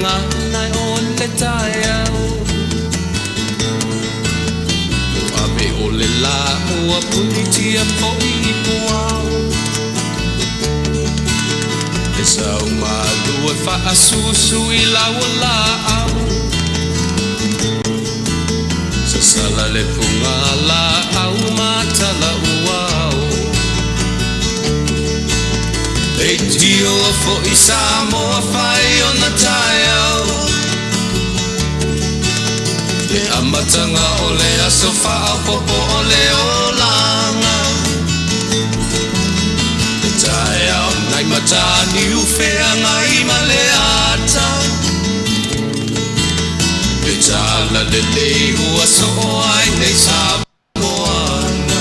gagana o le taeao Ua ave o le lā ua punitia foi i puao Le sau malu e faasusu i lau laau Sasala le fuga laau ma tala uao Leitio foi Samoa fai ona taeao Le amataga o le aso faaopoopo o le olaga Le taeao nai Mataniu Feagai ma le ata Le talalelei ua soo ai nei Samoana.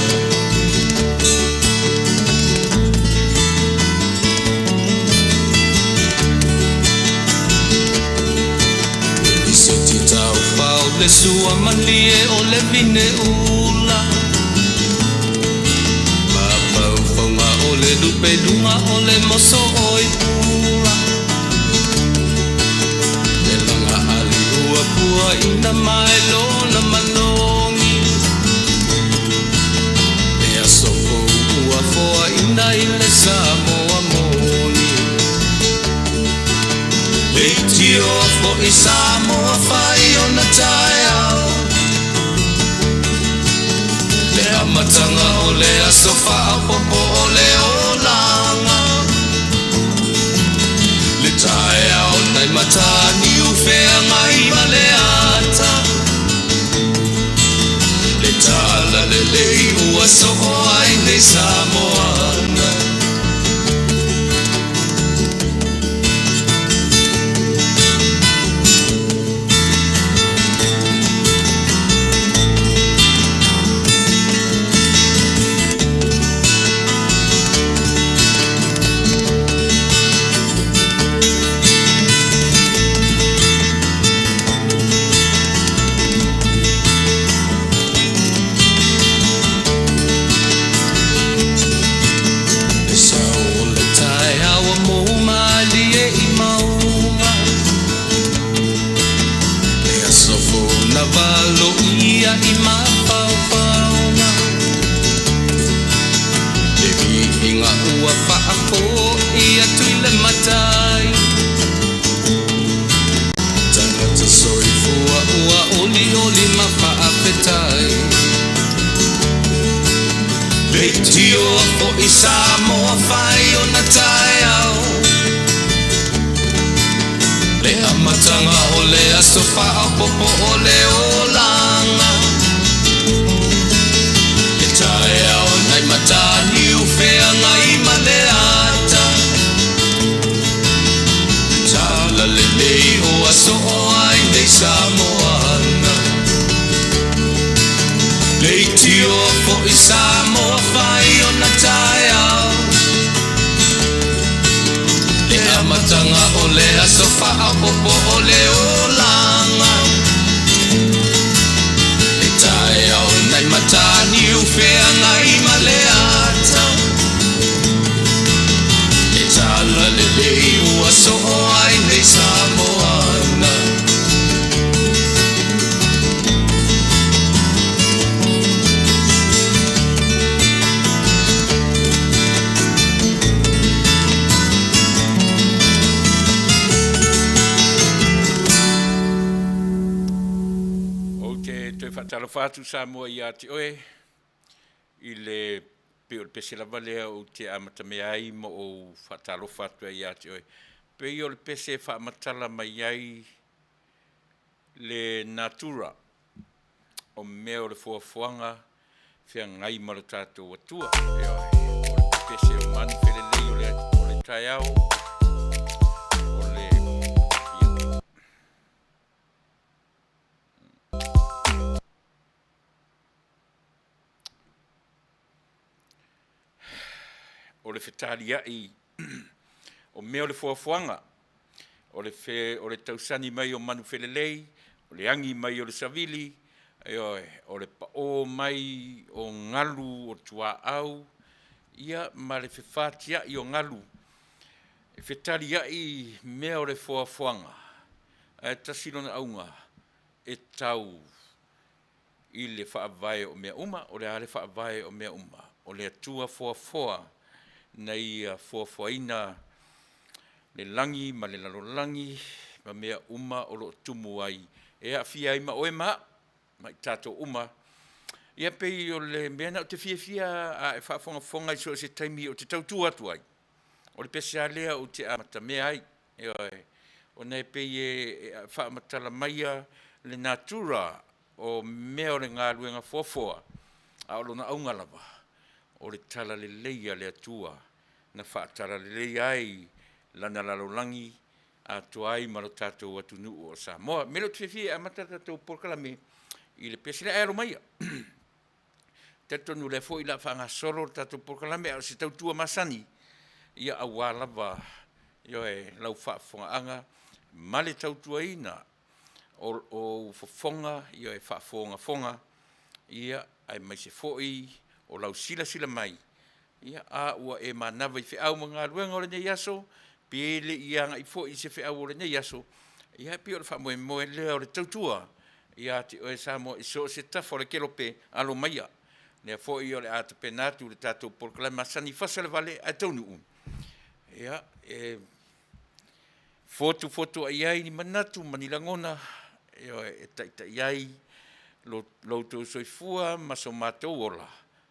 E lisiti taufao le sua malie o le vine ula Mafaufauga o le lupe luga o le moso oi pula Le laga ali ua puaina mai lona malogi Le aso fou ua foaina i le Samoa moni Leitioa foi Samoa fai ona taeao Le amataga o le aso faaopoopo o le olaga Le taeao nai Mataniu Feagai ma le ata Le talalelei ua soo ai nei Samoana. Le sao o le taeao ua mou malie i mauga Le aso fou na valoia i mafaufauga Le viiga ua faafoi atu i le Matai Tagata soifua ua olioli ma faafetai Leitioa foi Samoa fai ona taeao Le amataga o le aso faaopoopo o le olaga Le taeao nai Mataniu Feagai ma le ata Le talalelei ua soo ai nei Samoana Leitioa foi Samoa fai ona taeao Le amataga o le aso faaopoopo o le olaga Le taeao nai Mataniu Feagai ma le ata Le talalelei ua soo ai nei Samoana. Ou te toe faatalofa atu Samoa ia te oe i le pei o le pese lava lea ou te amatamea ai ma ou faatalofa atu ai ia te oe. Pei o le pese e faamatala mai ai le natura o mea o le foafoaga feagai ma lo tatou Atua. Ioe, o le pese o manu felelei o le, o le taeao, o le, ia. O le fetaliai o mea o le foafoaga, o le, fe, o le tausani mai o manu felelei, o le agi mai o le savili, ioe, o le paʻō mai o galu o tuaau, ia ma le fefatiaʻi o galu, e fetaliai mea o le foafoaga. Ae tasi lona auga e tau i le faavae o mea uma. O le a le faavae o mea uma? O le Atua foafoa na Ia foafoaina le lagi ma le lalolagi ma mea uma o lo o tumu ai, e aafia ai ma oe ma au, ma i tatou uma. Ia pei o le mea lena ou te fiafia a e faafogafoga i so o se taimi ou te tautua atu ai, o le pese lava lea ou te amatamea ai, ioe, ona e pei e faamatala maia le natura o mea o le galuega foafoa, a o lona auga lava, o le talalelei a le Atua na faatalaleia ai lana lalolagi atoa ai ma lo tatou atunuu o Samoa. O le mea lea ou te fiafia ai e amata le tatou polokalame i le pese lea, ae alo maia. Ou te talitonu o lea foi o le a faagasolo le tatou polokalame, a o se tautua masani, ia aua lava, ioe, lau faafofogaaga ma le tautuaina o ou fofoga, ioe, faafogafoga, aemaise foi o lau silasila mai, a ua e manava i feau ma galuega o lenei aso, pe le i agai foi i se feau o lenei aso, ia e pei o le faamoemoe lea o le tautua ia te oe Samoa i so o se tafa o le kelope, alo maia. O lea foi o le a tapena atu le tatou polokalame masani, fasa le vale ae taunuu, ia, e fotufotuai ai ni manatu ma ni lagona, ioe, e taitai ai lo outou soifua ma so matou ola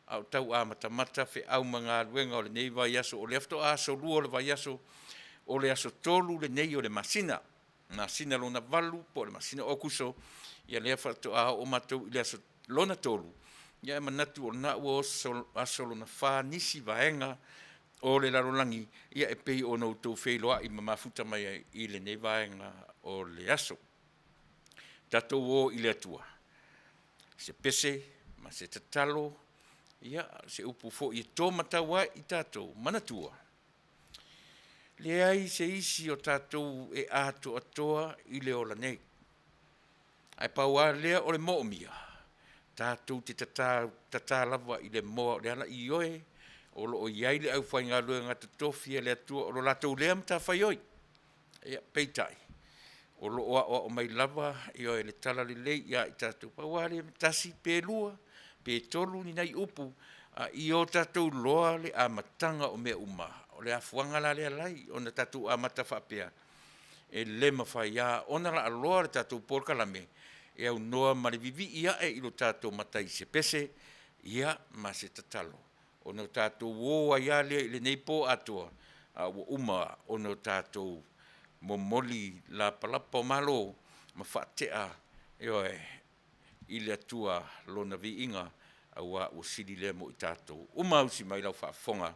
a o tau amatamata feau ma galuega o lenei vaiaso, o lea faatoa aso 2 o le vaiaso, o le aso 3 lenei o le masina, masina lona 8 po o le masina o Aokuso, ia lea faatoa oo matou i le aso lona 3, ae manatu o lena ua oso aso lona 4 nisi vaega o le lalolagi, ia e pei ona outou feiloai ma mafuta mai ai i lenei vaega o le aso. Tatou o i le Atua, se pese ma se tatalo, ia, se upu foi e to matau ai i tatou, manatua, leai se isi o tatou e atoatoa i le ola nei, ae pau lava lea o le moomia, tatou te tata lava i le moa o le ala, ioe, o lo o i ai le aufaigaluega totofi a le Atua o lo latou lea matafaioi. Ia, peitai, o lo o aoao mai lava, ioe, le talalelei ia i tatou. Pau lava lea, tasi pe lua pe tolu ni nai upu, a ia o tatou iloa le amataga o mea uma. O le afuaga la lea e ala ai ona tatou amata faapea, e le mafai lava ona laaloa le tatou polokalame e aunoa ma le vivii ae i lo tatou Matai i se pese, ia, ma se tatalo, ona tatou o ai lava lea i lenei po atoa, a ua uma ona tatou momoli lapalapa o malo ma faatea, ioe, i le Atua lona viiga, aua ua sili lea mo i tatou uma. Ausi mai lau faafofoga,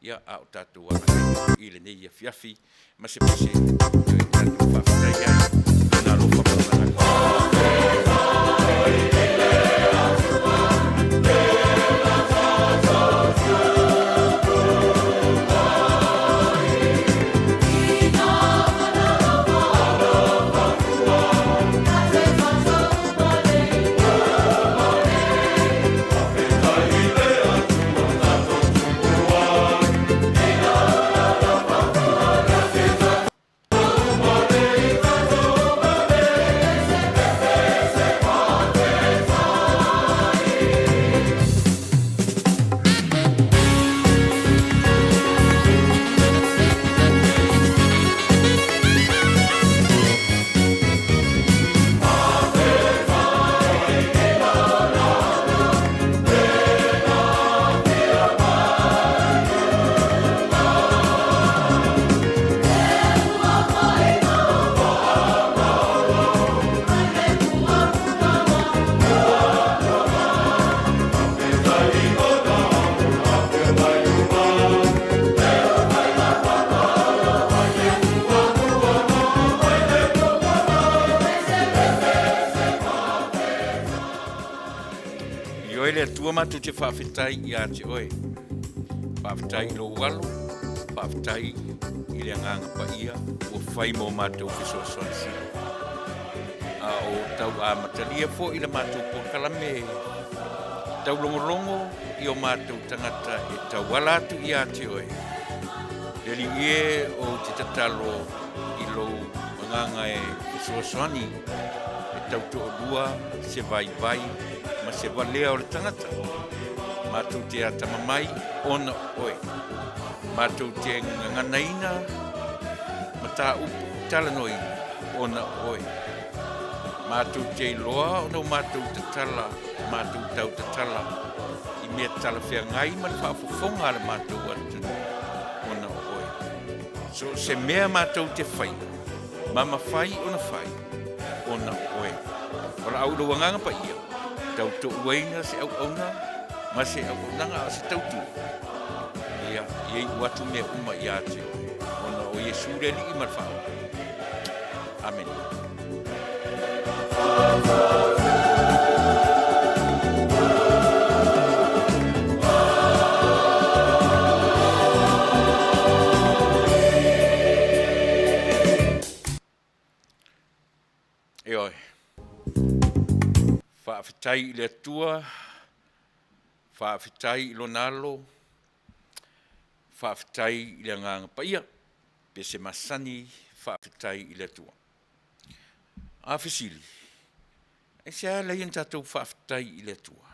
ia, a o tatou agai i lenei afiafi ma se pese e tatou faafetai ai i lona alofa ma lona agalelei. Ioe le Atua matou te faafetai ia te oe. Faafetai i lou alo, faafetai i le agaga paia ua fai mo matou fesoasoani sili. A o tau amatalia foi le matou polokalame taulogologo i o matou tagata e tauala atu ia te oe. Le Alii e, ou te tatalo i lou. Agaga e fesoasoani e tautoalua se vaivai ma se valea o le tagata. Matou te atamamai ona o oe. Matou te gaganaina mataupu talanoaina ona o oe. Matou te iloa ona o matou tatala, matou tau tatala i mea talafeagai ma le faafofoga a le matou atunuu ona o oe. So o se mea matou te faia, ma mafai ona fai, ona o oe. Valaau i lou Agaga Paia, tautoauaina se auauna ma se auaunaga a o se tautua, ia, ia iu atu mea uma ia te oe, ona o Iesu le Alii ma le Faaola. Amene. Ioe. Faafetai i le Atua, faafetai i Lona Alo, faafetai i le Agaga Paia, pe se masani faafetai i le Atua. A fesili, aisea ala ai ona tatou faafetai i le Atua?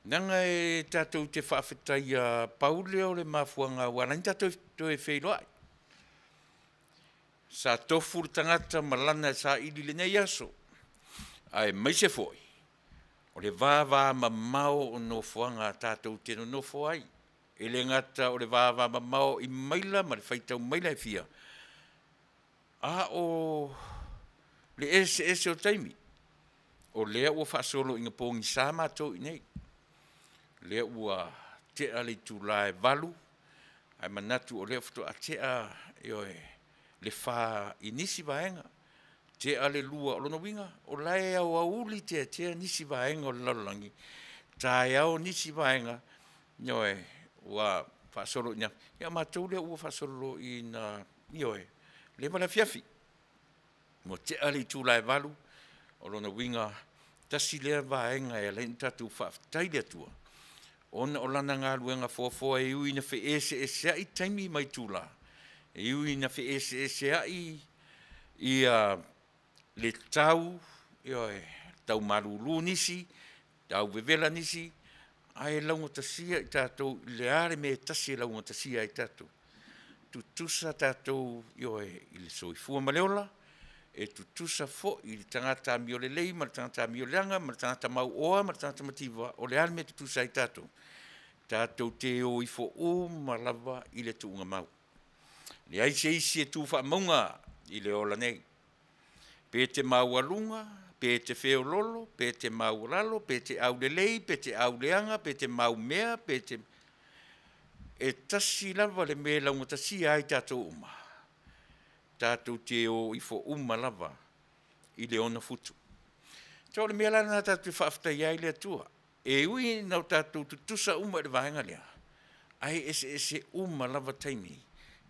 Leaga e tatou te faafetaia pau lea o le mafuaaga ua ala ai ona tatou toe feiloai. Sa tofu le tagata ma lana e saili i lenei aso, aemaise foi o le vavamamao o nofoaga tatou te nonofo ai. E le gata o le vavamamao i maila ma le faitau maila e fia, a o le eseese o taimi, o lea ua faasolo ina pogisa matou i inei, lea ua tea le itula e 8, ae manatu o lea faatoa tea, ioe, le 4 i nisi vaega, tea le 2. O lona uiga, o la e aoauli teatea nisi vaega o le lalolagi, taeao nisi vaega, ioe, ua faasolo ina, ia o matou lea ua faasolo ina, ioe, leva le afiafi, ua tea le itula e 8. O lona uiga, tasi lea vaega e ala ai ona tatou faafetai i le Atua ona o Lana galuega foafoa e ui ina feeseeseai taimi ma itula, e ui ina feeseeseai ia le tau, ioe, tau malulu nisi, tau vevela nisi, ae laugatasia i tatou i le a le mea e tasi e laugatasia ai tatou? Tutusa tatou, ioe, i le soifua ma le ola, e tutusa foi le tagata amiolelei ma le tagata amioleaga ma le tagata mauoa ma le tagata mativa, o le a le mea e tutusa ai tatou? Tatou te o ifo uma lava i le tuugamau. Leai se isi e tu faamauga i le ola nei, pe te maualuga, pe te feololo, pe te maualalo, pe te aulelei, pe te auleaga, pe te maumea, pe te... E tasi lava le mea e laugatasia ai tatou uma, tatou te o ifo uma lava i le 6 futu. So o le mea la lena tatou te faafetaia ai le Atua, e ui ina o tatou tutusa uma i le vaega lea, ae eseese uma lava taimi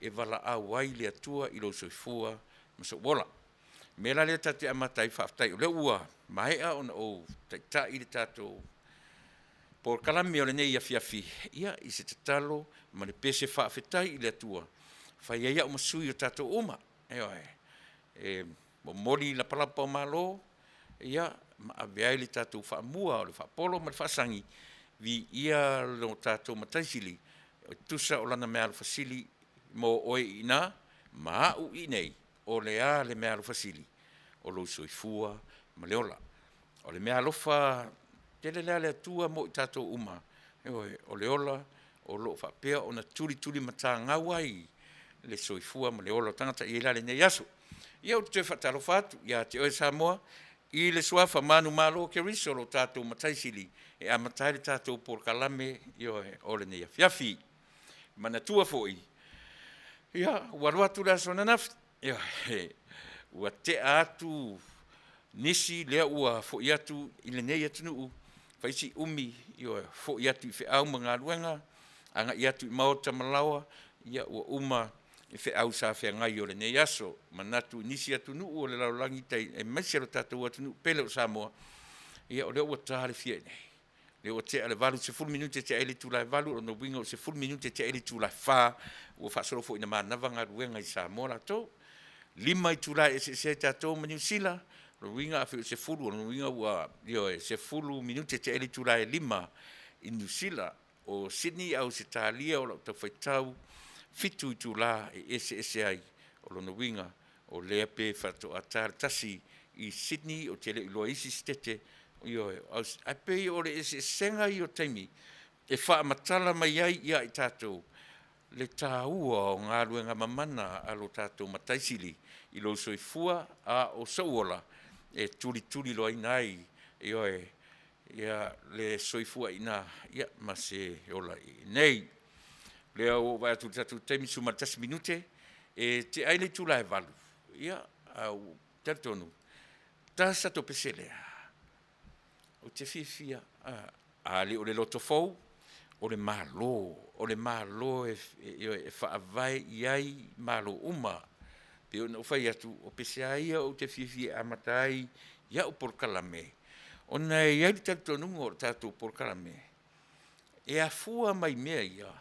e valaau ai le Atua i lou soifua ma sou ola. O le mea la lea tatou te amata ai, faafetai o lea ua maea ona ou taitai le tatou polokalame o lenei afiafi, ia, i se tatalo ma le pese faafetai i le Atua, e fai ai au ma sui o tatou uma, ioe, e momoli lapalapa o malo, ia, ma ave ai le tatou faamua o le faapolo ma le faasagi, viia lo tatou Matai Sili, e tusa o lana meaalofa sili mo oe i ina ma au i inei, o le a le meaalofa sili? O lou soifua ma le ola. O le meaalofa tele lea a le Atua mo i tatou uma, ioe, o le ola o lo o faapea ona tulitulimatagau ai le soifua ma le ola o tagata. E i ai la lenei aso. Ia ou te toe faatalofa atu ia te oe Samoa i le suafa manumalo o Keriso lo tatou Matai Sili e amata ai le tatou polokalame, ioe, o lenei afiafi. Manatua foi, ia, ua alu atu le aso ananafi, ioe, ua tea atu nisi lea ua foi atu i lenei atunuu, fai si umi, ioe, foi atu i feau ma galuega, agai atu i maota ma laoa, ia ua uma feau sa feagai o lenei aso. Manatu i nisi atunuu o le lalolagi aemaise lo tatou atunuu pele o Samoa, ia o lea ua ta le fia i inei, lea ua tea le 8, 10 minute e tea ai le itula e 8, o lona uiga ua 10 minute e tea ai le itula e 4, ua faasolo foi ina manava galuega i Samoa latou. 5 itulā e eseese ai tatou ma Niu Sila, o lona uiga afai o le 10, o lona uiga ua, ioe, 10 minute tea ai le itulā e 5 i Niu Sila. O Sydney Ausetalia o lau tau faitau, 7 itulā e eseese ai, o lona uiga o lea pe faatoa ta le 1 i Sydney, ou te le i iloa i isi setete, ioe, ae pei o le eseesega ia o taimi e faamatala mai ai ia i tatou le taua o galuega mamana a lo tatou Matai Sili i lou soifua a o sou ola e tulituliloaina ai, ioe, ia le soifua i ina ma se ola i inei. O lea ua ou vaai atu i le tatou taimi 11 minute e tea ai le itula e 8, ia, ae ou te talitonu, ta se tatou pese lea. Ou te fiafia, a le o le loto fou, o le Malo, o le Malo e faavae i ai Malo uma. E pei ona ou fai atu, o pese lava ia ou te fiafia e amata ai iau polokalame, ona e i ai le talitonuga o le tatou polokalame, e afua mai mea ia,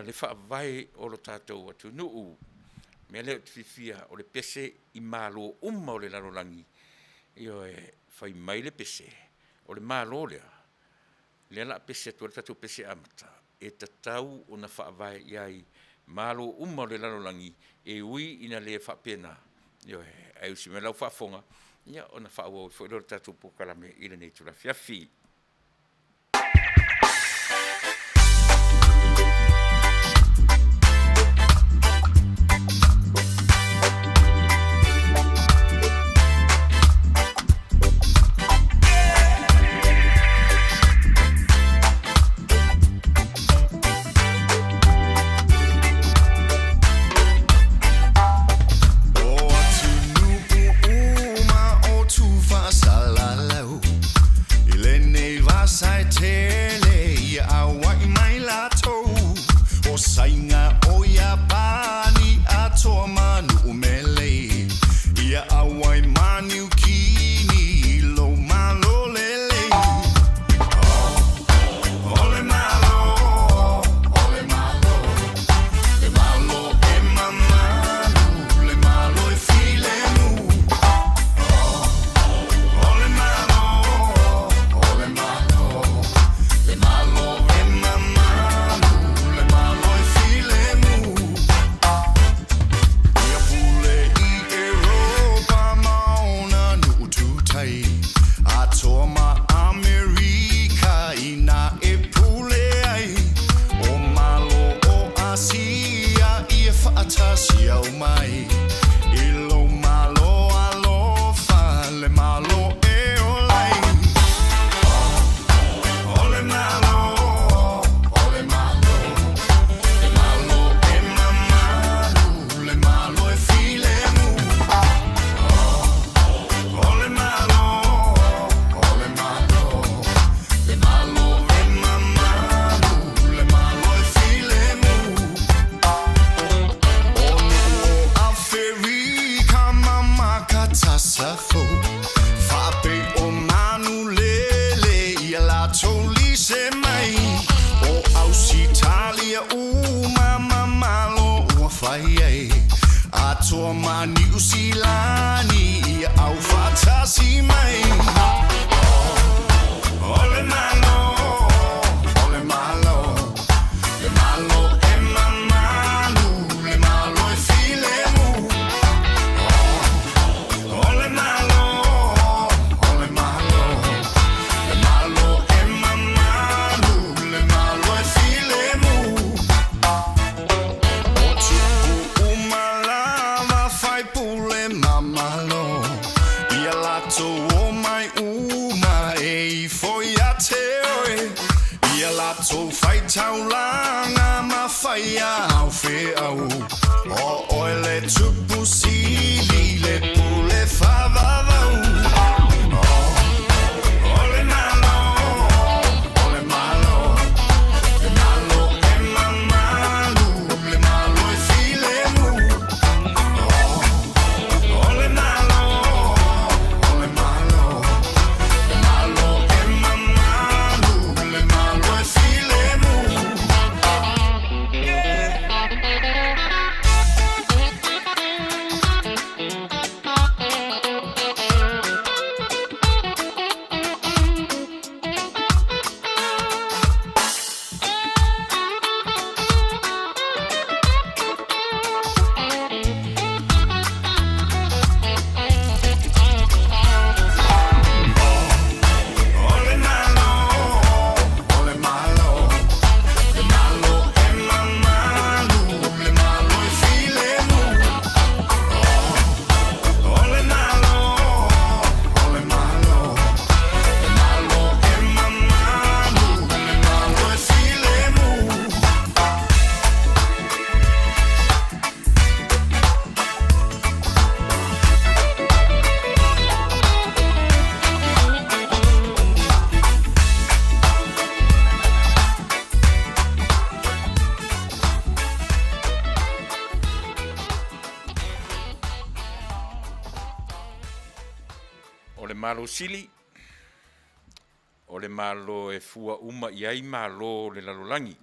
le faavae o le tatou atunuu. O le mea lea ou te fiafia, o le pese i Malo uma o le lalolagi, ioe, fai mai le pese, o le Malo lea, lea o le a pese atu ai le tatou pese amata, e tatau ona faavae i ai Malo uma o le lalolagi, e ui ina le faapena, ioe, ae usi mai lau faafofoga, ia ona faaauau ai foi lea o le tatou polokalame i lenei itula afiafi. O atunuu uma o Tufasalalau I lenei vasa e tele ia auai mai latou O Saina o Iapani atoa ma Nu'u-mele Ia auai ma Niukini i lou Malo lelei O le Malo, o le Malo Le Malo e mamalu, le Malo e filemu O le Malo, o le Malo Le Malo e mamalu, le Malo e filemu Ia pule i Europa ma ona nu'u tutai Atoa ma Amerika ina e pule ai O Malo o Asia ia fa'atasi aumai I lou Malo alofa le Malo e ola ai O le Malo, o le Malo Le Malo e mamalu, le Malo e filemu O le Malo, o le Malo Le Malo e mamalu, le Malo e filemu O nu'u o Aferika ma Makatasafo Fa'apei o manulele ia latou lise mai O Ausitalia uma ma Malo ua fai ai Atoa ma Niu Silani ia aufaatasi mai O le Malo, o le Malo Le Malo e mamalu, le Malo e filemu O le Malo, o le Malo Le Malo e mamalu, le Malo e filemu O tupu uma lava faipule ma Malo Ia latou omai uma e ifo ia te oe Ia latou faitaulaga ma faia au feau O oe le Tupu Sili le pule faavavau O le Malo, o le Malo Le Malo e mamalu, le Malo e filemu O le Malo, o le Malo Le Malo e mamalu, le Malo e filemu. Malo sili, o le Malo e fua uma i ai Malo o le lalolagi.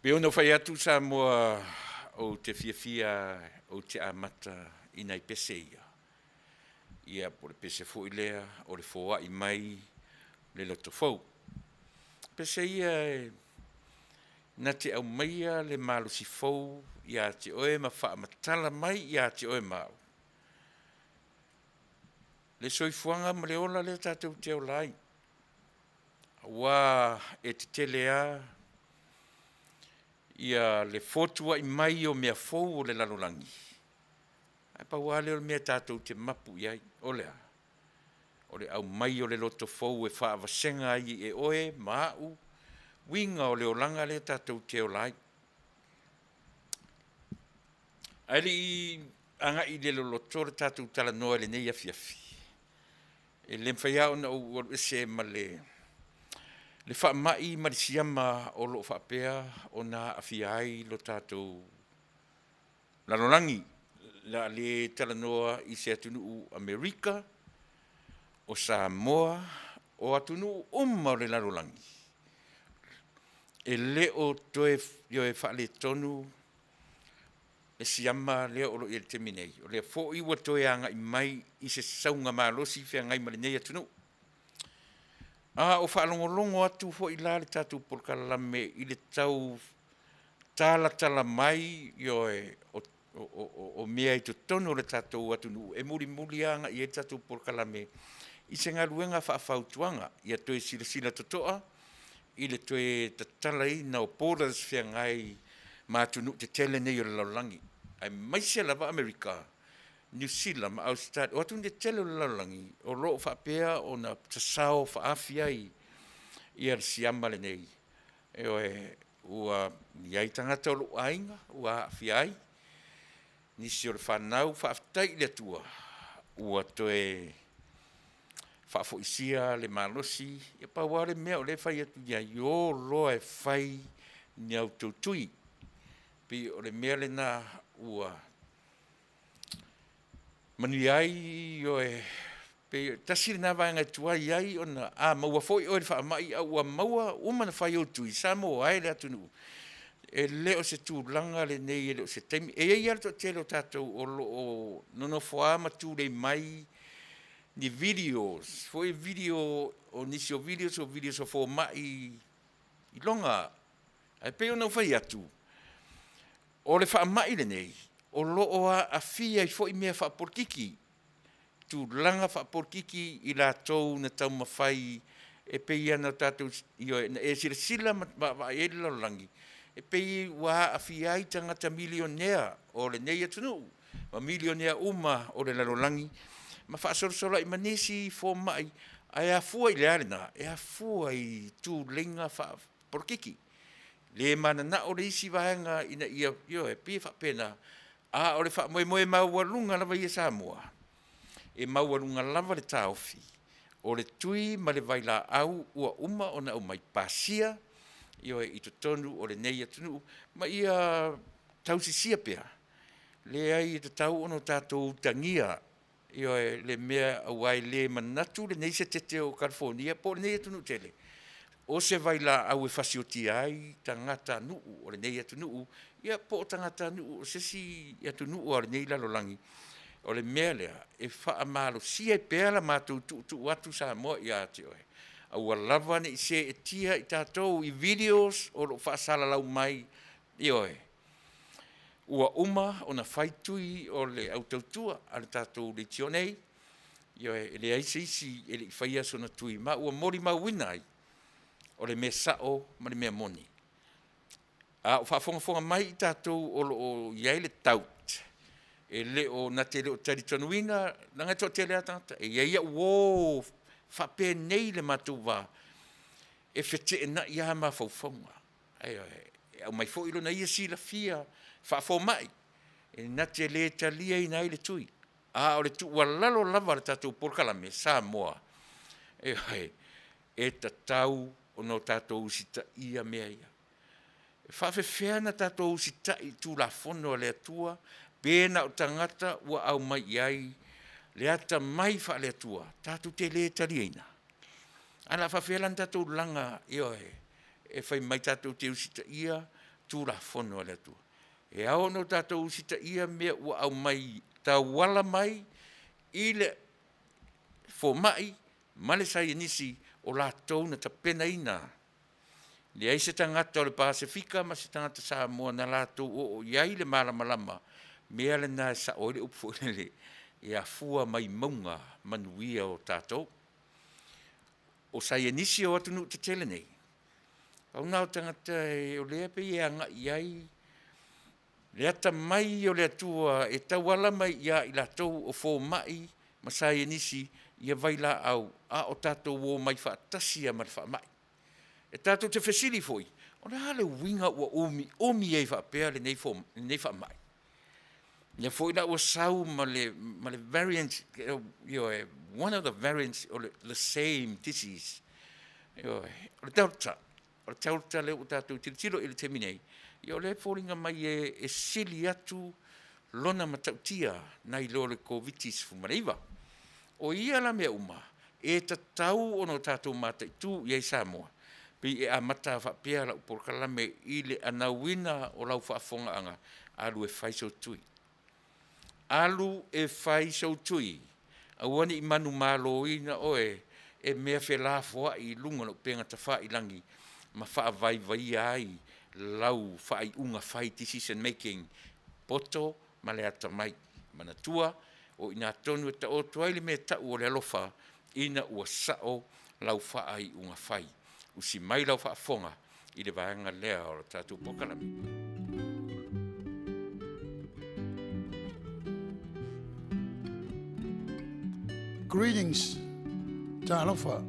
Pei ona ou fai atu Samoa ou te fiafia ou te amata i nai pese ia, ia po o le pese foi lea o le foai mai le loto fou. O pese ia e na te aumaia le malosi fou ia te oe ma faamatala mai ia te oe ma au le soifuaga ma le ola lea tatou te ola ai, aua e tetele lava le fotuai mai o mea fou o le lalolagi, ae pau lava lea o le mea tatou te mapu i ai, o le a? O le aumai o le loto fou e faavasega ai e oe ma au uiga o le olaga lea tatou te ola ai. Ae le i agai i le loloto le tatou talanoa i lenei afiafi, e le mafai lava ona ou alu ese ma le faamai ma le siama o lo o faapea ona aafia ai lo tatou lalolagi. O le a le talanoa i se atunuu Amerika, o Samoa, o atunuu uma o le lalolagi, e le o toe faaletonu le siama lea o lo o i ai i le taimi nei, o lea foi ua toe agai mai i se sauga malosi feagai ma lenei atunuu. A o faalogologo atu foi la le tatou polokalame i le tau talatala mai, ioe, o mea i totonu o le tatou atunuu, e mulimuli lava agai i ai le tatou polokalame i se galuega faafautuaga, ia toe silasila totoa i le toe tatalaina o borders feagai ma atunuu tetele nei o le lalolagi, aemaise lava Amerika, Niu Sila ma Ausetalia, o atunuu tetele o le lalolagi o lo o faapea ona sasao faaafi ai le siama lenei. Ioe, ua i ai tagata o lou aiga ua aafia ai, nisi o le fanau, faafetai i le Atua ua toe faafoisia le malosi. Ia pau lava le mea o lea e fai atu i ai, o loa e fai ni a outou tui. E pei o le mea lena ua manuia ai oe, pei tasi lena vaega e tuai ai ona, a maua foi oe i le faamai a ua maua ua uma ona fai ou tui, Samoa e le atunuu, e le o se tulaga lenei e le o se taimi. E i ai lava le toatele o tatou o lo o nonofo lava ma tulei mai ni videos foi video o nisi o videos o videos a fomai i loga, ae pei ona ou fai atu, o le faamai lenei, o lo o aafia ai foi mea faapolokiki, tulaga faapolokiki i latou na taumafai e pei lava ona tatou, ioe, na e silasila ma vaavaai i ai le lalolagi, e pei ua aafia ai tagata milionea o lenei atunuu ma milionea uma o le lalolagi ma faasolosolo ai ma nisi fomai. Ae afua i le a lena? E afua i tuleiga faapolokiki, le mananao le isi vaega ina ia, ioe, e pei e faapena, a o le faamoemoe maualuga lava ia Samoa, e maualuga lava le taofi o le tui ma le vailaau ua uma ona aumai pasia, ioe, i totonu o lenei atunuu ma ia tausisia pea. Leai, e tatau ona tatou utagia, ioe, le mea aua e le manatu lenei setete o Kalifonia po o lenei atunuu tele, o se vailaau e fasiotia ai tagatanuu o lenei atunuu, ia po o tagatanuu o se isi atunuu lava o lenei lalolagi. O le mea lea e faamalosia ai pea la matou tuutuu atu Samoa ia te oe, aua lava ne i seetia i tatou i videos o lo o faasalalau mai, ioe, ua uma ona fai tui o le au tautua a le tatou leitio nei, ioe, e leai se isi e le i faia sona tui, ma ua molimauina ai, o le mea sao ma le mea moni. A o faafogafoga mai i tatou o lo o i ai le doubt, e le o na te le o talitonuina, leaga e toatele lava tagata. E i ai au uo faapenei le matou va, e feteenai lava mafaufauga, ioe, e aumai foi lona ia silafia faa-fomai e na te le taliaina ai le tui. A o le tuualalo lava a le tatou polokalame Samoa, ioe, e tatau ona tatou usitaia mea ia. E faapefea ona tatou usitai i Tulafono a le Atua pe na o tagata ua aumai i ai Le atamai faale-Atua tatou te lē taliaina. Ae o le a faapefea la ona tatou laga, ioe, e fai mai tatou te usitaia Tulafono a le Atua. E ao ona tatou usitaia mea ua aumai tauala mai i le fomai ma le saienisi o latou na tapenaina. Leai se tagata o le Pasefika ma se tagata Samoa na latou oo i ai le malamalama, mea lena e sao ai le upu foi lele, e afua mai mauga manuia o tatou. O saienisi o atunuu tetele nei, pau lena o tagata o lea e pei e agai i ai le atamai o le Atua e tauala mai ia i latou o fomai ma saienisi ia vailaau, a o tatou omai faatasi lava ma le faamai. E tatou te fesili foi, o le a le uiga ua umiumi ai faapea lenei faamai? Lea foi la ua sau ma le variant, ioe, one of the variants o le the same disease. Ioe, o le Delta. O le Delta lea ua tatou tilotilo i ai i le taimi nei, ia o lea e foliga mai e sili atu lona matautia nai lo le Koviti-19. O ia la mea uma, e tatau ona tatou mataitu i ai Samoa, pei e amata lava faapea lau polokalame i le anauina o lau faafofogaaga, alu e fai sou tui. Alu e fai sou tui, aua ne i manumaloina oe e mea felafoai i luga o le upega tafailagi ma faavaivaia ai lau faaiuga fai, decision making, poto ma le atamai. Manatua, o i ina tonu e taoto ai le mea e tau o le alofa, ina ua sao lau faaiuga fai. Usi mai lau faafofoga i le vaega lea o le tatou polokalame. Greetings, Talofa.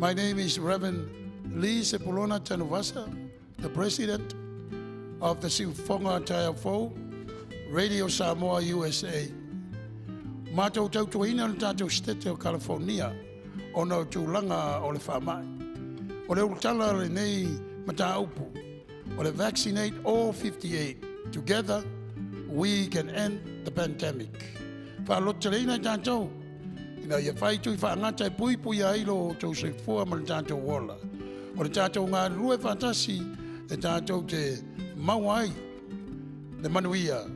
My name is Reverend Lee Sepulona Tanuvasa, the president of the Siufoga Taeafou, Radio Samoa USA. Matou tautuaina le tatou Setete o Kalifonia ona o tulaga o le faamai. O le ulutala o lenei mataupu, o le Vaccinate All 58, Together We Can End the Pandemic. Faalototeleina i tatou ina ia fai tui faagata e puipuia ai lo outou soifua ma le tatou ola. O le tatou galulue faatasi e tatou te maua ai le manuia,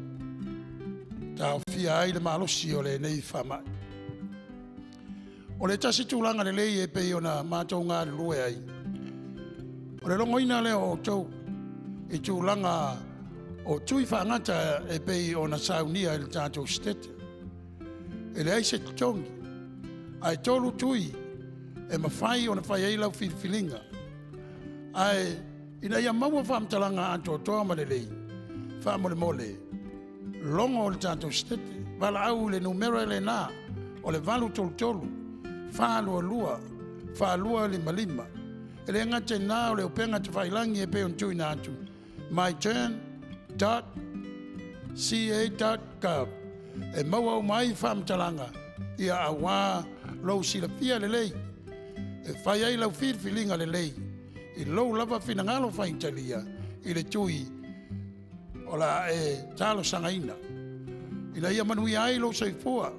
taofia ai le malosi o lenei faamai. O le tasi tulaga lelei e pei ona matou galulue ai, o le logoina lea o outou i tulaga o tui faagata e pei ona saunia e le tatou Setete. E leai se totogi, ae 3 tui e mafai ona fai ai lau filifiliga. Ae ina ia maua faamatalaga atoatoa ma lelei, faamolemole, logo le tatou Setete, valaau i le numera lena o le 833 422 4255. E le gata i lena o le upega tafailagi e pei ona tuuina atu, myturn.ca.gov, e maua uma ai faamatalaga ia aua lou silafia lelei e fai ai lau filifiliga lelei i lou lava finagalo faitalia i le tui o le a e talosagaina. Ina ia manuia ai lou soifua,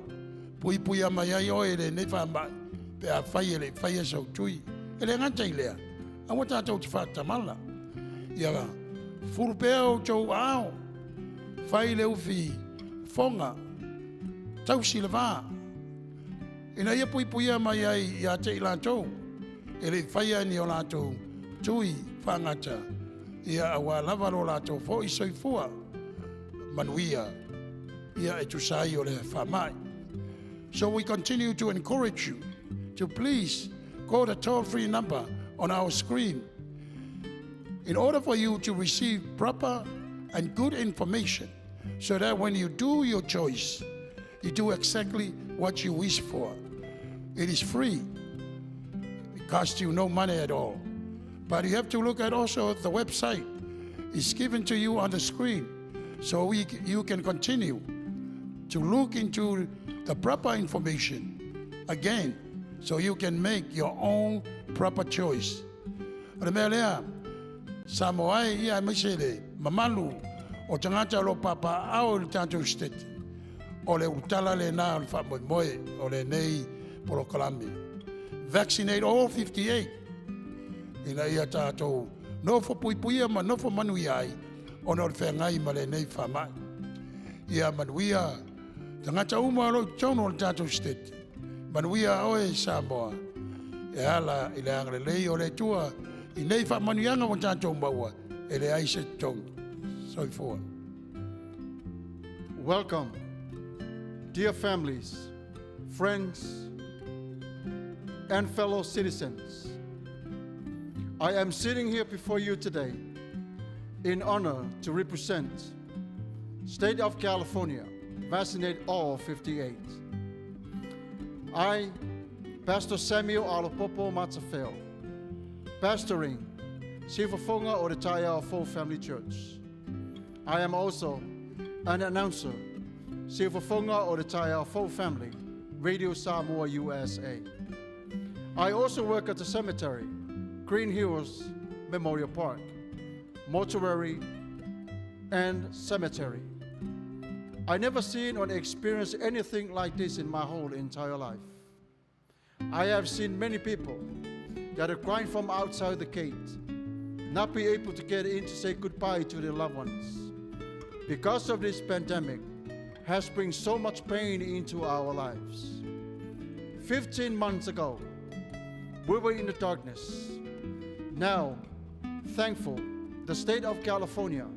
puipuia mai ai oe i lenei faamai pe a fai e le i faia sau tui. E le gata i lea, aua tatou te faatamala. Ia fulu pea outou aao, fai le ufi foga, tausi le va, ina ia puipuia mai ai ia te i latou e le i faia ni o latou tui faagata, ia aua lava lo latou foi soifua manuia ia e tusa ai o le faamai. So we continue to encourage you to please call the toll-free number on our screen in order for you to receive proper and good information so that when you do your choice, you do exactly what you wish for. It is free. It costs you no money at all. But you have to look at also the website. It's given to you on the screen so you can continue to look into the proper information again so you can make your own proper choice. O le mea lea, Samoa e ia aemaise le mamalu o tagata o lo o papaao i le tatou Setete. O le ulutala lena o le faamoemoe o lenei polokalame. Vaccinate all 58 ina ia tatou nofo puipuia ma nofo manuia ai ona o le feagai ma lenei faamai. Ia manuia tagata uma o lo o i totonu o le tatou Setete. Manuia oe Samoa e ala i le agalelei o le Atua i nei faamanuiaga ua tatou maua e leai se totogi. Soifua. Welcome, dear families, friends, and fellow citizens. I am sitting here before you today in honor to represent State of California, vaccinate all 58. I, Pastor Samuel Alapopo Matafeo, pastoring Siufafoga o le Taeao Fou Family Church. I am also an announcer, Siufafoga o le Taeao Fou Family, Radio Samoa USA. I also work at the cemetery, Green Hills Memorial Park, mortuary, and cemetery. I never seen or experienced anything like this in my whole entire life. I have seen many people that are crying from outside the gate, not be able to get in to say goodbye to their loved ones. Because of this pandemic has bring so much pain into our lives. 15 months ago, we were in the darkness. Now, thankful, the state of California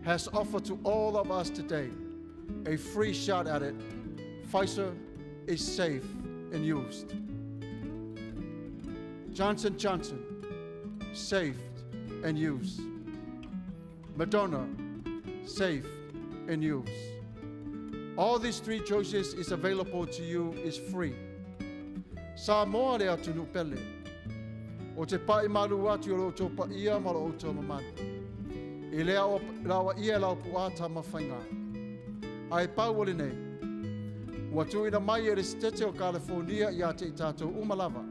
has offered to all of us today a free shot at it. Pfizer is safe and used. Johnson Johnson, safe and used. Moderna, safe and used. All these three choices is available to you is free. Samoa le atunuu pele. Ou te pai malu atu i lo outou paia ma lo outou mamalu. I le aoaia e lau puaa Tamafaiga. Ae pau o lenei, ua tuuina mai e le Setete o Kalifonia ia te i tatou uma lava.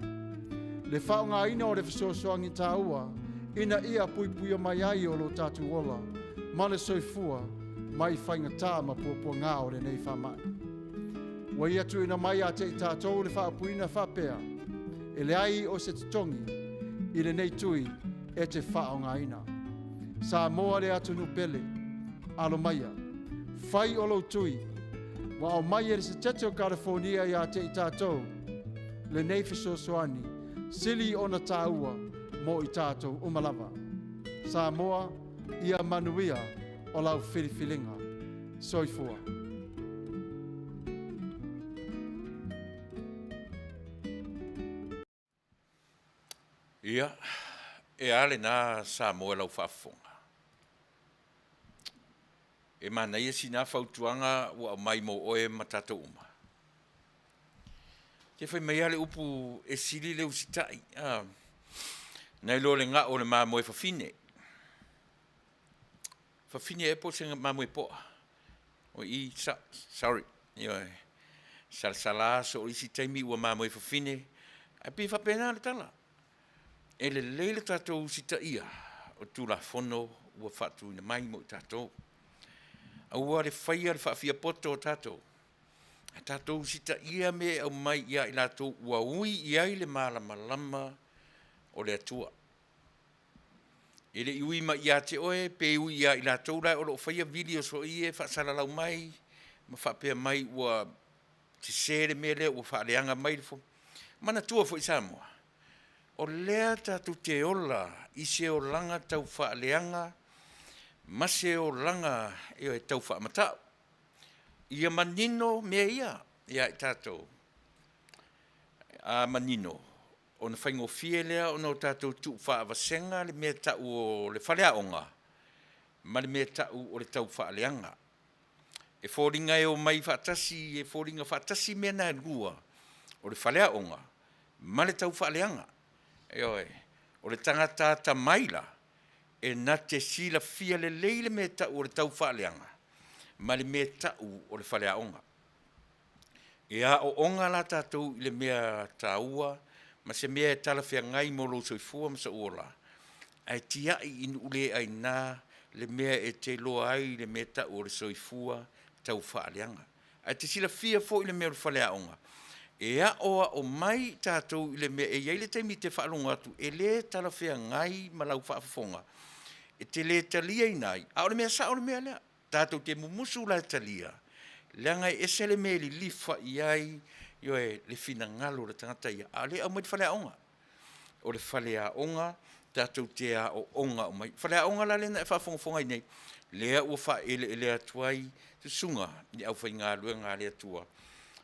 Le faaaogaina o le fesoasoani taua ina ia puipuia mai ai o lo tatou ola ma le soifua mai faigata ma puapuaga o lenei faamai. Ua ia tuuina mai ia te i tatou le faaupuina faapea, e leai o se totogi i lenei tui e te faaaogaina. Samoa le atunuu pele, alo maia, fai o lou tui, ua aumai e le Setete o Kalifonia ia te i tatou lenei fesoasoani sili ona taua mo i tatou uma lava. Samoa, ia manuia o lau filifiliga. Soifua. Ia, e a lena Samoa i lau faafofoga? E manaia sina fautuaga ua aumai mo oe ma tatou uma. Te fai mai lava le upu e sili le usitai, a, nai lo le gao o le mamoe fafine. Fafine ea po o se mamoe poa? O i, sa, sorry, ioe, salasala aso o isi taimi ua mamoe fafine, ae pei e faapena le tala. E lelei le tatou usitaia o Tulafono ua faatuina mai mo i tatou. Aua le faia le faafiapoto o tatou, ae tatou usitaia mea e aumai ia i latou ua ui i ai le malamalama o le Atua. E le i ui mai ia te oe, pe ui ia i latou la o lo o faia videos foi ia e faasalalau mai ma faapea mai ua sese le mea lea ua faaleaga mai le fo. Manatua foi Samoa, o lea tatou te ola i se olaga tau faaleaga ma se olaga e tau faamatau. Ia manino mea ia ia i tatou. A manino, ona faigofie lea ona o tatou tuufaavasega le mea tau o le faleaoga ma le mea tau o le tau faaleaga. E foliga e omai faatasi, e foliga faatasi mea na e lua, o le faleaoga ma le tau faaleaga. Ioe, o le tagata atamai la, e na te silafia lelei le mea tau o le tau faaleaga ma le mea tau o le faleaoga. E aooga la tatou i le mea taua ma se mea e talafeagai mo lou soifua ma sou ola, ae tiai i nuu le aina le mea e te iloa ai le mea tau o le soifua tau faaleaga. Ae te silafia foi le mea o le faleaoga, e aoao mai i tatou i le mea e i ai le taimi e te faalogo atu e le talafeagai ma lau faafofoga, e te le taliaina ai, a o le mea sao le mea lea. Tatou te mumusu la e talia, leaga e ese le mea e lilifa i ai, ioe, le finagalo o le tagata ia, a o lea e aumai le faleaoga. O le faleaoga tatou te aooga uma ai. O faleaoga la lea na e faafogafoga ai nei, lea ua faaeleelea atu ai susuga i le aufaigaluega a le Atua,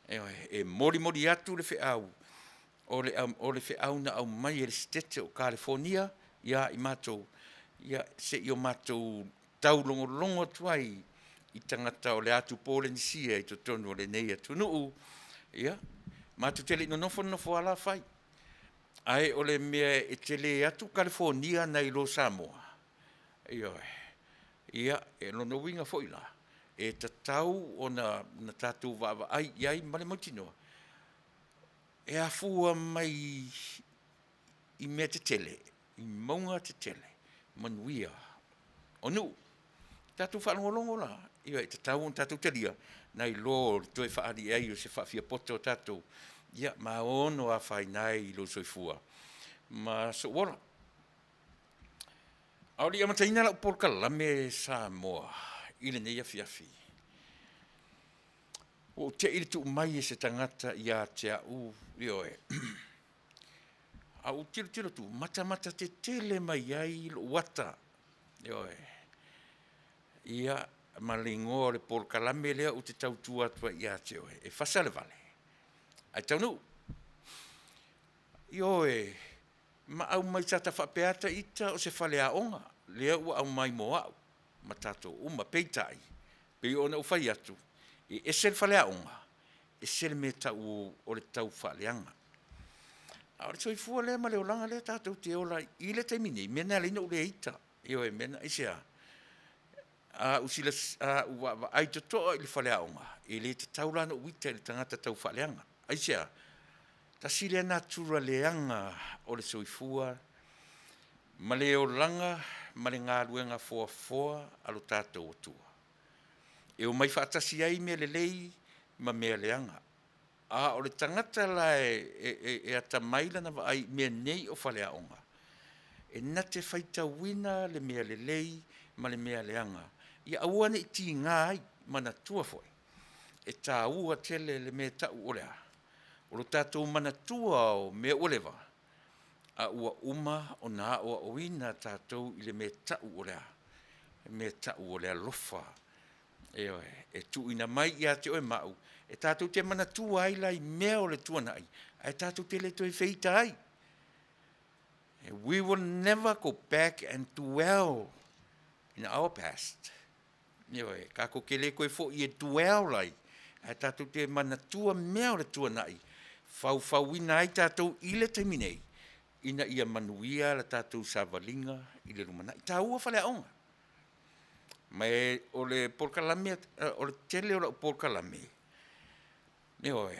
ioe, e molimoli atu le feau, o le feau na aumai e le Setete o Kalifonia ia i matou, ia se i o matou taulogologo atu ai i tagata o le atu Polenisia i totonu o lenei atunuu. Ia, matou te le i nonofo nonofo lava la fai, ae o le mea e tele atu Kalifonia nai lo Samoa, ioe, ia, o lona uiga foi la, e tatau ona tatou vaavaai i ai ma le mautinoa, e afua mai i mea tetele, i mauga tetele, manuia o nuu. Tatou faalogologo la, ioe, e tatau ona tatou talia nai lo le toe faaali ai o se faafiapoto o tatou, ia ma ono afaina ai lou soifua ma sou ola. A o le i amataina lau polokalame Samoa i lenei afiafi, ua ou te i i le tuu mai e se tagata ia te au, ioe, ae ou tilotilo atu, matamata tetele mai ai lou ata, ioe, ia, ma le igoa o le polokalame lea ou te tautua atu ai ia te oe, e fasa le vale ae taunuu. Ioe, ma aumai sa ta faapea lava ita o se faleaoga lea ua aumai mo au ma tatou uma. Peitai, pei ona ou fai atu, e ese le faleaoga, ese le mea e tau o le taufaaleaga. A o le soifua lea ma le olaga lea tatou te ola ai i le taimi nei, o le mea lena e ala ai ona ou le ita. Ioe, aisea? A ou vaavaai totoa i le faleaoga, e le tatau la ona ou ita i le tagata taufaaleaga. Aisea? Tasi lea natura leaga o le soifua ma le olaga ma le galuega foafoa a lo tatou Atua, e omai faatasi ai mea lelei ma mea leaga. A o le tagata la e atamai lana vaai i mea nei o faleaoga, e na te faitauina le mea lelei ma le mea leaga, ia aua ne i tiga ai, manatua foi, e taua tele le mea e tau o le a? O lo tatou manatua o mea ua leva, a ua uma ona aoaoina tatou i le mea e tau o le a? O le mea e tau o le alofa. Ioe. E tuuina mai ia te oe ma au, e tatou te manatua ai la i mea o le tuanai, ae tatou te le toe feita ai. We will never go back and dwell in our past. Ioe, tatou te le toe foi e dwell ai, ae tatou te manatua mea o le tuanai, faufauina ai tatou i le taimi nei, ina ia manuia le tatou savaliga i le lumanai. E taua faleaoga, ma o le polokalame, o le tele o lau polokalame, ioe,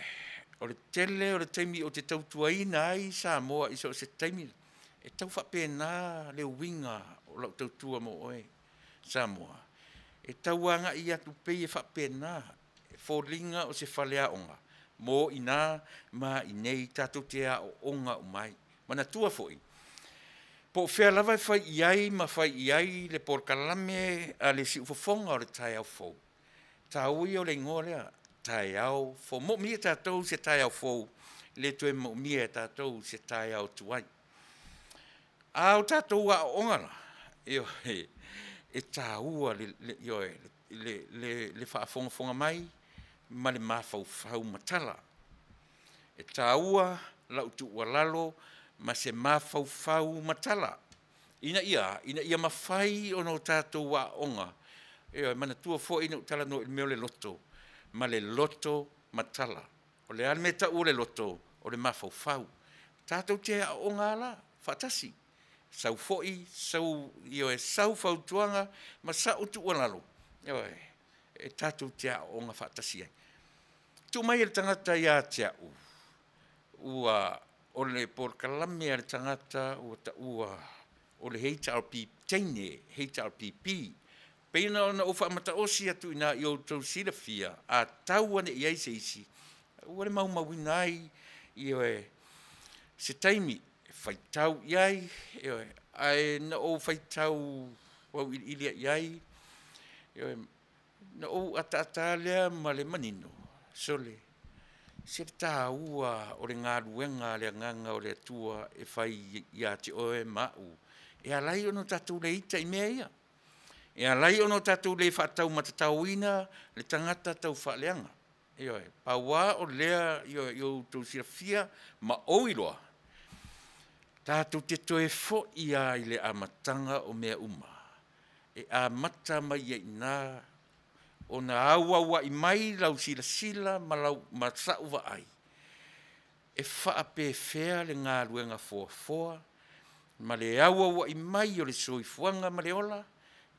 o le tele o le taimi ou te tautuaina ai Samoa i so o se taimi, e tau faapena le uiga o lau tautua mo oe Samoa, e tau agai atu pei e faapena, e foliga o se faleaoga mo i ina ma i inei tatou te aooga uma ai. Manatua foi, po o fea lava e fai i ai ma fai i ai le polokalame a le siufofoga o le taeao fou, taua ia o le igoa lea, taeao fou. E moomia e tatou se taeao fou, e le toe moomia e tatou se taeao tuai. A o tatou aooga la, ioe, e taua ioe, le faafogafoga mai ma le mafaufau matala. E taua lau tuualalo ma se mafaufau matala ina ia a? Ina ia mafai ona o tatou aooga. Ioe, manatua foi na ou talanoa i le mea o le loto ma le loto matala. O le a le mea e tau o le loto? O le mafaufau. Tatou te aooga lava la faatasi, sau foi ioe, sau fautuaga ma sau tuualalo, ioe, e tatou te aooga faatasi ai. Tuu mai e le tagata ia te au, ua o le polokalame a le tagata ua taua o le HRPP, teine HRPP. Pei ona ou faamataosi atu i ina i outou silafia, a tau ane i ai se isi, ua le maumauina ai, ioe, se taimi e faitau i ai, ioe, ae na ou faitau auiliili i ai, ioe, na ou ataata lea ma le manino, sole, se le taua o le galuega a le Agaga o le Atua e fai ia te oe ma au, e ala ai ona o tatou le ita i mea ia. E ala ai ona o tatou le faataumatataoina le tagata taufaaleaga. Ioe, pau lava o lea, ioe, ia outou silafia ma ou iloa, tatou te toe foi lava i le amataga o mea uma. E amata mai ai i ina ona auauai mai lau silasila ma sa'u vaai, e faapefea le galuega foafoa ma le auauai mai o le soifuaga ma le ola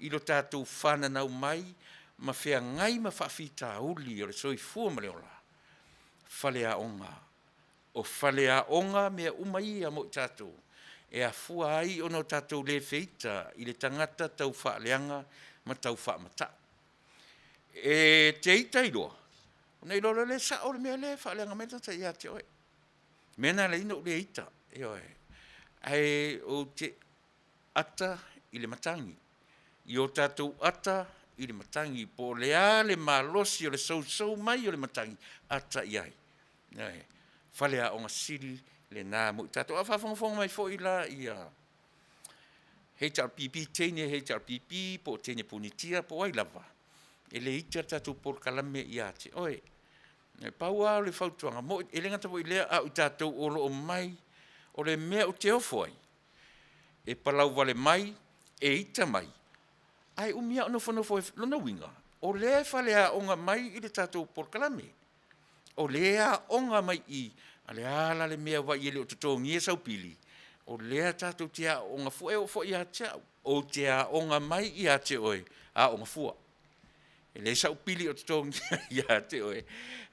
i lo tatou fananau mai ma feagai ma faafitauli o le soifua ma le ola? Faleaoga. O faleaoga mea uma ia mo i tatou e afua ai ona o tatou le feita i le tagata taufaaleaga ma taufaamata'u. E te ita ai loa, ona iloa loa lea e sao le mea lea e faaleaga mai ai le tagata ia te oe. O le mea lena e ala ai ona ou le ita, ioe, ae ou te ata i le matagi, ia o tatou ata i le matagi, po o le a le malosi o le sousou mai o le matagi, ata i ai. Ioe. Faleaoga sili lena mo i tatou. A o faafogafoga mai foi la ia HRPP, teine HRPP po o teine punitia po o ai lava, e le ita le tatou polokalame ia te oe. E pau lava o le fautuaga, e le gata foi i lea a o i tatou o lo o mai, o le mea ou te ofo ai, e palauvale mai, e ita mai, ae umi lava o nofonofo. Lona uiga, o lea e faleaoga mai i le tatou polokalame, o lea e aoga mai i i, a o le a la le mea vaai i ai e le o totogia sau pili? O lea tatou te aooga fua, e oo foi ia te au, ou te aoga mai ia te oe, aoga fua. E leai sau pili o totogia ia te oe,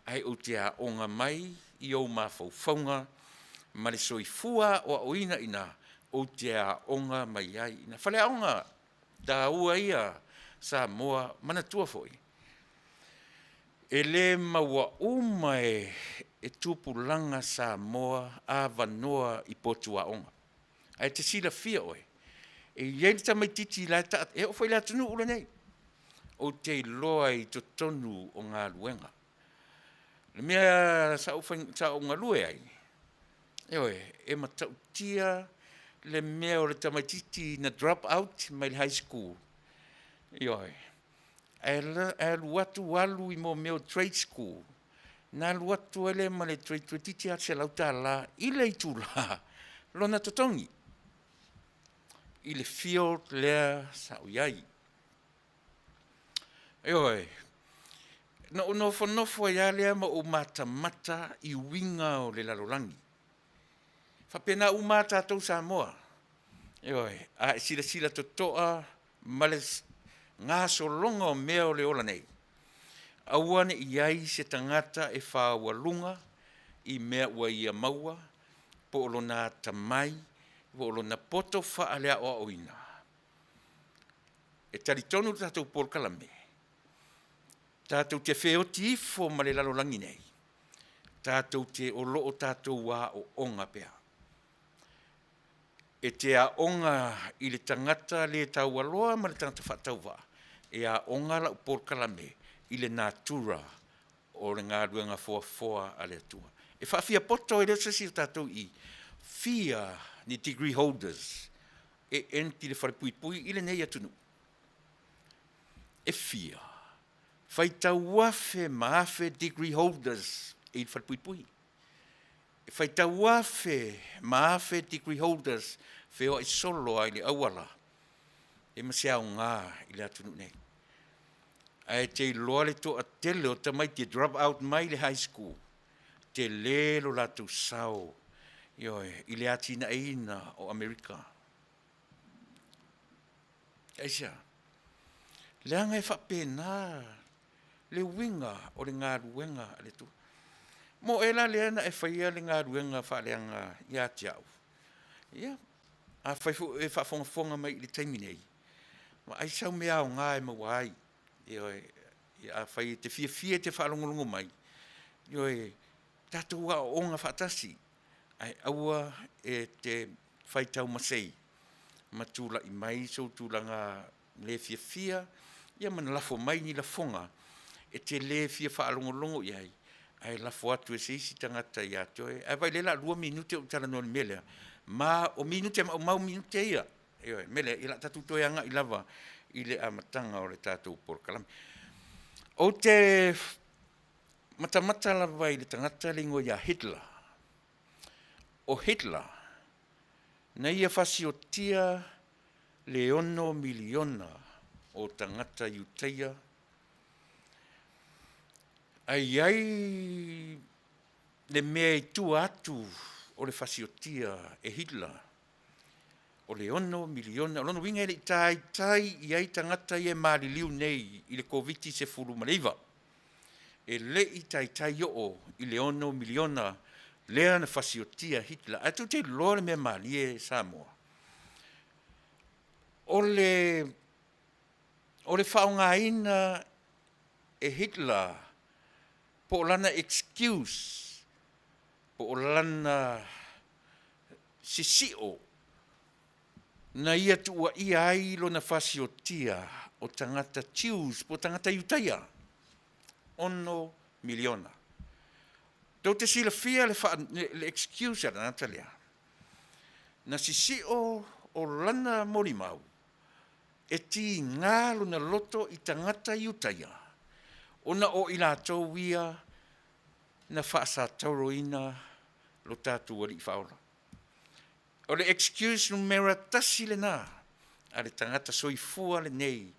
ae ou te aoga mai i ou mafaufauga ma le soifua aoaoina i ina, ou te aoga mai ai i ina. Faleaoga taua ia Samoa, manatua foi, e le maua uma e tupulaga Samoa avanoa i potu aoga. Ae te silafia oe, e i ai le tamaitiiti la e e oo foi i le atunuu lenei, ou te iloa i totonu o galuega. O le mea sa ou galue ai, ioe, e matautia le mea o le tamaitiiti na drop out mai le high school, ioe, ae alu atu alu i mea o trade school, na alu atu ai lea ma le trade toeitiiti lava $100 i le itula lona totogi i le field lea sa ou i ai. Ioe, na ou nofonofo ai lava lea ma ou matamata i uiga o le lalolagi. E faapena uma lava tatou Samoa. Ioe, a e silasila totoa ma le gasologa o mea o le ola nei, aua ne i i ai se tagata e faualuga i mea ua ia maua po o lona atamai po o lona poto faaleaoaoina. E talitonu le tatou polokalame, tatou te feoti ifo ma le lalolagi nei, tatou te o lo o tatou aooga pea. E te aoga i le tagata le taualoa ma le tagata faatauvaa, e aoga lau polokalame i le natura o le galuega foafoa a le Atua. E faafiapoto, e le o se isi o tatou i i, fia ni degree holders e empty le falepuipui i lenei atunuu? E fia? Faitau afe ma afe degree holders i le falepuipui. E faitau afe ma afe degree holders feoai solo lava i le auala e ma se aoga i le atunuu nei. Ae te iloa le toatele o tamaiti e drop out mai le high school, tele lo latou sao, ioe, i le atinaeina o Amerika. Aisea? Leaga e faapena le uiga o le galuega a le Atua. Mo oe la lea na e faia le galuega faaleaga ia te au, ia, afai foi o e faafogafoga mai i le taimi nei, Vaai sau mea aoga e maua ai. Ioe, afai e te fiafia e te faalogologo mai, ioe, tatou aoaoga faatasi, ae aua e te faitau masei ma tulai mai sou tulaga le fiafia, ia ma lafo mai ni lafoga e te le fia faalogologo i ai, ae lafo atu e se isi tagata ia te oe. Ae vaai o lea o le a 2 minute o ou talanoa i le mea lea, ma o minute maumau minute ia. Ioe, o le mea lea, o le a tatou toe agai lava i le amataga o le tatou polokalame. Ou te matamata lava i le tagata le igoa ia Hitler. O Hitler, na ia fasiotia le 6 miliona o tagata Iutaia, ae i ai le mea i tua atu o le fasiotia e Hitler, o le 6 miliona. O lona uiga e le i taitai i ai tagata ia e maliliu nei i le Koviti-19. E le i taitai oo i le 6 miliona lea na fasiotia Hitler. Ae tou te iloa le mea malie Samoa, o le faaaogaina e Hitler po o lana excuse, po o lana sisio na ia tuuaia ai lona fasiotia o tagata Jews po o tagata Iutaia, 6 miliona. Tou te silafia le excuse a le tagata lea, na sisio o lana molimau e tiga lona loto i tagata Iutaia, ona o i latou ia na faasatauroina lo tatou Alii Faaola. O le excuse numera 1 lena a le tagata soifua lenei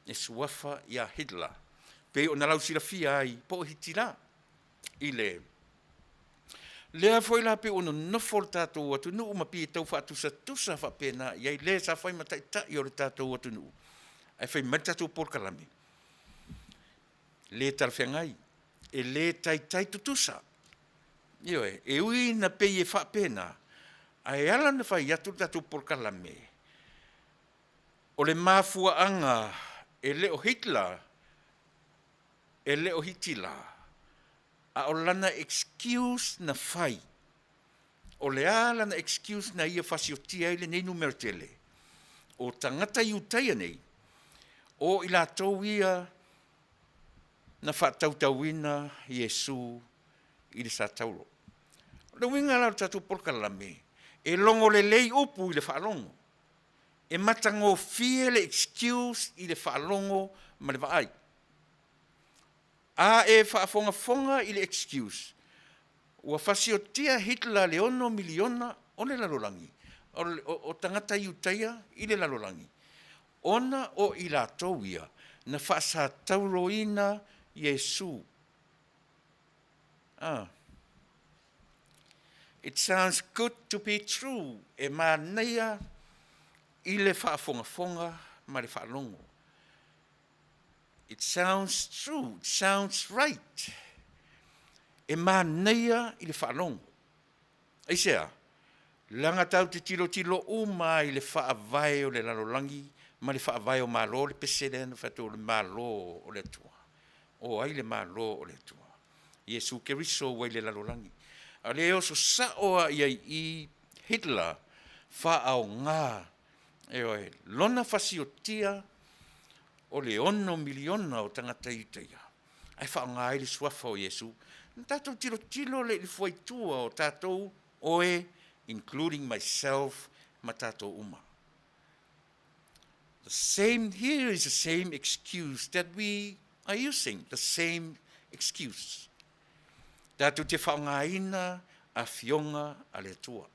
e suafa ia Hitler, pei ona lausilafia ai po o Hitila i le lea foi la pei ua nonofo le tatou atunuu ma pei e tau faatusatusa faapena i ai le sa fai ma taitai o le tatou atunuu, ae fai mai le tatou polokalame le talafeagai, e le taitai tutusa. Ioe, e ui ina pei e faapena, ae ala ona fai atu le tatou polokalame, o le mafuaaga e le o Hitler, e le o Hitila, a o lana excuse na fai. O le a lana excuse na ia fasiotia ai lenei numera tele? O tagata Iutaia nei, o i latou ia na faatautauina Iesu i le satauro. O le uiga la o le tatou polokalame, e logo lelei upu i le faalogo, e matagofie le excuse i le faalogo ma le vaai. A e faafogafoga i le excuse, ua fasiotia Hitler le 6 miliona o le lalolagi, o tagata Iutaia i le lalolagi, ona o i latou ia na faasatauroina Iesu. It sounds good to be true, e manaia i le faafogafoga ma le faalogo. It sounds true, it sounds right. E manaia i le faalogo. Aisea? Leaga tatou te tilotilo uma i le faavae o le lalolagi ma le faavae o Malo, le pese lea na fai atu o le Malo o le Atua. O ai le Malo o le Atua? Iesu Keriso ua i le lalolagi. A le oso sao a i ai i Hitler faaoga ioe, lona fasiotia o le 6 miliona o tagata Iutaia, ae faaaoga ai le suafa o Iesu. Na tatou tilotilo le i le fuaitua o tatou oe, including myself, ma tatou uma. The same here is the same excuse that we are using, the same excuse. Tatou te faaaogaina afioga a le Atua.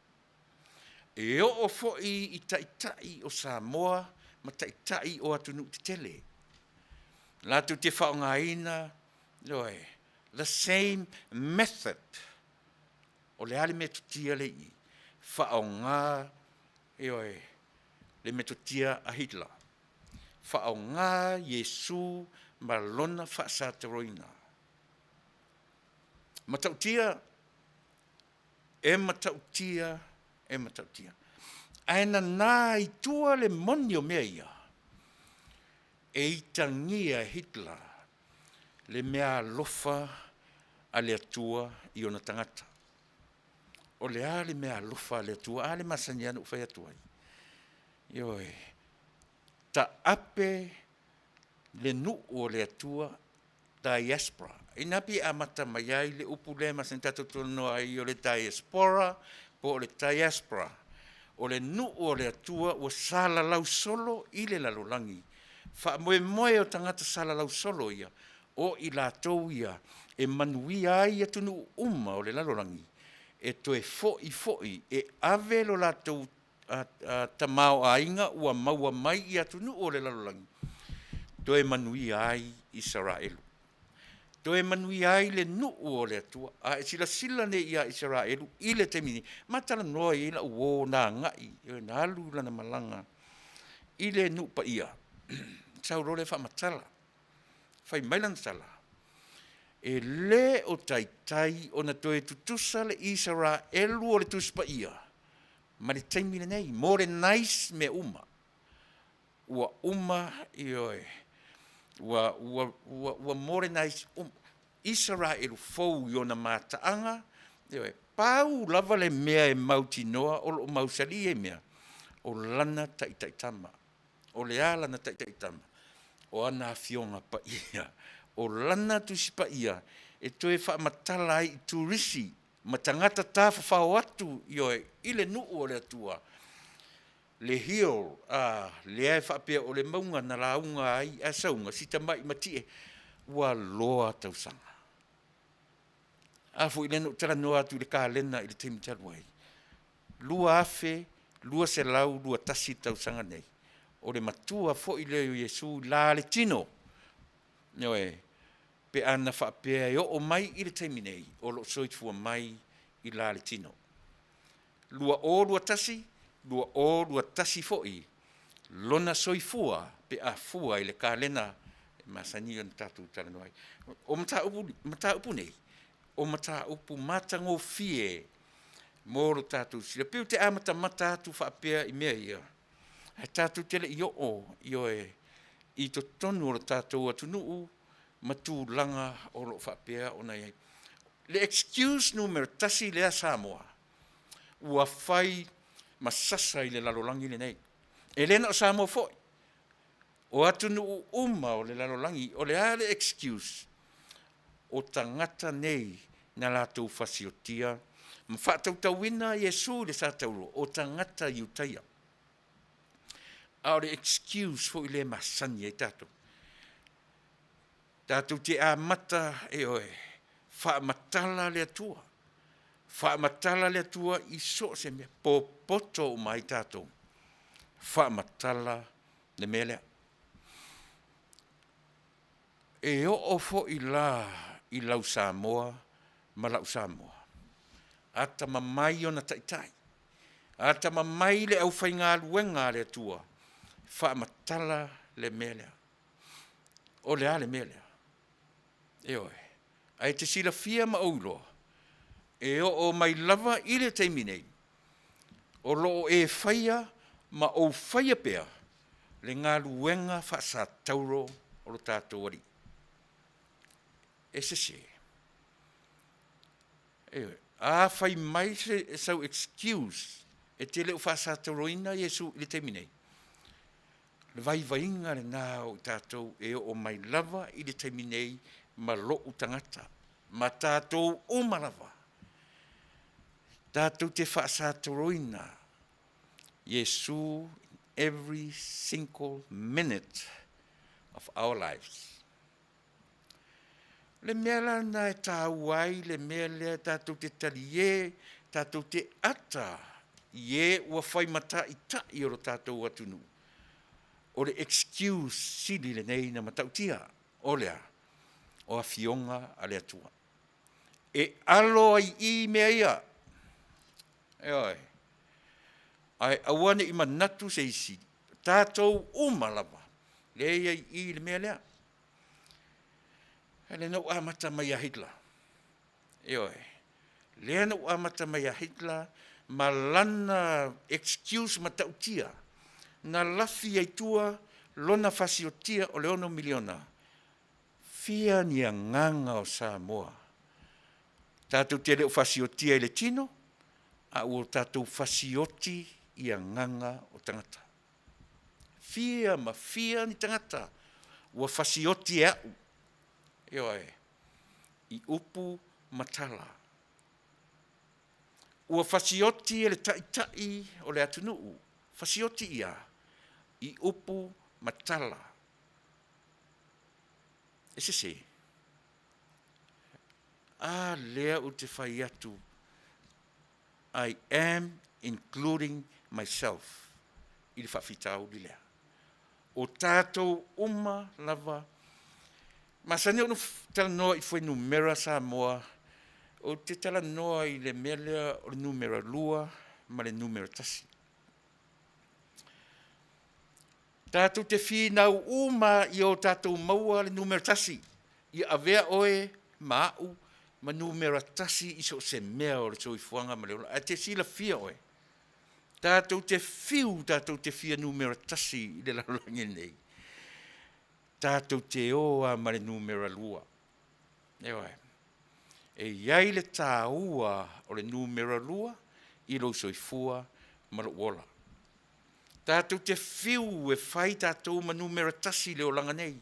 E oo foi i taitai o Samoa ma taitai o atunuu tetele. Latou te faaaogaina ioe, the same method. O le a le metotia le i faaaoga ioe, le metotia a Hitler. Faaaoga Iesu ma lona faasatauroina. Matautia, e matautia, e matautia. Ae nana i tua le moni o mea ia. E itagia e Hitler le mea alofa a le Atua i ona tagata. O le a le mea alofa a le Atua? A le masani lava ona ou fai atu ai. Ioe, taape le nuu o le Atua, diaspora. Ina pei e amata mai ai le upu lea e masani ona tatou talanoa ai o le diaspora po o le diaspora. O le nuu o le Atua ua salalau solo i le lalolagi. Faamoemoe o tagata salalau solo ia, o i latou ia e manuia ai atunuu uma o le lalolagi e toe foi foi e ave lo latou tamaoaiga ua maua mai i atunuu o le lalolagi, toe manuia ai Isaraelu. Toe manuia ai le nuu o le Atua. A e silasila nei ia Isaraelu i le taimi nei, ma talanoa i ai lau uo na agai, na alu lana malaga i le nuu paia, sau loa lea faamatala, fai mai lana tala, e le o taitai ona toe tutusa le Isaraelu o le Tusi Paia ma le taimi lenei, modernize mea uma. Ua uma, ioe, ua, ua, ua, ua modernize uma. Isaraelu fou i ona mataaga, ioe, pau lava le mea e mautinoa o lo o mausali ia mea, o lana taitaitama. O le a lana taitaitama? O ana Afioga Paia. O lana Tusi Paia e toe faamatala ai i turisi ma tagata tafafao atu, ioe, i le nuu o le Atua, le hill a lea e faapea o le mauga na lauga ai a sauga si tamai matie ua loa tausaga. A foi lea na ou talanoa atu i le kalena i le taimi talu ai, 2021 tausaga nei, o le matua foi lea o Iesu i la le tino, ioe, pe ana faapea e oo mai i le taimi nei, o lo o soifua mai i la le tino. 2021, 2021 foi lona soifua pe a fua i le kalena e masani ona tatou talanoa ai. O mataupu, mataupu nei, o mataupu matagofie mo lo tatou silafia. Pei ou te amatamata atu faapea i mea ia, ae tatou te le i oo, ioe, i totonu o le tatou atunuu ma tulaga o lo o faapea ona i ai. Le excuse numera 1 lea Samoa ua fai ma sasa i le lalolagi lenei. E le na o Samoa foi, o atunuu uma o le lalolagi, o le a le excuse? O tagata nei na latou fasiotia ma faatautauina Iesu i le satauro, o tagata Iutaia. A o le excuse foi lea e masani ai tatou. Tatou te amata, ioe, faamatala le Atua, faamatala le Atua i so o se mea, popoto uma ai tatou, faamatala le mea lea. E oo foi la i lau Samoa ma lau Samoa, atamamai ona taitai, atamamai le aufaigaluega a le Atua, faamatala le mea lea. O le a le mea lea? Ioe. Ae e te silafia ma ou iloa, e oo mai lava i le taimi nei, o lo o e faia ma ou faia pea le galuega faasatauro o lo tatou Alii. E sese. Ioe. A fai mai se, sau excuse e te le o faasatauroina Iesu i le taimi nei, le vaivaiga lena o i tatou e oo mai lava i le taimi nei ma lou tagata, ma tatou uma lava, tatou te faasatauroina Iesu every single minute of our lives. O le mea la lena e taua ai le mea lea tatou te talie, tatou te ata i e ua fai ma taitai o lo tatou atunuu. O le excuse sili lenei na matautia, o le a? O Afioga a le Atua. E alo ai i i mea ia. Ioe. Ae aua ne i manatu se isi, tatou uma lava, lea e i ai i i le mea lea. Lea na ou amata mai ia Hitler. Ioe. Lea na ou amata mai ia Hitler ma lana excuse matautia na lafi ai tua. lona fasiotia o le 6 miliona, fia ni agaga o Samoa. Tatou te le o fasiotia i le tino, a ua tatou fasioti i agaga o tagata. Fia ma fia ni tagata ua fasioti e au, ioe, i upu ma tala. Ua fasioti e le taitai o le atunuu, fasioti ia i upu ma tala. E sese. A lea ou te fai atu, I am including myself i le faafitauli lea. O tatou uma lava, masani ona talanoa i fuainumera Samoa, ou te talanoa i le mea lea o le numera 2 ma le numera 1. Tatou te finau uma ia o tatou maua le numera 1, ia avea oe ma au ma numera 1 i so o se mea o le soifuaga ma le ola. Ae te silafia oe, tatou te fiu, tatou te fia numera 1 i le lalolagi nei, tatou te o lava ma le numera 2. Ioe. E i ai le taua o le numera 2 i lou soifua ma lou ola. Tatou te fiu e fai tatou ma numera 1 i le olaga nei.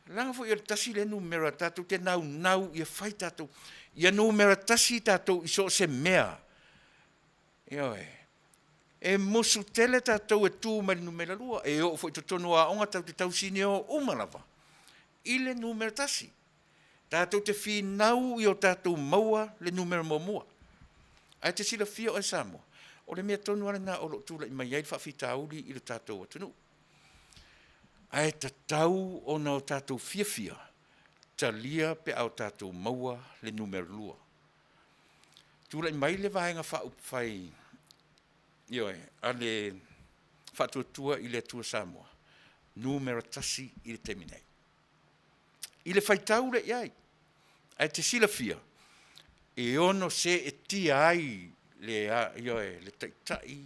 Leaga foi o le 1 le numera, tatou te naunau ia fai tatou. Ia numera 1 tatou i so o se mea. Ioe. E musu tele tatou e tu mai le numera 2. E oo foi i totonu o aoga tatou te tausinio uma lava i le numera 1. Tatou te finau ia o tatou maua le numera muamua. Ae te silafia oe Samoa, o le mea tonu lava lena o lo o tulai mai ai le faafitauli i le tatou atunuu. Ae tatau ona o tatou fiafia talia pe a o tatou maua le numera 2. Tulai mai le Vaega Faaupufai, ioe, a le Faatuatua i le Atua Samoa, numera 1 i le taimi nei. I le faitau lea i ai, ae te silafia, e ono seetia ai le, ioe, le taitai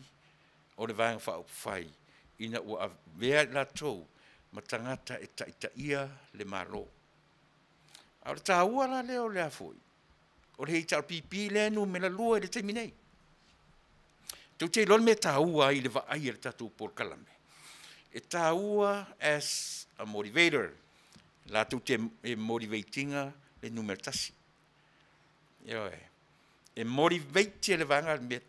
o le Vaega Faaupufai ina ua avea i latou ma tagata e taitaia le Malo. A o le taua la lea o le a foi, o le HRPP lea e numera 2 i le taimi nei. Tou te iloa le mea e taua ai i le vaai a le tatou polokalame. E taua as a motivator, latou te e motivate ina le numera 1. Ioe. E motivate e le vaega le mea,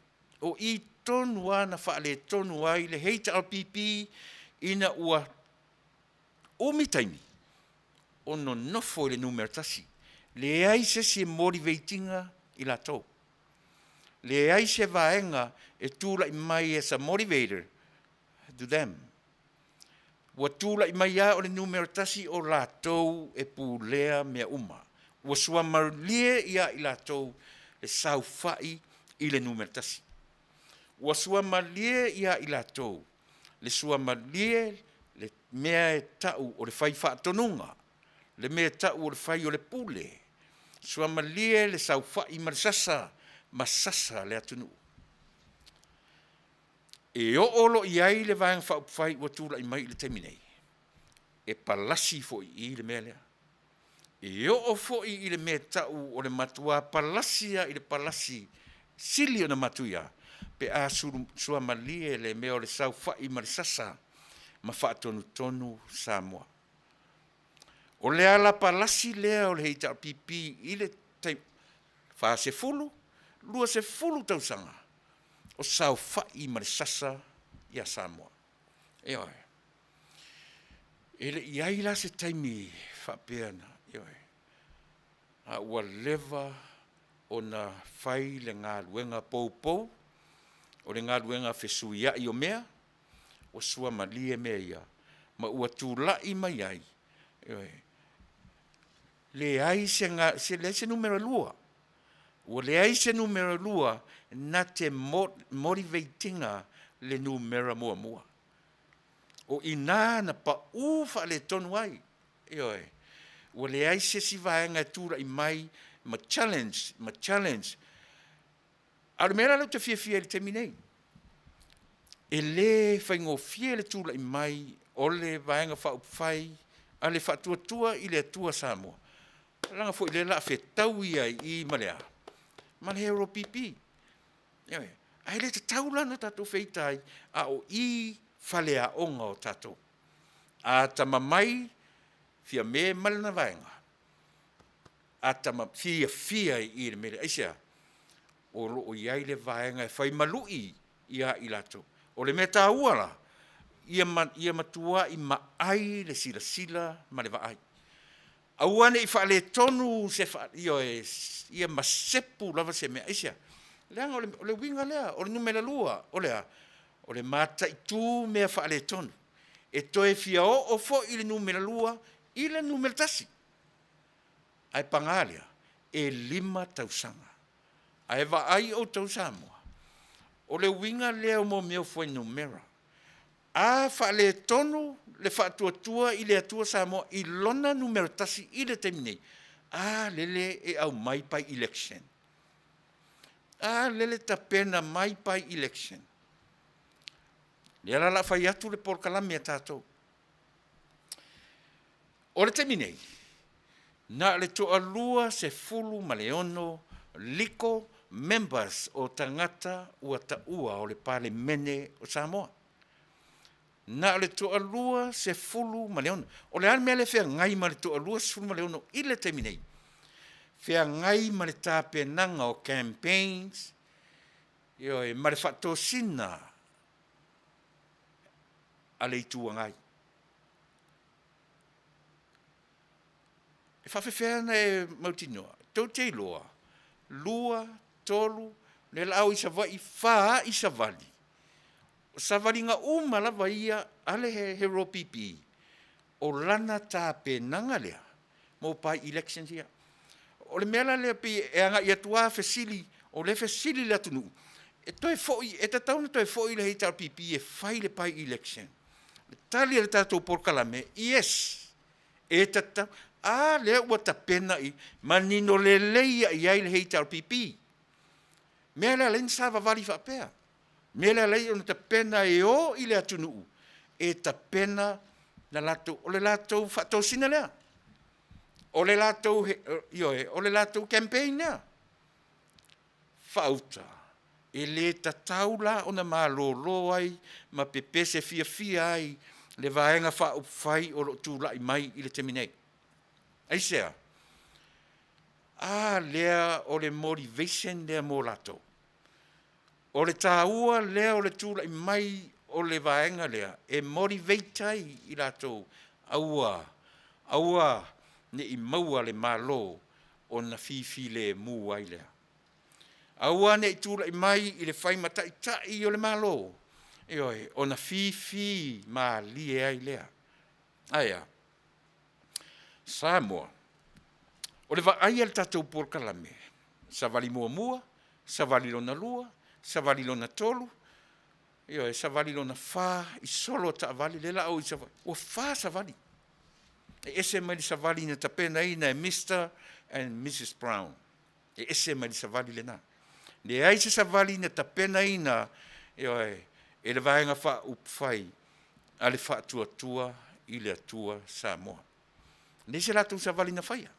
o i tonu lava na faaletonu ai le HRPP ina ua umi taimi o nonofo i le numera 1. Leai se isi e motivate ina i latou. Leai se vaega e tulai mai as a motivator to them. Ua tulai mai lava o le numera 1 o latou e pulea mea uma. Ua suamalie ia i latou le saofai i le numera 1. Ua suamalie ia i latou le suamalie le mea e tau o le fai faatonuga, le mea e tau o le fai o le pule, suamalie le saofai ma le sasa, ma sasa le atunuu. E oo loa i ai le Vaega Faaupufai ua tulai mai i le taimi nei, e palasi foi i i le mea lea. E oo foi i le mea e tau o le matua palasi lava i le palasi sili ona matuia, pe a suamalie le mea o le saofai ma le sasa ma faatonutonu Samoa. O le ala palasi lea o le HRPP i le 40, 20 tausaga o saofai ma le sasa ia Samoa. Ioe. E le i ai la se taimi faapea na, ioe, a ua leva ona fai le galuega poupou, o le galuega fesuiai o mea, ua suamalie mea ia, ma ua tulai mai ai, ioe, leai se, leai se numera 2. Ua leai se numera 2 na te motivate ina le numera muamua. O i ina na pau faaletonu ai, ioe, ua leai se isi vaega e tulai mai ma challenge, ma challenge. A o le mea la lea ou te fiafia ai i le taimi nei, E lē faigofie le tula'i mai o le Vaega Faaupufai a le Faatuatua i le Atua Samoa, leaga foi lea o le a fetaui ai i i ma le a? Ma le LPP. Ioe. Ae le tatau la ona tatou feita ai a o i faleaoga o tatou. A atamamai Fiame ma lana vaega, fiafia i i i le mea lea. Aisea? O lo o i ai le vaega e fai ma lui ia i latou. O le mea taua la, ia matuai maai le silasila ma le vaai. Aua ne i faaletonu se ioe, ia masepu lava se mea. Aisea? Leaga o le uiga lea, o le numera lua, o le a? O le mataitu mea faaletonu. E toe fia oo foi le numera lua i le numera tasi. Ae paga lea, e 5 tausaga. Ae vaai outou Samoa, o le uiga lea o mea o fuainumera. A faaletonu le Faatuatua i le Atua Samoa i lona numera tasi i le taimi nei, a lele e aumai by-election? A lele e tapena mai by-election? Lea la o le a fai atu le polokalame a tatou. O le taimi nei, na o le toalua sefulu ma le ono legal members o tagata ua taua o le Palemene o Samoa. Na o le toalua sefulu ma le ono. O le a le mea lea e feagai ma le toalua sefulu ma le ono i le taimi nei? Feagai ma le tapenaga o campaigns, ioe, ma le faatosina a le Itu Agai. E faapefea ona e mautinoa? Tou te iloa, 2, 3, lea o le a o i Savaii, fa a'i savali. O savaliga uma lava ia a le HRPP, o lana tapenaga lea mo by-elections ia. O le mea la lea pei e agai atu lava fesili, o lea e fesili le atunuu, e toe foi, e tatau ona toe foi le HRPP e fai le by-election? O le tali a le tatou polokalame, yes, e tatau. A lea ua tapena i, manino lelei lava i ai le HRPP. Mea lea e ala ai ona savavali faapea. Mea lea e ala ai ona tapena e o i le atunuu e tapena na latou, o le latou faatosina lea. O le latou, ioe, o le latou campaign lea. Faauta, e le tatau la ona malolo ai ma pepese fiafia ai le Vaega Faaupufai o lo o tulai mai i le taimi nei. Aisea? A lea o le motivation lea mo latou. O le taua lea o le tulai mai o le vaega lea e motivate ai i latou, aua, aua ne i maua le Malo ona fifilemu ai lea. Aua ne i tulai mai i le fai ma taitai o le Malo, ioe, ona fifi malie ai lea. Ae a? Samoa, o le vaai a le tatou polokalame, savali muamua, savali lona lua, savali lona tolu, ioe, savali lona fa i solo taavale, lea la o i Savaii, ua fa savali. E ese mai le savali na tapenaina e Mister and Missus Brown. E ese mai le savali lena. Leai se savali na tapenaina, ioe, e le Vaega Faaupufai a le Faatuatua i le Atua Samoa. Leai se latou savali na faia.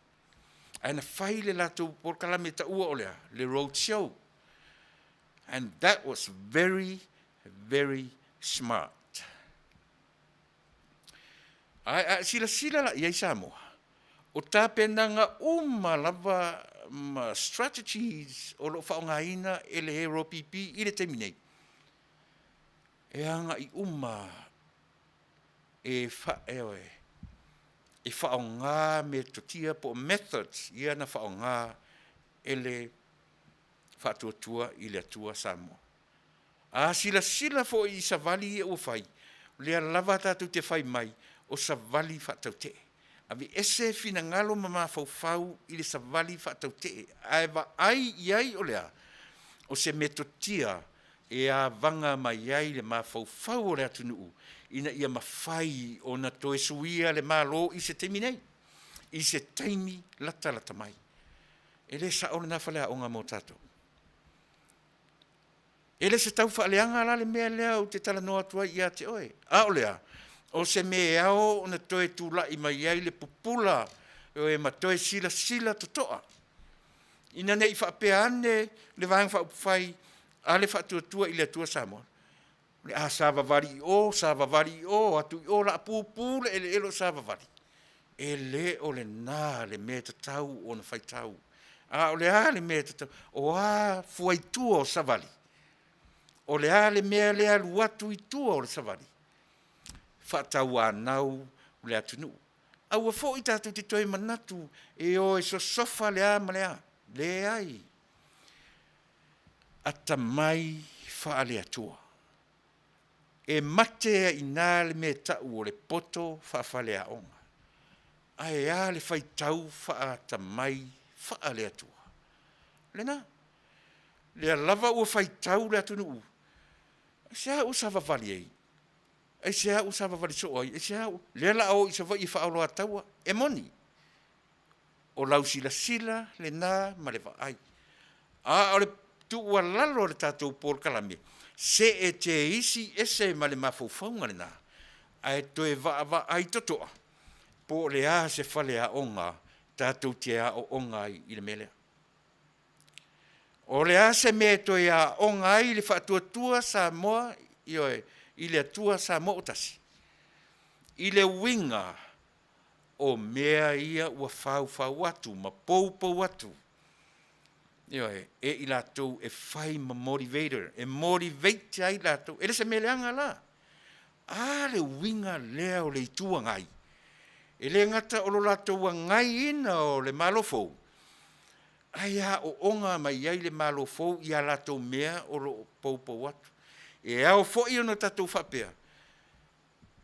Ae na fai le latou polokalame taua o le a? Le road show. And that was very, very smart. Ae a e silasila la i ai Samoa, o tapenaga uma lava ma strategies o lo o faaaogaina e le HRPP i le taimi nei, e agai uma e e faaaoga metotia po o methods ia na faaaoga e le Faatuatua i le Atua Samoa. A silasila foi i savali ia ua fai, o lea lava tatou te fai mai o savali faatautee. Aveese finagalo ma mafaufau i le savali faatautee, ae vaai i ai o le a? O se metotia e avaga mai ai le mafaufau o le atunuu ina ia mafai ona toe suia le Malo i se taimi nei, i se taimi latalata mai. E le sao lena faleaoga mo tatou. E le se tau faaleaga la le mea lea ou te talanoa atu ai ia te oe, a o le a? O se mea e ao ona toe tulai mai ai le pupula ma toe silasila totoa, ina ne i faapea ane le Vaega Faaupufai a le Faatuatua i le Atua Samoa, o le a savavali i o, savavali i o, o atu i o, o le a pupu le eleele o savavali. E le o lena le mea e tatau ona faitau. A o le a le mea e tatau? O a fua i tua o savali? O le a le mea lea e alu atu i tua o le savali? Faatauanau le atunuu. Aua foi tatou te toe manatu e o e sosofa le a ma le a. Leai. Atamai faale-Atua. E mate ai i ina le mea e tau o le poto faafaleaoga. Ae a le faitau faaatamai faale-Atua? Lena. Lea lava ua faitau le atunuu, aisea ua savavali ai? Aisea ua savavali soo ai? Aisea ua? Lea o le a o i Savaii e faaoloataua. E moni, o lau silasila lena ma le vaai, a o le tuualalo a le tatou polokalame, se e teisi ese ma le mafaufauga lena, ae toe vaavaai totoa po o le a se faleaoga tatou te aooga ai i le mea lea. O le a se mea e toe aoga ai le faatuatua Samoa, ioe, i le Atua Samoa ua tasi, i le uiga o mea ia ua faufau atu ma poupou atu, ioe, e i latou e fai ma motivator, e motivate ai latou. E le se mea leaga la. A le uiga lea o le Itu Agai, e le gata o lo latou agaiina o le Malo fou, ae aooga mai ai le Malo fou i a latou mea o lo o poupou atu. E ao foi ona tatou faapea,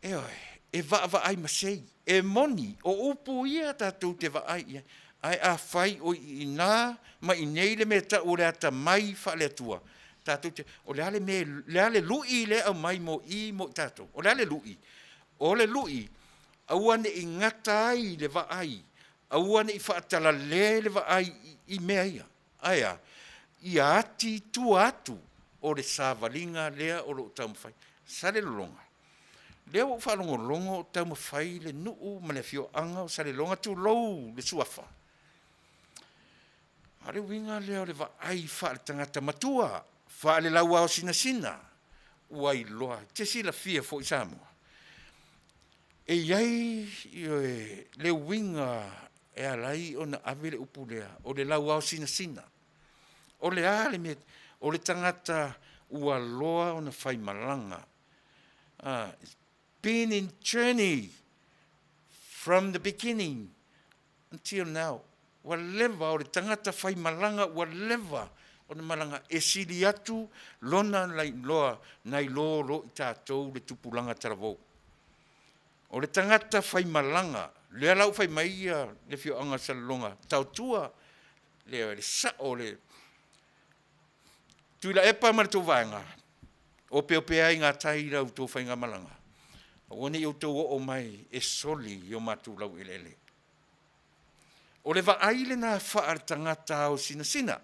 ioe, e vaavaai masei. E moni, o upu ia tatou te vaai i ai, ae afai o i ina ma i inei le mea e tau o le atamai faale-Atua, tatou te, o le a le mea, le a le lui lea e aumai mo i mo i tatou? O le a le lui? O le lui, aua ne i gata ai le vaai, aua ne i faatalale le vaai i mea ia. Ae a? Ia ati i tua atu o le savaliga lea o lo o taumafai. Salelologa, lea ua ou faalogologo o taumafai le nuu ma le afioaga o Salelologa tulou le suafa. A o le uiga lea o le vaai faaletagata matua, faalelauaosinasina, ua iloa, e te silafia foi Samoa, e i ai le uiga e ala ai ona ave le upu lea, o le lauaosinasina. O le a le mea? O le tagata ua loa ona faimalaga, been in journey from the beginning until now. Ua leva, o le tagata faimalaga ua leva ona malaga, e sili atu lona lailoa nai lo lo i tatou le tupulaga talavou. O le tagata faimalaga, lea la ua fai mai ia le afioaga o Salelologa, taotua le sao o le Tuilaepa ma le tou vaega, opeopea ai i gatai i la outou faigamalaga, aua ne i outou oo mai e soli i o matou laueleele. O le vaai lena faaletagata ao sinasina,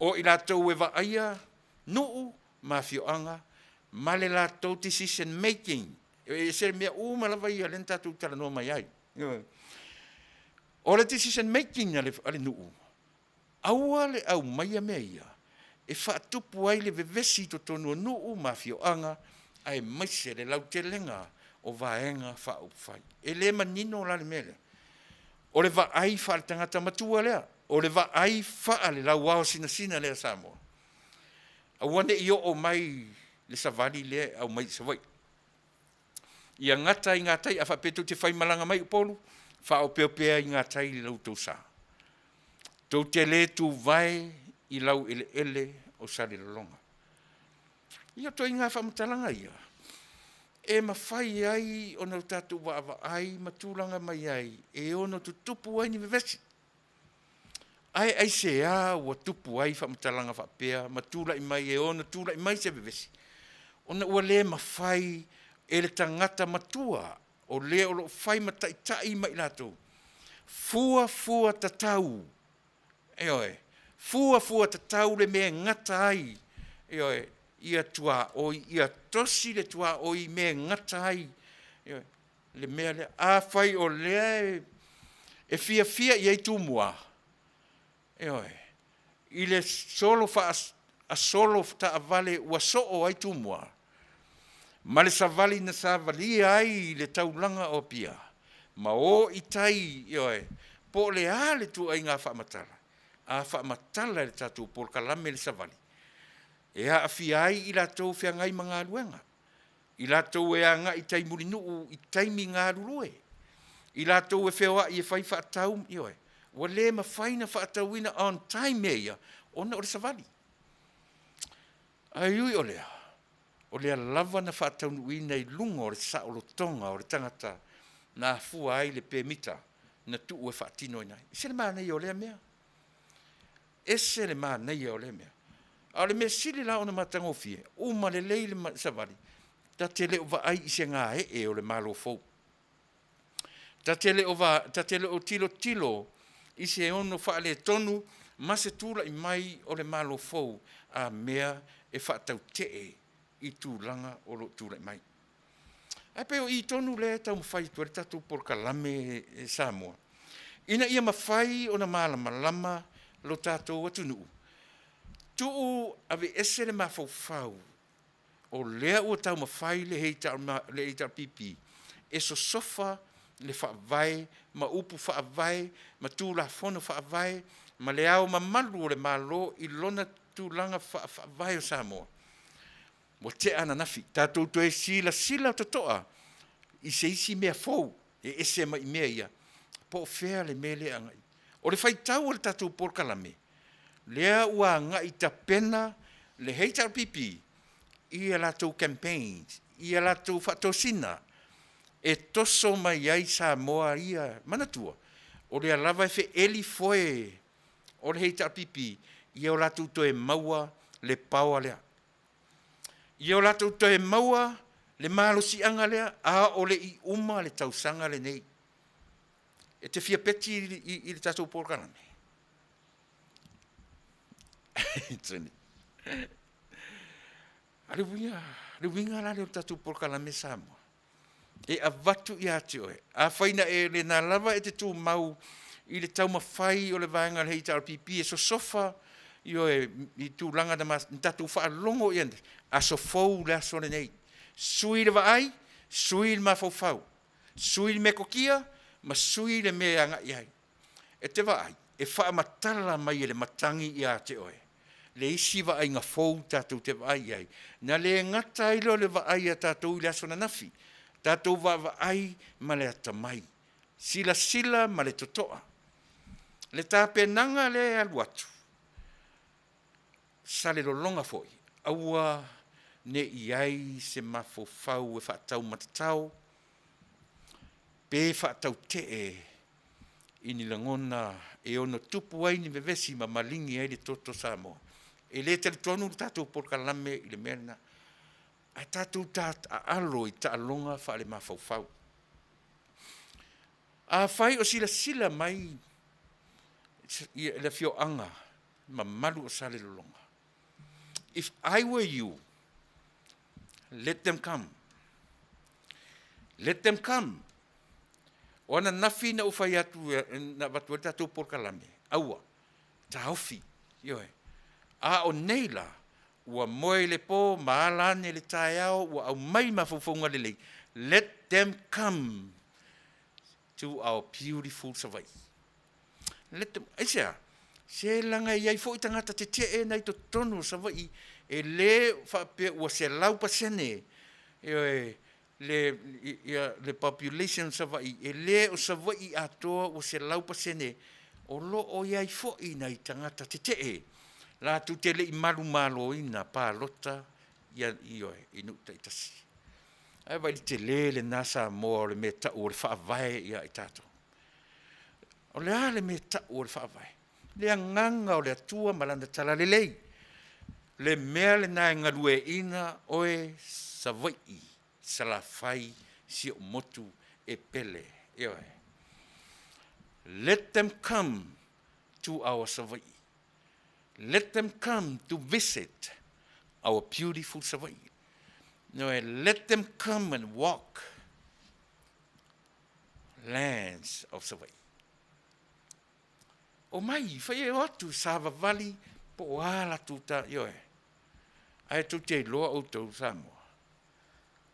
o i latou e vaaia nuu ma afioaga ma le latou decision making. E ese mea uma lava ia lea na tatou talanoa mai ai. O le decision making a le nuu, aua le aumaia mea ia e faatupu ai le vevesi i totonu o nuu ma afioaga aemaise le lautelega o vaega faaupufai. E le manino la le mea lea. O le vaai faaletagata matua lea, o le vaai faalelauaosinasina lea a Samoa. Aua ne i oo mai le savali lea e aumai i Savaii. Ia gata i gatai, a faapea tou te faimalaga mai Upolu, faaopeopea i gatai i lo outou sa. Tou te le tuvae i laueleele o Salelologa. Ia ituaiga faamatalaga ia, e mafai ai ona tatou vaavaai ma tulaga mai ai e ono tutupu ai ni vevesi. Ae aisea ua tupu ai faamatalaga faapea ma tulai mai e ono tulai mai se vevesi? Ona ua le mafai e le tagata matua o le o lo o fai ma taitai ma i latou, fuafua tatau, ioe, fuafua tatau le mea e gata ai, ioe. ia tuaoi, ia tosi le tuaoi i mea e gata ai le mea lea. Afai o lea e fiafia i ai Tumua, ioe, i le solo faasolo taavale ua soo ai Tumua, ma le savali na savalia ai i le taulaga o Apia, ma o i tai, ioe, po o le a le ituaiga faamatala, a faamatala e le tatou polokalame le savali, e aafia ai i latou e feagai ma galuega, i latou e agai i tai mulinuu i taimi galulue, i latou e feoai e fai faatau, ioe, ua le mafai ona faatauina on time mea ia ona o le savali. Ae ui o lea, o lea lava na faataunuuina i luga o le saolotoga o le tagata na afua ai le pemita na tuu e faatinoina ai. E ese le manaia o lea mea, ese le manaia o lea mea. A o le mea sili la ona matagofie, uma lelei le savali, ta te le o vaai i se gaee o le Malo fou. Ta te le o tilotilo i se ono faaletonu ma se tulai mai o le Malo fou a mea e faatautee i tulaga o lo o tulai mai. Ae pei o i tonu lea e taumafai atu ai le tatou polokalame e Samoa, ina ia mafai ona malamalama lo tatou atunuu, tuu aveese le mafaufau o lea ua taumafai le HRPP e sosofa le faavae ma upu faavae ma Tulafono faavae ma le Ao Mamalu o le Malo i lona tulaga faavae o Samoa. Ua tea ananafi, tatou toe silasila totoa i se isi mea fou e ese mai i mea ia, po o fea le mea lea e agai. O le faitau a le tatou polokalame, lea ua agai tapena le HRPP i a latou campaigns, i a latou faatosina e toso mai ai Samoa ia. Manatua, o lea lava e feeli foe o le HRPP ia o latou toe maua le power lea, ia o latou toe maua le malosiaga lea, a o le i uma le tausaga lenei. E te fia peti i le tatou polokalame? A le uiga la lea o le tatou polokalame Samoa, e avatu ia te oe. Afai na e lena lava e te tumau i le taumafai o le vaega a le HRPP e sosofa, ioe, i tulaga na tatou faalogo i ai, aso fou le aso lenei. Sui le vaai, sui le mafaufau, sui le metotia ma sui le mea e agai i ai. E te vaai, e faamatala mai e le matagi ia te oe le isi vaaiga fou tatou te vaai i ai, na le gata ai lea o le vaai a tatou i le aso ananafi, tatou vaavaai ma le atamai, silasila ma le totoa. Le tapenaga lea e alu atu, Salelologa foi, aua ne i ai se mafaufau e faataumatatao pe faatautee i ni lagona e ono tupu ai ni vevesi ma maligi ai le toto Samoa. E le talitonu le tatou polokalame i le mea lena, ae tatou taaalo i taaloga faalemafaufau. Afai o silasila mai le afioaga mamalu o Salelologa, if I were you, let them come. Let them come. O ananafi na ou fai atu, na avatu ai le tatou polokalame, aua, taofi, ioe. A o nei la, ua moe i le po ma ala ane i le taeao ua aumai mafaufauga lelei, let them come to our beautiful Savaii. Let them, aisea? Se leaga e i ai foi tagata tetee na i totonu o Savaii, e le faapea ua 100% ioe, le, ia, le population o Savaii, e le o Savaii atoa ua 100%, o lo o i ai foi nai tagata tetee latou te le i malumaloina palota ia, ioe, i nuu taitasi. Ae vaai i le tele lena Samoa o le mea tau o le faavae ia i tatou. O le a le mea tau o le faavae? Le agaga o le Atua ma Lana talalelei. Le mea lena e galueaiina oe Savaii, Salafai, si ou motu e pele. Ioe. Let them come to our Savaii. Let them come to visit. our beautiful Savaii. No, let them come and walk lands of Savaii. O mai, fai e o atu, savavali, po o a latou ta, ioe. Ae tou te iloa outou Samoa.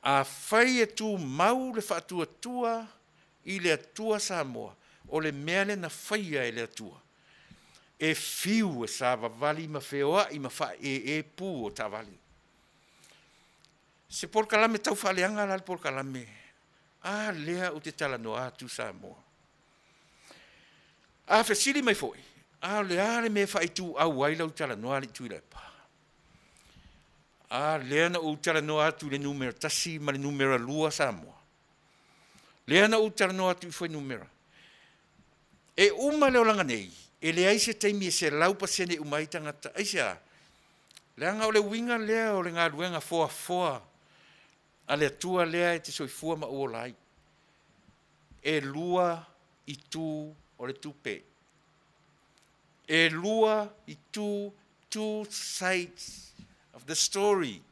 Afai e tumau le faatuatua i le Atua Samoa, o le mea lea na faia e le Atua, e fiu e savavali ma feoai ma faaee pu o taavale. Se polokalame tau faaleaga la le polokalame a lea ou te talanoa atu Samoa. A fesili mai foi, a o le a le mea e faaituau ai lau talanoa alii Tuilaepa? A lea na ou talanoa atu i le numera 1 ma le numera 2 Samoa. Lea na ou talanoa atu i fuainumera. E uma le olaga nei, e leai se taimi e 100% uma ai tagata. Aisea? Leaga o le uiga lea o le galuega foafoa a le Atua lea e te soifua ma ou ola ai. E lua itu o le tupe. E lua itu, two sides of the story,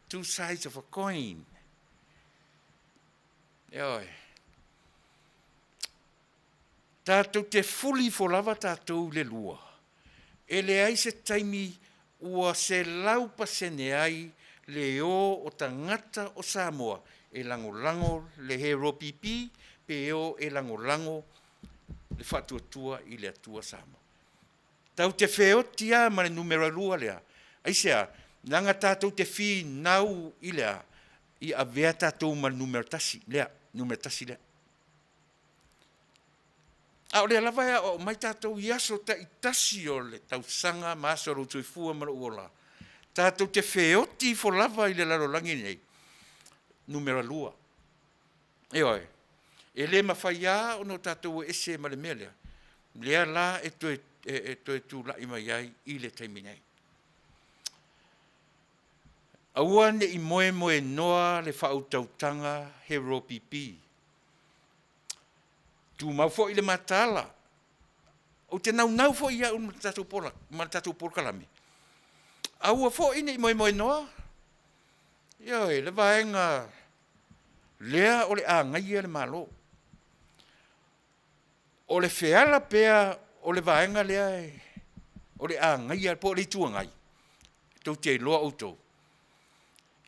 two sides of a coin. Ioe. Tatou te fuli ifo lava tatou i le lua. E leai se taimi ua 100% ai le o o tagata o Samoa e lagolago le HRPP pe o e lagolago le faatuatua i le Atua Samoa. Tatou te feoti lava ma le numera 2 lea. Aisea? Leaga tatou te finau i le a? I avea tatou ma le numera 1 lea, numera 1 lea. A o lea lava e aoao mai tatou i aso taitasi o le tausaga ma aso o lou soifua ma lou ola, tatou te feoti ifo lava i le lalolagi lenei, numera 2. Ioe, e le mafai lava ona tatou o ese ma le mea lea, lea la e toe tulai mai ai i le taimi nei. Aua ne i moemoenoa le faautautaga HRPP. Tumau foi le mataala. Ou te naunau foi au ma le tatou polokalame. Aua foi ne i moemoenoa, ioe, le vaega lea o le a agaia le Malo. O le feala pea o le vaega lea o le a agaia po o le Itu Agai, tou te iloa outou,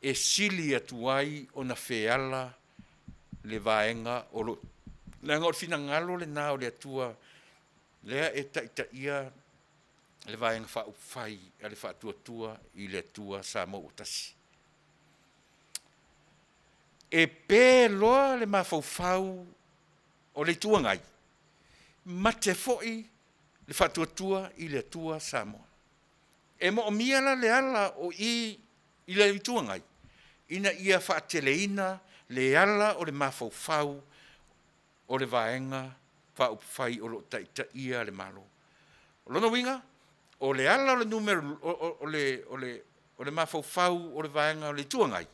e sili atu ai ona feala le vaega o lo, leaga o le finagalo lena o le Atua lea e taitaia le Vaega Faaupufai a le Faatuatua i le Atua Samoa ua Tasi. E pe loa le mafaufau o le Itu Agai, mate foi le Faatuatua i le Atua Samoa. E moomia la le ala o i i le Itu Agai ina ia faateleina le ala o le mafaufau o le Vaega Faaupufai o lo o taitaia le Malo. O lona uiga, o le ala o le numera o le mafaufau o le Vaega o le Itu Agai,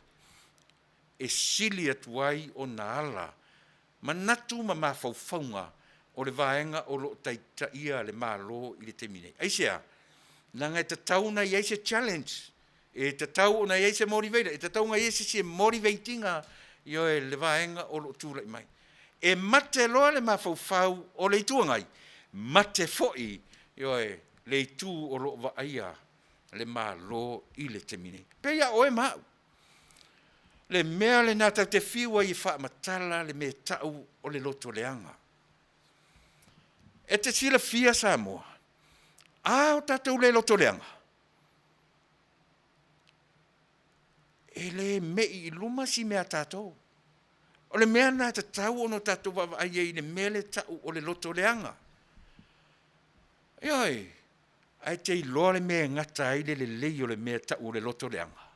e sili atu ai ona ala manatu ma mafaufauga o le vaega o lo o taitaia le Malo i le taimi nei. Aisea? Leaga e tatau ona i ai se challenge, e tatau ona i ai se motivator, e tatau ona i ai se isi e motivate ina, ioe, le vaega o lo o tulai mai. E mate loa le mafaufau o le Itu Agai, mate foi, ioe, le itu o lo o vaaia le Malo i le taimi nei. Pei lava o oe ma au. Le mea lena tatou te fiu ai e faamatala le mea e tau o le loto leaga. E te silafia Samoa, a o tatou le loto leaga, e le mei i luma si mea a tatou. O le mea lena e tatau ona tatou vaavaai ai i le mea lea e tau o le loto leaga. Ioe, ae te iloa le mea e gata ai le lelei o le mea e tau o le loto leaga.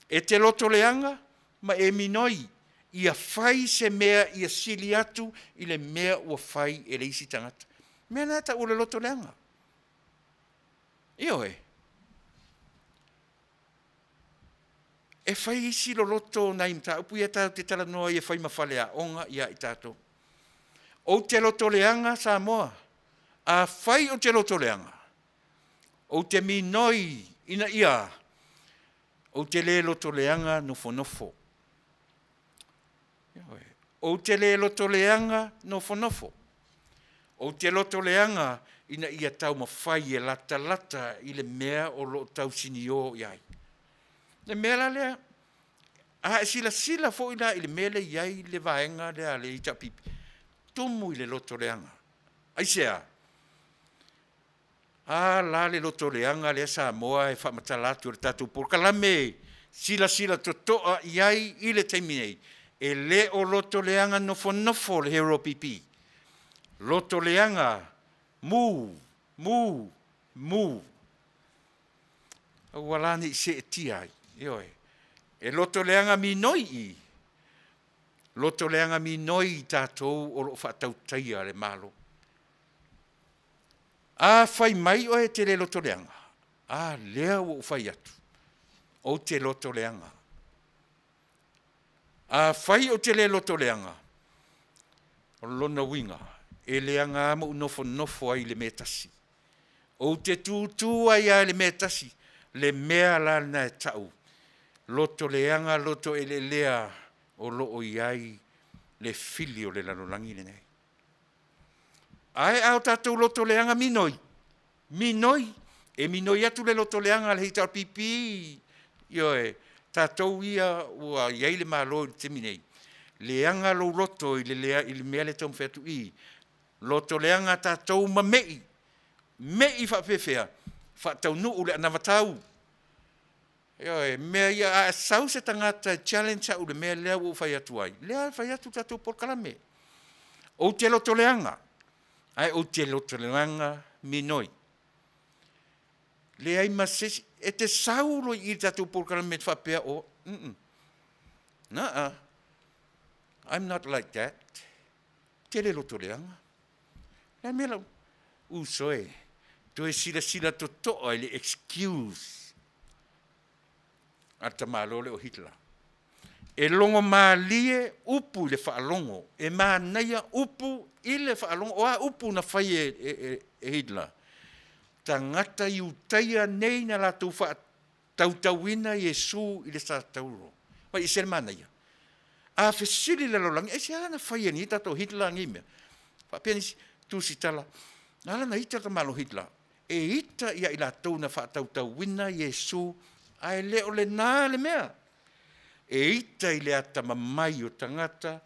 E te loto leaga ma e minoi ia fai se mea ia sili atu i le mea ua fai e le isi tagata. O le mea lena e tau o le loto leaga. Ioe. E fai isi loloto o nai mataupu ia tatou te talanoa ai e fai ma faleaoga ia i tatou. Ou te loto leaga Samoa. Afai ou te loto leaga, ou te minoi ina ia Ou te le lotoleaga nofonofo. Ioe. Ou te le lotoleaga nofonofo. Ou te lotoleaga ina ia taumafai e latalata i le mea o lo o tausinio i ai. Le mea la lea, a e silasila foi la i le mea lea e i ai le vaega lea a le HRPP, tumu i le lotoleaga. Aisea? A la le lotoleaga lea Samoa e faamatala atu e le tatou polokalame silasila totoa i ai i le taimi nei, e le o lotoleaga nofonofo le HRPP, lotoleaga move, move, move. Aua la ne i seetia ai, ioe. E lotoleaga minoi i, lotoleaga minoi i tatou o lo o faatautaia le Malo. A fai mai oe e te le lotoleaga, a lea ua ou fai atu, ou te lotoleaga. Afai ou te le lotoleaga, o lona uiga, e leaga lava ma ou nofonofo ai i le mea e tasi. Ou te tutu ai lava i le mea e tasi, le mea la lena e tau, lotoleaga, lotoeleelea o lo o i ai le fili o le lalolagi lenei. Ae a o tatou lotoleaga minoi, minoi, e minoi atu le lotoleaga a le HRPP, ioe, tatou ia ua i ai le Malo i le taimi nei, leaga lou loto i le mea lea e taumafai atu i, lotoleaga tatou ma mei, mei faapefea, faataunuu le anavatau. Ioe, mea ia, a sau se tagata e challenge au i le mea lea ua ou fai atu ai, lea e fai atu le tatou polokalame. Ou te lotoleaga, ae ou te lotoleaga minoi. Leai ma se isi, e te sau loa i i le tatou polokalame e te faapea o, naa, I'm not like that. Ou te le lotoleaga. Le a le mea la, uso e, toe silasila totoa i le excuse a le tamaloa lea o Hitler. E logo malie upu i le faalogo, e manaia upu i le faalogo. O a upu na fai e, e, e, e Hitler? Tagata Iutaia nei na latou faatautauina Iesu i le satauro. Vai e se le manaia. A fesili le lalolagi, aisea na fai e nei tatou Hitler nei mea? Faapea nisi, tusitala, na ala na ita le tamaloa Hitler, e ita ia i latou na faatautauina Iesu, ae le o lena le mea. E ita i le atamamai o tagata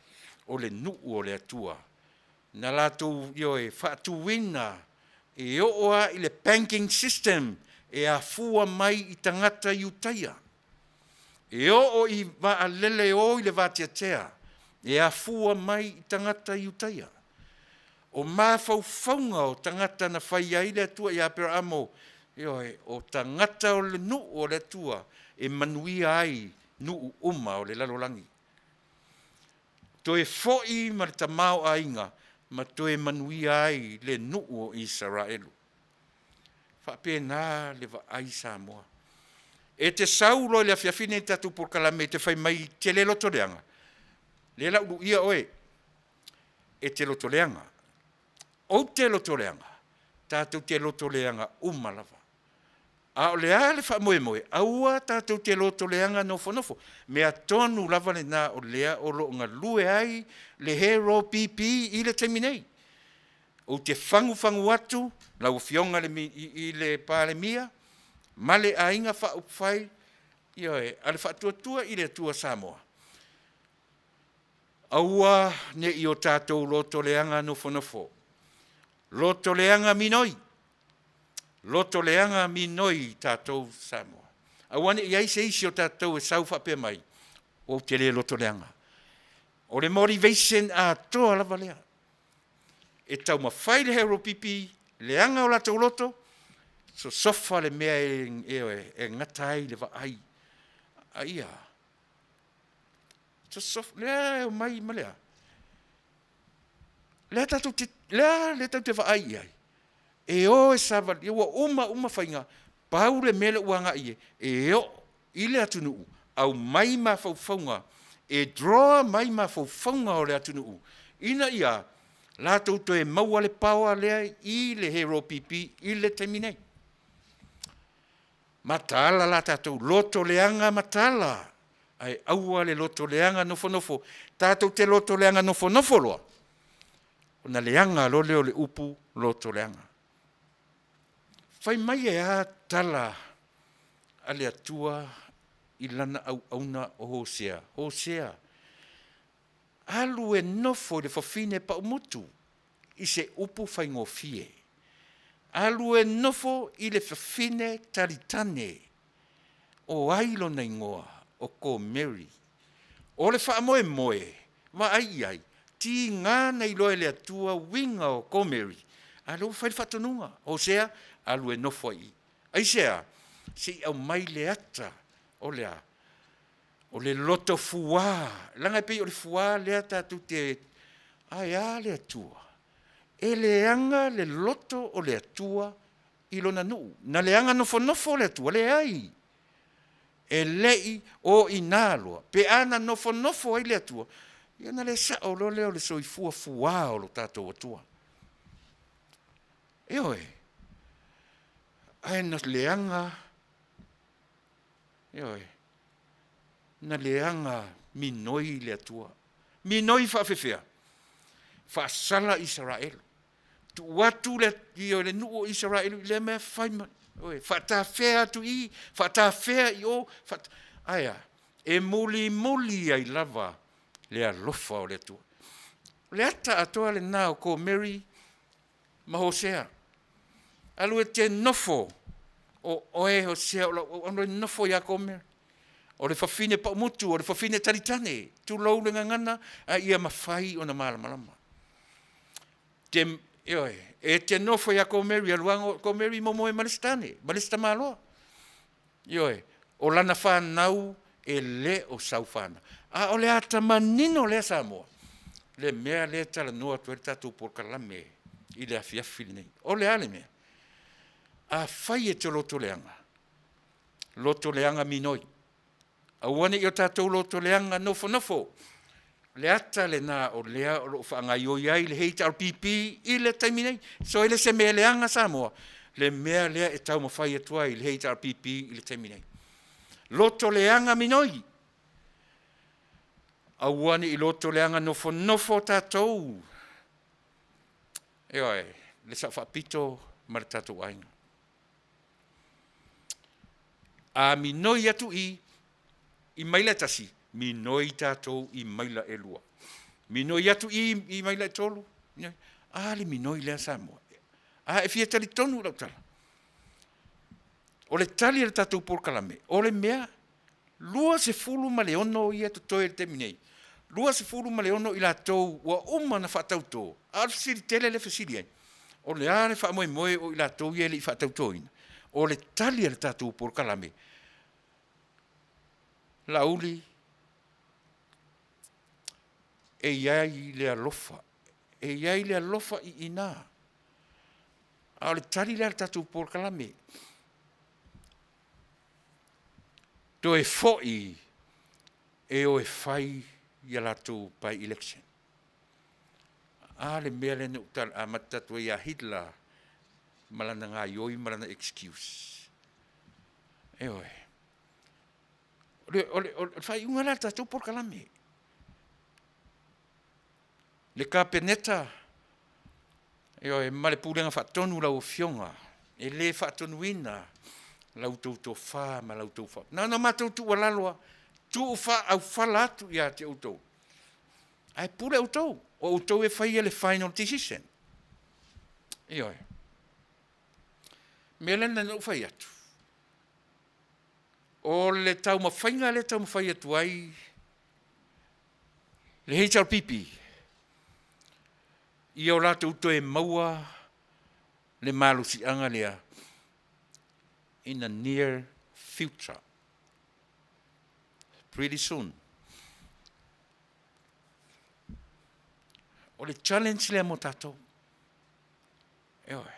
o le nuu o le Atua. Na latou, ioe, faatuina e oo lava i le banking system e afua mai i tagata Iutaia. E oo i vaalele e o i le vateatea, e afua mai i tagata Iutaia. O mafaufauga o tagata na fai ai le Atua ia Aperaamo, ioe, o tagata o le nuu o le Atua e manuia ai nuu uma o le lalolagi. Toe foi ma le tamaoaiga ma toe manuia ai le nuu o Isaraelu. Faapena le vaai Samoa. E te sau loa i le afiafi nei i le tatou polokalame e te fai mai e te le lotoleaga, lea la uluia oe, e te lotoleaga. Ou te lotoleaga, tatou te lotoleaga uma lava. A o le a le faamoemoe, aua tatou te lotoleaga nofonofo. Mea tonu lava lena o lea o lo o galue ai le Hero PP i le taimi nei. Ou te fagufagu atu lau Afioga i le Palemia ma le Aiga Faaupufai, ioe, a le Faatuatua i le Atua Samoa, aua ne i o tatou lotoleaga nofonofo, lotoleaga minoi, lotoleaga minoi tatou Samoa. Aua ne i i ai se isi o tatou e sau faapea mai, ou te le lotoleaga. O le motivation atoa lava lea. E taumafai le HRPP, leaga o latou loto, sosofa le mea e, e, e gata ai le vaai. A ia, sosofa, lea e omai ma lea. Lea tatou te, lea lea tatou te vaai i ai. E o e savali, ua uma uma faiga, pau le mea lea ua agai i ai, e oo i le atunuu, aumai mafaufauga, e draw mai mafaufauga o le atunuu, ina ia latou toe maua le power lea i le HRPP i le taimi nei. Mataala la tatou, loto leaga mataala, ae aua le loto leaga nofonofo. Tatou te loto leaga nofonofo loa, ona leaga loa lea o le upu loto leaga. Fai mai e a tala a le Atua i lana auauna o Hosea? Hosea, alu e nofo i le fafine paumutu i se upu faigofie. Alu e nofo i le fafine talitane. O ai lona igoa? O Komeri. O le faamoemoe, vaai i ai, tiga na iloa e le Atua uiga o Komeri, a o lea ua fai le faatonuga, Hosea, alu e nofo ai i i. Aisea? Se i aumai le ata o le a? O le loto fuā, leaga e pei o le fuā lea tatou te, ae a le Atua? E leaga le loto o le Atua i lona nuu. Na leaga nofonofo le Atua? Leai. E le i o i ina loa pe a na nofonofo ai le Atua, ia ona le sao loa lea o le soifua fuā o lo tatou Atua. Ioe. Ae na leaga, ioe, na leaga minoi le Atua. Minoi faafefea? Faasala Isaraelu, tuu atu le, ioe, le nuu o Isaraelu i lea mea fai ma, ioe, faatafea atu i i, faatafea i o, ae a? E mulimuli ai lava le alofa o le Atua. O le ata atoa lena o Komeri ma Hosea. Alu e te nofo, o oe Hosea o lau auauna, e nofo ia Komeri. O le fafine paumutu, o le fafine talitane, tulou le gagana, a ia mafai ona malamalama. Te, ioe, e te nofo ia Komeri, alu lava Komeri momoe ma le isi tane, ma le isi tamaloa. Ioe, o lana fanau e le o sau fanau. A o le ata manino lea Samoa, le mea lea e talanoa atu ai le tatou polokalame i le afiafi lenei. O le a le mea? Afai e te lotoleaga, lotoleaga minoi. Aua ne i o tatou lotoleaga nofonofo. O le ata lena o lea o lo o faagaioi ai le HRPP i le taimi nei. So e le se mea leaga Samoa, le mea lea e taumafai atu ai le HRPP i le taimi nei. Lotoleaga minoi. Aua ne i lotoleaga nofonofo tatou. Ioe, le Sao Faapito ma le tatou aiga. A minoi atu i i maila e tasi, minoi tatou i maila e lua. Minoi atu i i maila e tolu. A le minoi lea Samoa? A e fia talitonu i lau tala, o le tali a le tatou polokalame, o le mea 26 ia e totoe i le taimi nei, 26 i latou ua uma ona faatauto, a o le fesili tele lea e fesili ai, o le a le faamoemoe o i latou ia e le i faatautoina? O le tali a le tatou polokalame, Laauli, e i ai le alofa, e i ai le alofa i ina. A o le tali lea a le tatou polokalame, toe foi e o e fai ia latou by-election. A le mea lea na ou amata atu ai ia Hitler ma lana gaioi ma lana excuse. Ioe. O le faaiuga lea a le tatou polokalame. Le Kapeneta, ioe, ma le Pulega Faatonu lau Afioga, e le faatonuina la outou tofa ma la outou faa... Na ona matou tuualalo lava, tuu faaaufala atu ia te outou, ae pule outou, o outou e faia le final decision. Ioe. O le mea lea na ou fai atu, o le taumafaiga lea e taumafai atu ai le HRPP, ia o latou toe maua le malosiaga lea in the near future, pretty soon. O le challenge lea mo tatou. Ioe.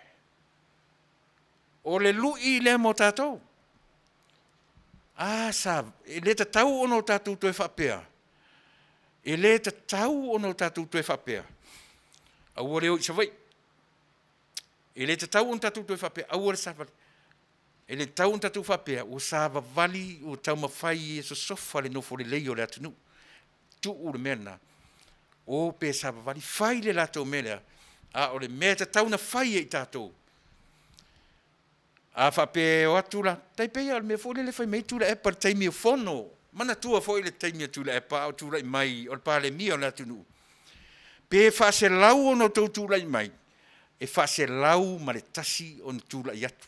O le lui lea mo tatou. A sa, e le tatau ona o tatou toe faapea, e le tatau ona o tatou toe faapea, aua le o i Savaii. E le tatau ona tatou toe faapea, aua le savali. E le tatau ona tatou faapea ua savavali, ua taumafai e sosofa le nofo lelei o le atunuu. Tuu le mea lena, o pe savavali, fai le latou mea lea, a o le mea e tatau ona fai e i tatou, a faapea e o atu la, tai pei lava o le mea foi lele e fai mai ai Tuilaepa i le taimi o fono, manatua foi le taimi o Tuilaepa a o tulai mai o le Palemia o le atunuu, pe faaselau ona outou tulai mai, e faaselau ma le tasi ona tulai atu.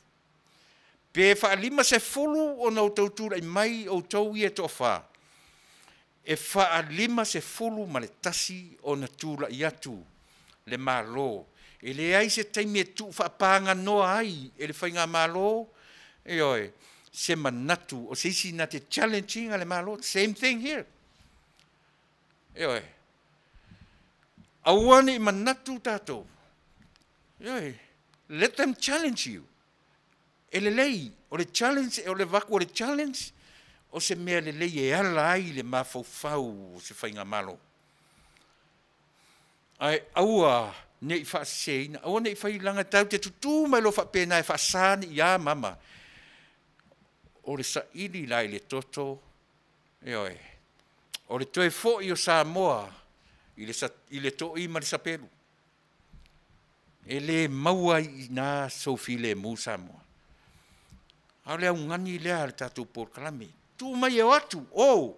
Pe faa-50 ona outou tulai mai outou ia e toafa, e faa-51 ona tulai atu le Malo. E leai se taimi e tuu faapaganoa ai e le Faigamalo, ioe, se manatu o se isi na te challenge ina le Malo. Same thing here. Ioe. Aua ne i manatu tatou, ioe, let them challenge you. E lelei, o le challenge, o le avatu o le challenge, o se mea lelei e ala ai le mafaufau o se faigamalo. Ae aua ne i faaseseina, aua ne i fai leaga tatou te tutu mai loa faapena e faasa ne i a ma a ma a. O le saili la i le toto, ioe, o le toe foi o Samoa i le toi ma le sapelu. E le maua ai i ina sou filemu Samoa. A o le augani lea a le tatou polokalame, tuu mai e o atu, o,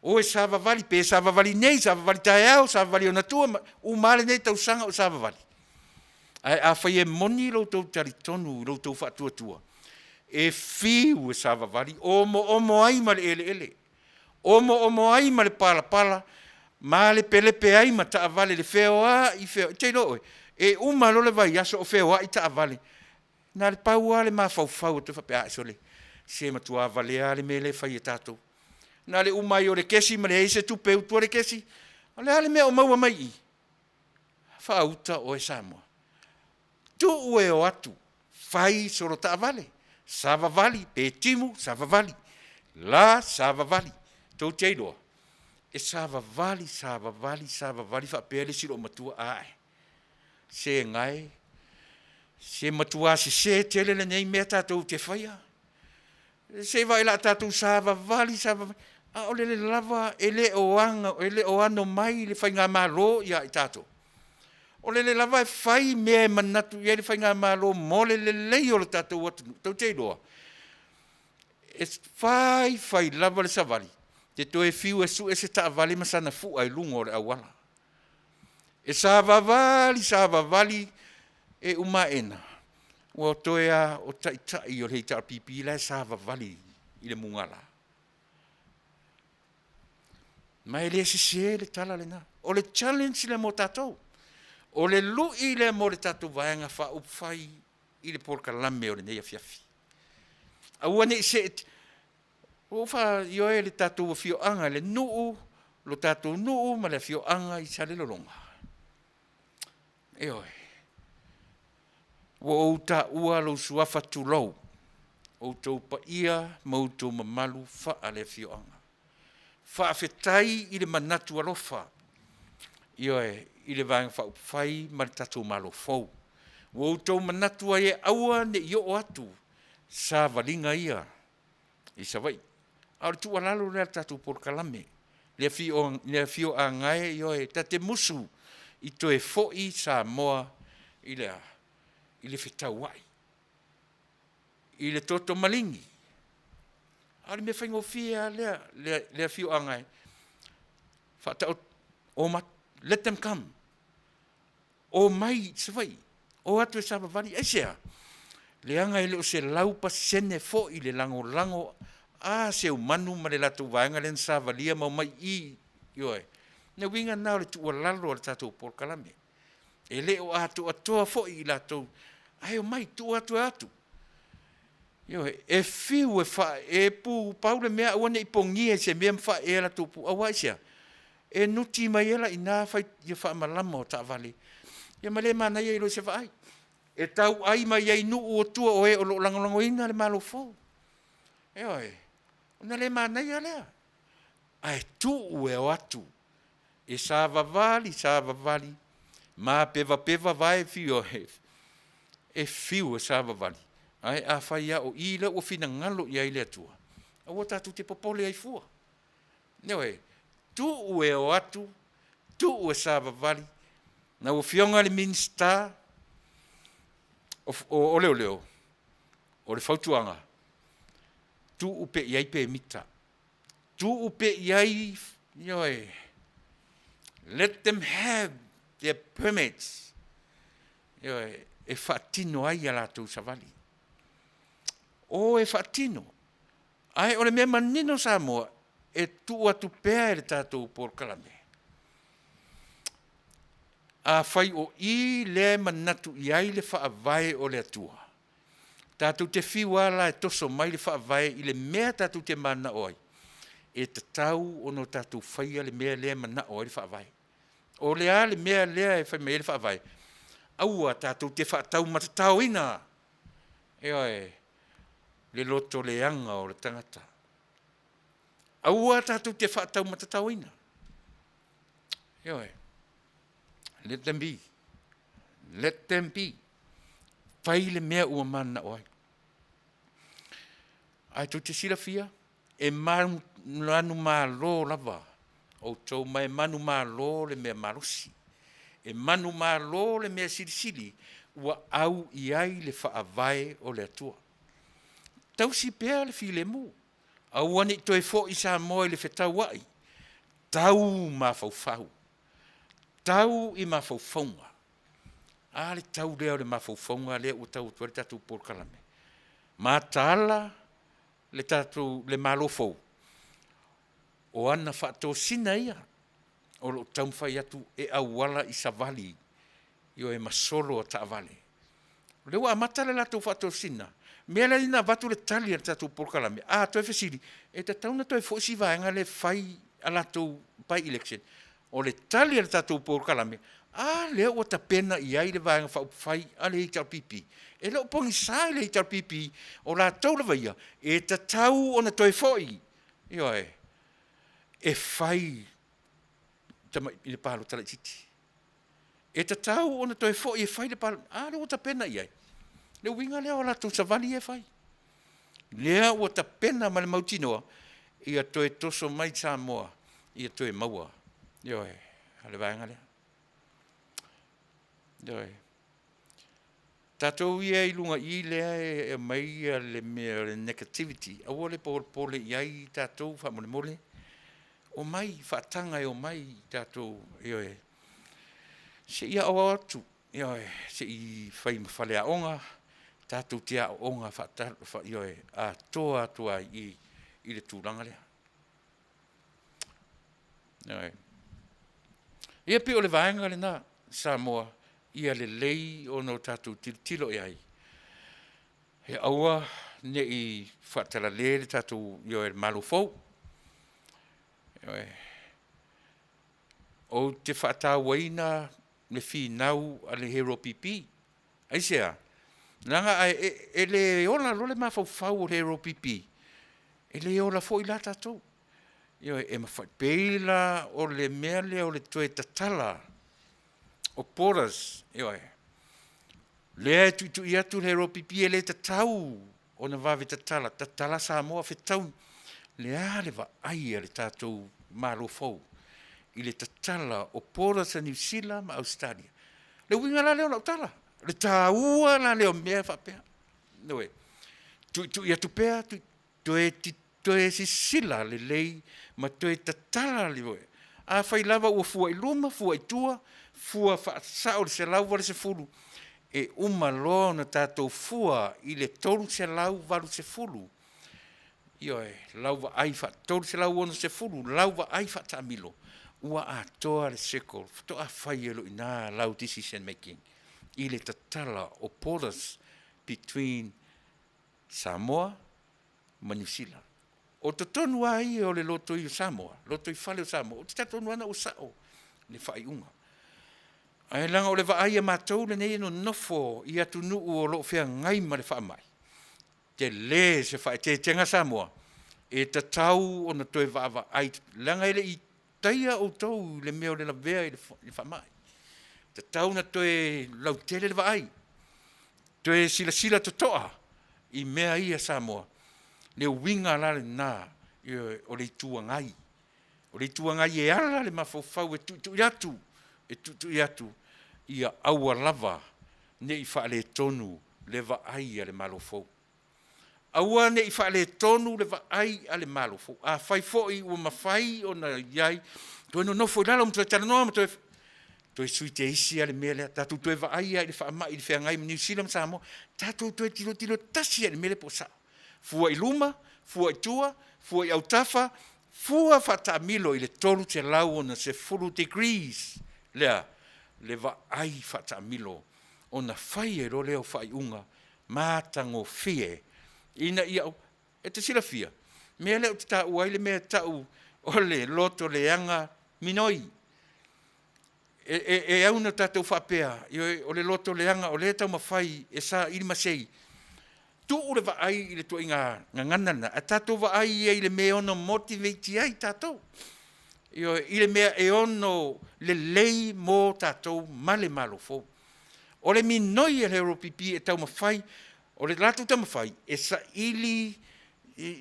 o e savavali, pe savavali nei, savavali taeao, savavali ona tua, uma lava lenei tausaga o savavali. Ae afai e moni lo outou talitonu i lo outou faatuatua, e fiu e savavali, omoomo ai ma le eleele, omoomo ai ma le palapala, malepelepe ai ma taavale i le feoai feoai. Ou te iloa oe, e uma loa le vaiaso o feoai taavale, na o le pau lava le mafaufau e toe faapea, sole, se matua valea lava le mea lea e fai e tatou. Na o le uma ai o le kesi ma leai se tupe e utu ai le kesi. O le a le mea o maua mai i i? Faauta oe Samoa. Tuu e o atu, fai solo taavale, savavali, pe timu, savavali, la, savavali. Tou te iloa, e savavali, savavali, savavali faapea le isi loomatua, ae, se gae, se matua sese tele lenei mea tatou te faia. Se i vaai o le a tatou savavali, savavali, a o lele lava e le o ano mai le faigamalo ia i tatou. O lele lava e fai mea e manatu i ai le faigamalo mo le lelei o le tatou atunuu. Tou te iloa, e fai fai lava le savali, e te toe fiu e sue se taavale ma sana fua i luga o le auala. E savavali, savavali, e uma aena ua toe lava o taitai o le HRPP la e savavali i le mugala. Ma e le sese le tala lena. O le challenge lea mo tatou. O le lui lea mo le tatou Vaega Faaupufai i le polokalame o lenei afiafi. Aua ne i see, ua ou faailoa le tatou afioaga, le nuu, lo tatou nuu ma le afioaga i Salelologa. Ioe. Ua ou taua lou suafa tulou, outou paia ma outou mamalu faale-afioaga. Faafetai i le manatu alofa, ioe, i le Vaega Faaupufai ma le tatou Malo fou. Ua outou manatu ai e aua ne i oo atu savaliga ia i Savaii. A o le tuualalo lea a le tatou polokalame, le afioaga e, ioe, ta te musu i toe foi Samoa i le a? I le fetauai, i le toto maligi. A o le mea faigofie lava lea, le afioaga e faataoto, omai, let them come. Omai i Savaii, o atu e savavali. Aisea? Leaga e le o 100% foi le lagolago a Seumanu ma le latou vaega lea na savalia ma omai i i. Ioe. O le uiga lena o le tuualalo a le tatou polokalame. E le o atoatoa foi i latou, ae omai, tuu atu e o atu. Ioe. E fiu e faaepu, pau le mea aua ne i pogia i se mea ma faaee a latou pua. Aua aisea? E nuti mai ai la i ina ia faamalama o taavale, ia ma le manaia i lo se vaai. E tauai mai ai nuu o tua o e o lo o lagolagoina le Malo fou. Ioe. Ona le manaia lea. Ae tuu e o atu e savavali, savavali, mapevapeva vae e fiu e savavali. Ae afai lava o i lea ua finagalo i ai le Atua, aua tatou te popole ai fua. Ioe, tuu e o atu, tuu e savavali. Lau Afioga i le Minisita o Leoleo, o le fautuaga, tuu pea i ai pemita, tuu pea i ai, ioe, let them have their permits, ioe, e faatino ai a latou savali. O e faatino, ae o le mea manino Samoa, e tuu atu pea e le tatou polokalame. Afai o i lea e manatu i ai le Faavae o le Atua, tatou te fiu lava la e toso mai le Faavae i le mea tatou te mananao ai, e tatau ona tatou faia le mea lea e manao ai le Faavae. O le a le mea lea e fai mai ai le Faavae? Aua tatou te faataumatataoina, ioe, le lotoleaga o le tagata. Aua tatou te faataumatataoina. Ioe. Let them be. Let them be. Fai le mea ua mananao ai. Ae tou te silafia, e manumalo lava outou ma e manumalo le mea malosi. E manumalo le mea silisili ua au i ai le Faavae o le Atua. Tausi pea le filemu, aua ne i toe foi Samoa i le fetauai, tau mafaufau, tau i mafaufauga. A le tau lea o le mafaufauga lea ua tau atu ai le tatou polokalame. Mataala le tatou le Malo fou, o ana faatosina ia o lo o taumafai atu e auala i savali, ioe, ma solo a taavale. O lea ua amata le latou faatosina, mea lea na avatu le tali a le tatou polokalame, a toe fesili, e tatau ona toe foi si vaega lea e fai a latou by-election. O le tali a le tatou polokalame, a lea ua tapena i ai le Vaega Faaupufai a le HRPP. E le o pogisa i le HRPP, o latou lava ia, e tatau ona toe foi, ioe, e fai i le palota laitiiti. E tatau ona toe foi e fai le palota, a lea ua tapena i ai. Le uiga lea o latou savali ia e fai. Lea ua tapena ma le mautinoa, ia toe toso mai Samoa, ia toe maua, ioe, le vaega lea. Ioe. Tatou ia i luga i i lea e aumai le mea o le negativity, aua le polepole i ai tatou faamolemole, omai, faataga e omai tatou, ioe, se i aoao atu, ioe, se i fai ma faleaoga, tatou te aooga ioe, atoa atu ai i i le tulaga lea. Ioe. Ia pei o le vaega lena Samoa, ia lelei ona o tatou tilotilo i ai. E aua ne i faatalale le tatou ioe, le Malo fou. Ioe. Ou te faatauaina le finau a le HRPP. Aisea? Leaga e le ola loa le mafaufau o le HRPP, e le ola foi la tatou. Ioe, e mafai, pei la o le mea lea o le toe tatala o borders, ioe, lea e tuitui atu le HRPP e le tatau ona vave tatala, tatala Samoa, fetaui. Le a le vaai a le tatou Malo fou i le tatala o borders a Niu Sila ma Ausetalia? Le uiga la lea o lau tala, le taua la lea o mea faapea. Ioe, tuitui atu pea, toe toe sisila lelei ma toe tatala le. Afai lava ua fua i luma, fua i tua, fua faasao i le 180, e uma loa ona tatou fua i le 380, ioe, lau vaai faa 360, lau vaai faataamilo, ua atoa le circle, faatoa fai ai loa i ina lau decision making i le tatala o borders between Samoa ma Niu Sila. O totonu lava ia o le lotoi o Samoa, lotoifale o Samoa, ou te talitonu lava na ua sao le faaiuga. Ae leaga o le vaai a matou lenei e nonofo i atunuu o lo o feagai ma le faamai, tele se faaeteetega Samoa, e tatau ona toe vaavaai, leaga e le i taia outou i le mea o le lavea i le faamai. E tatau ona toe lautele le vaai, toe silasila totoa. i mea ia Samoa, le uiga la lena, ioe, o le Itu Agai. O le Itu Agai e ala le mafaufau e tuitui atu, e tuitui atu, ia aua lava ne i faaletonu le vaai a le Malo fou. Aua ne i faaletonu le vaai a le Malo fou. Afai foi ua mafai ona i ai, toe nonofo i lalo ma toe talanoa ma toe toe sui teisi lava le mea lea. Tatou toe vaai lava i le faamai i le feagai ma Niu Sila ma Samoa, tatou toe tilotilo tasi lava i le mea lea po o sao. Fua i luma, fua i tua, fua i autafa, fua faataamilo i le 360 degrees lea le vaai faataamilo ona fai ai loa lea o faaiuga matagofie ina ia, e te silafia, mea lea ou te taua ai le mea e tau o le loto leaga minoi. E au ina tatou faapea, ioe, o le loto leaga o lea e taumafai e saili masei, tuu le vaai i le ituaiga gagana lena, ae tatou vaai i ai i le mea e ono motivate ai tatou, ioe, i le mea e ono lelei mo tatou ma le Malo fou. O le minoi a le LPP e taumafai, o le latou taumafai e saili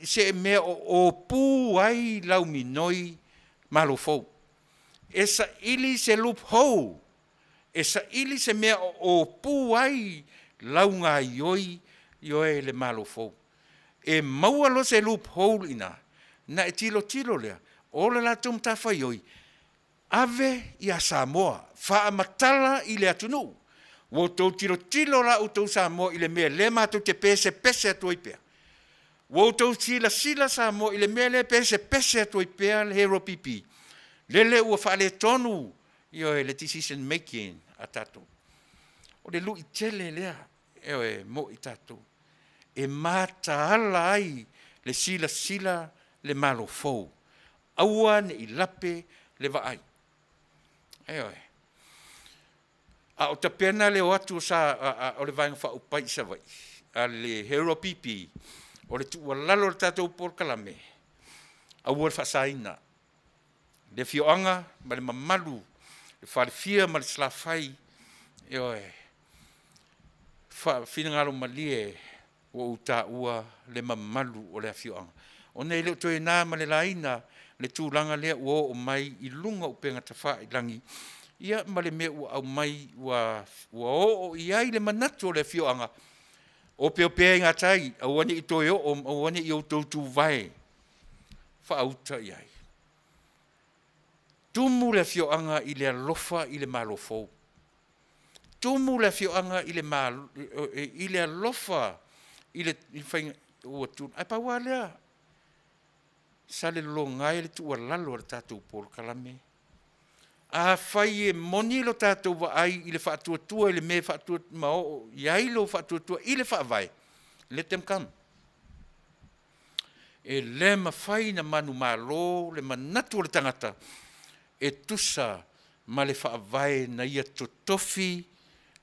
se mea o opu ai lau minoi Malo fou. E saili se loophole, e saili se mea o opu ai lau gaioi, ioe, le Malo fou. E maua loa se loophole i ina, ona e tilotilo lea, o le latou matafaioi, ave ia Samoa, faamatala i le atunuu. Ua outou tilotilo la outou Samoa i le mea lea matou te pesepese atu ai pea? Ua outou silasila Samoa i le mea lea e pesepese atu ai pea le HRPP? Lele ua faaletonu, ioe, le decision making a tatou. O le lui tele lea, ioe, mo i tatou, e mataala ai le silasila le Malo fou, aua ne i lape le vaai. Ioe. A o tapena le o atu sa, o le Vaega Faaupufai i Savaii a le HRPP, o le tuualalo i le tatou polokalame, aua le faasaina le afioaga ma le mamalu, le falefia ma le Salafai, ioe, finagalo malie ua ou taua le mamalu o le afioaga, ona e le o toe na ma le laina le tulaga lea ua oo mai i luga o upega tafailagi, ia ma le mea ua aumai ua oo i ai le manatu o le afioaga, opeopea i gatai, aua ne i toe oo, aua ne i outou tuvae faauta i ai. Tumu le afioaga i le alofa i le Malo fou. Tumu le afioaga i le, i le alofa i le faiga ua tu. Ae pau lava lea, salelologa e le tuualalo a le tatou polokalame. Afai e moni lo tatou vaai i le faatuatua i le mea e faatuatua ma oo i ai lou faatuatua i le Faavae, let them come. E le mafai ona manumalo le manatu o le tagata e tusa ma le Faavae na ia totofi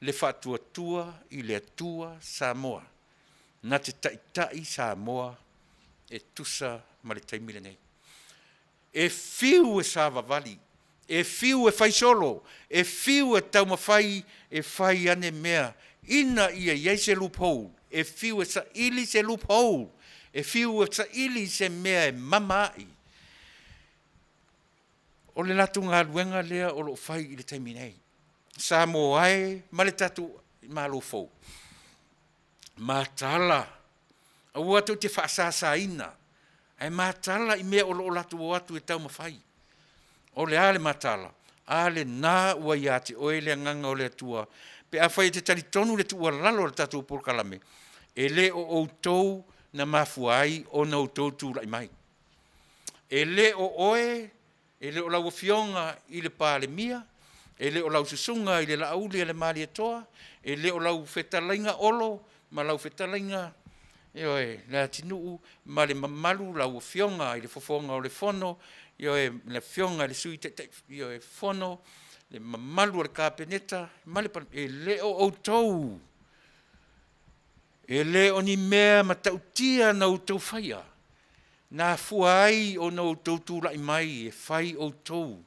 le faatuatua i le Atua Samoa na te taitai Samoa e tusa ma le taimi lenei. E fiu e savavali, e fiu e faisolo, e fiu e taumafai e fai ane mea ina ia i ai se loophole, e fiu e saili se loophole, e fiu e saili se mea e mama ai. O le latou galuega lea o lo o fai i le taimi nei. Samoa e ma le tatou Malo fou, mataala, aua tou te faasasaina, ae mataala i mea o lo o latou o atu e taumafai. O le a le mataala? A lena ua ia te oe le agaga o le Atua, pe afai e te talitonu i le tuualalo a le tatou polokalame, e le o outou na mafua ai ona outou tulai mai. E le o oe, e le o lau Afioga i le Palemia, e le o lau susuga i le Laauli a le Malietoa, e le o lau fetalaiga Olo ma lau fetalaiga, ioe, Leatinuu ma le mamalu lau Afioga i le Fofoga o le Fono, ioe, le Afioga i le Sui Taitai, ioe, Fono, le mamalu o le Kapeneta ma le, e le o outou, e le o ni mea matautia na outou faia, na afua ai ona outou tulai mai e fai outou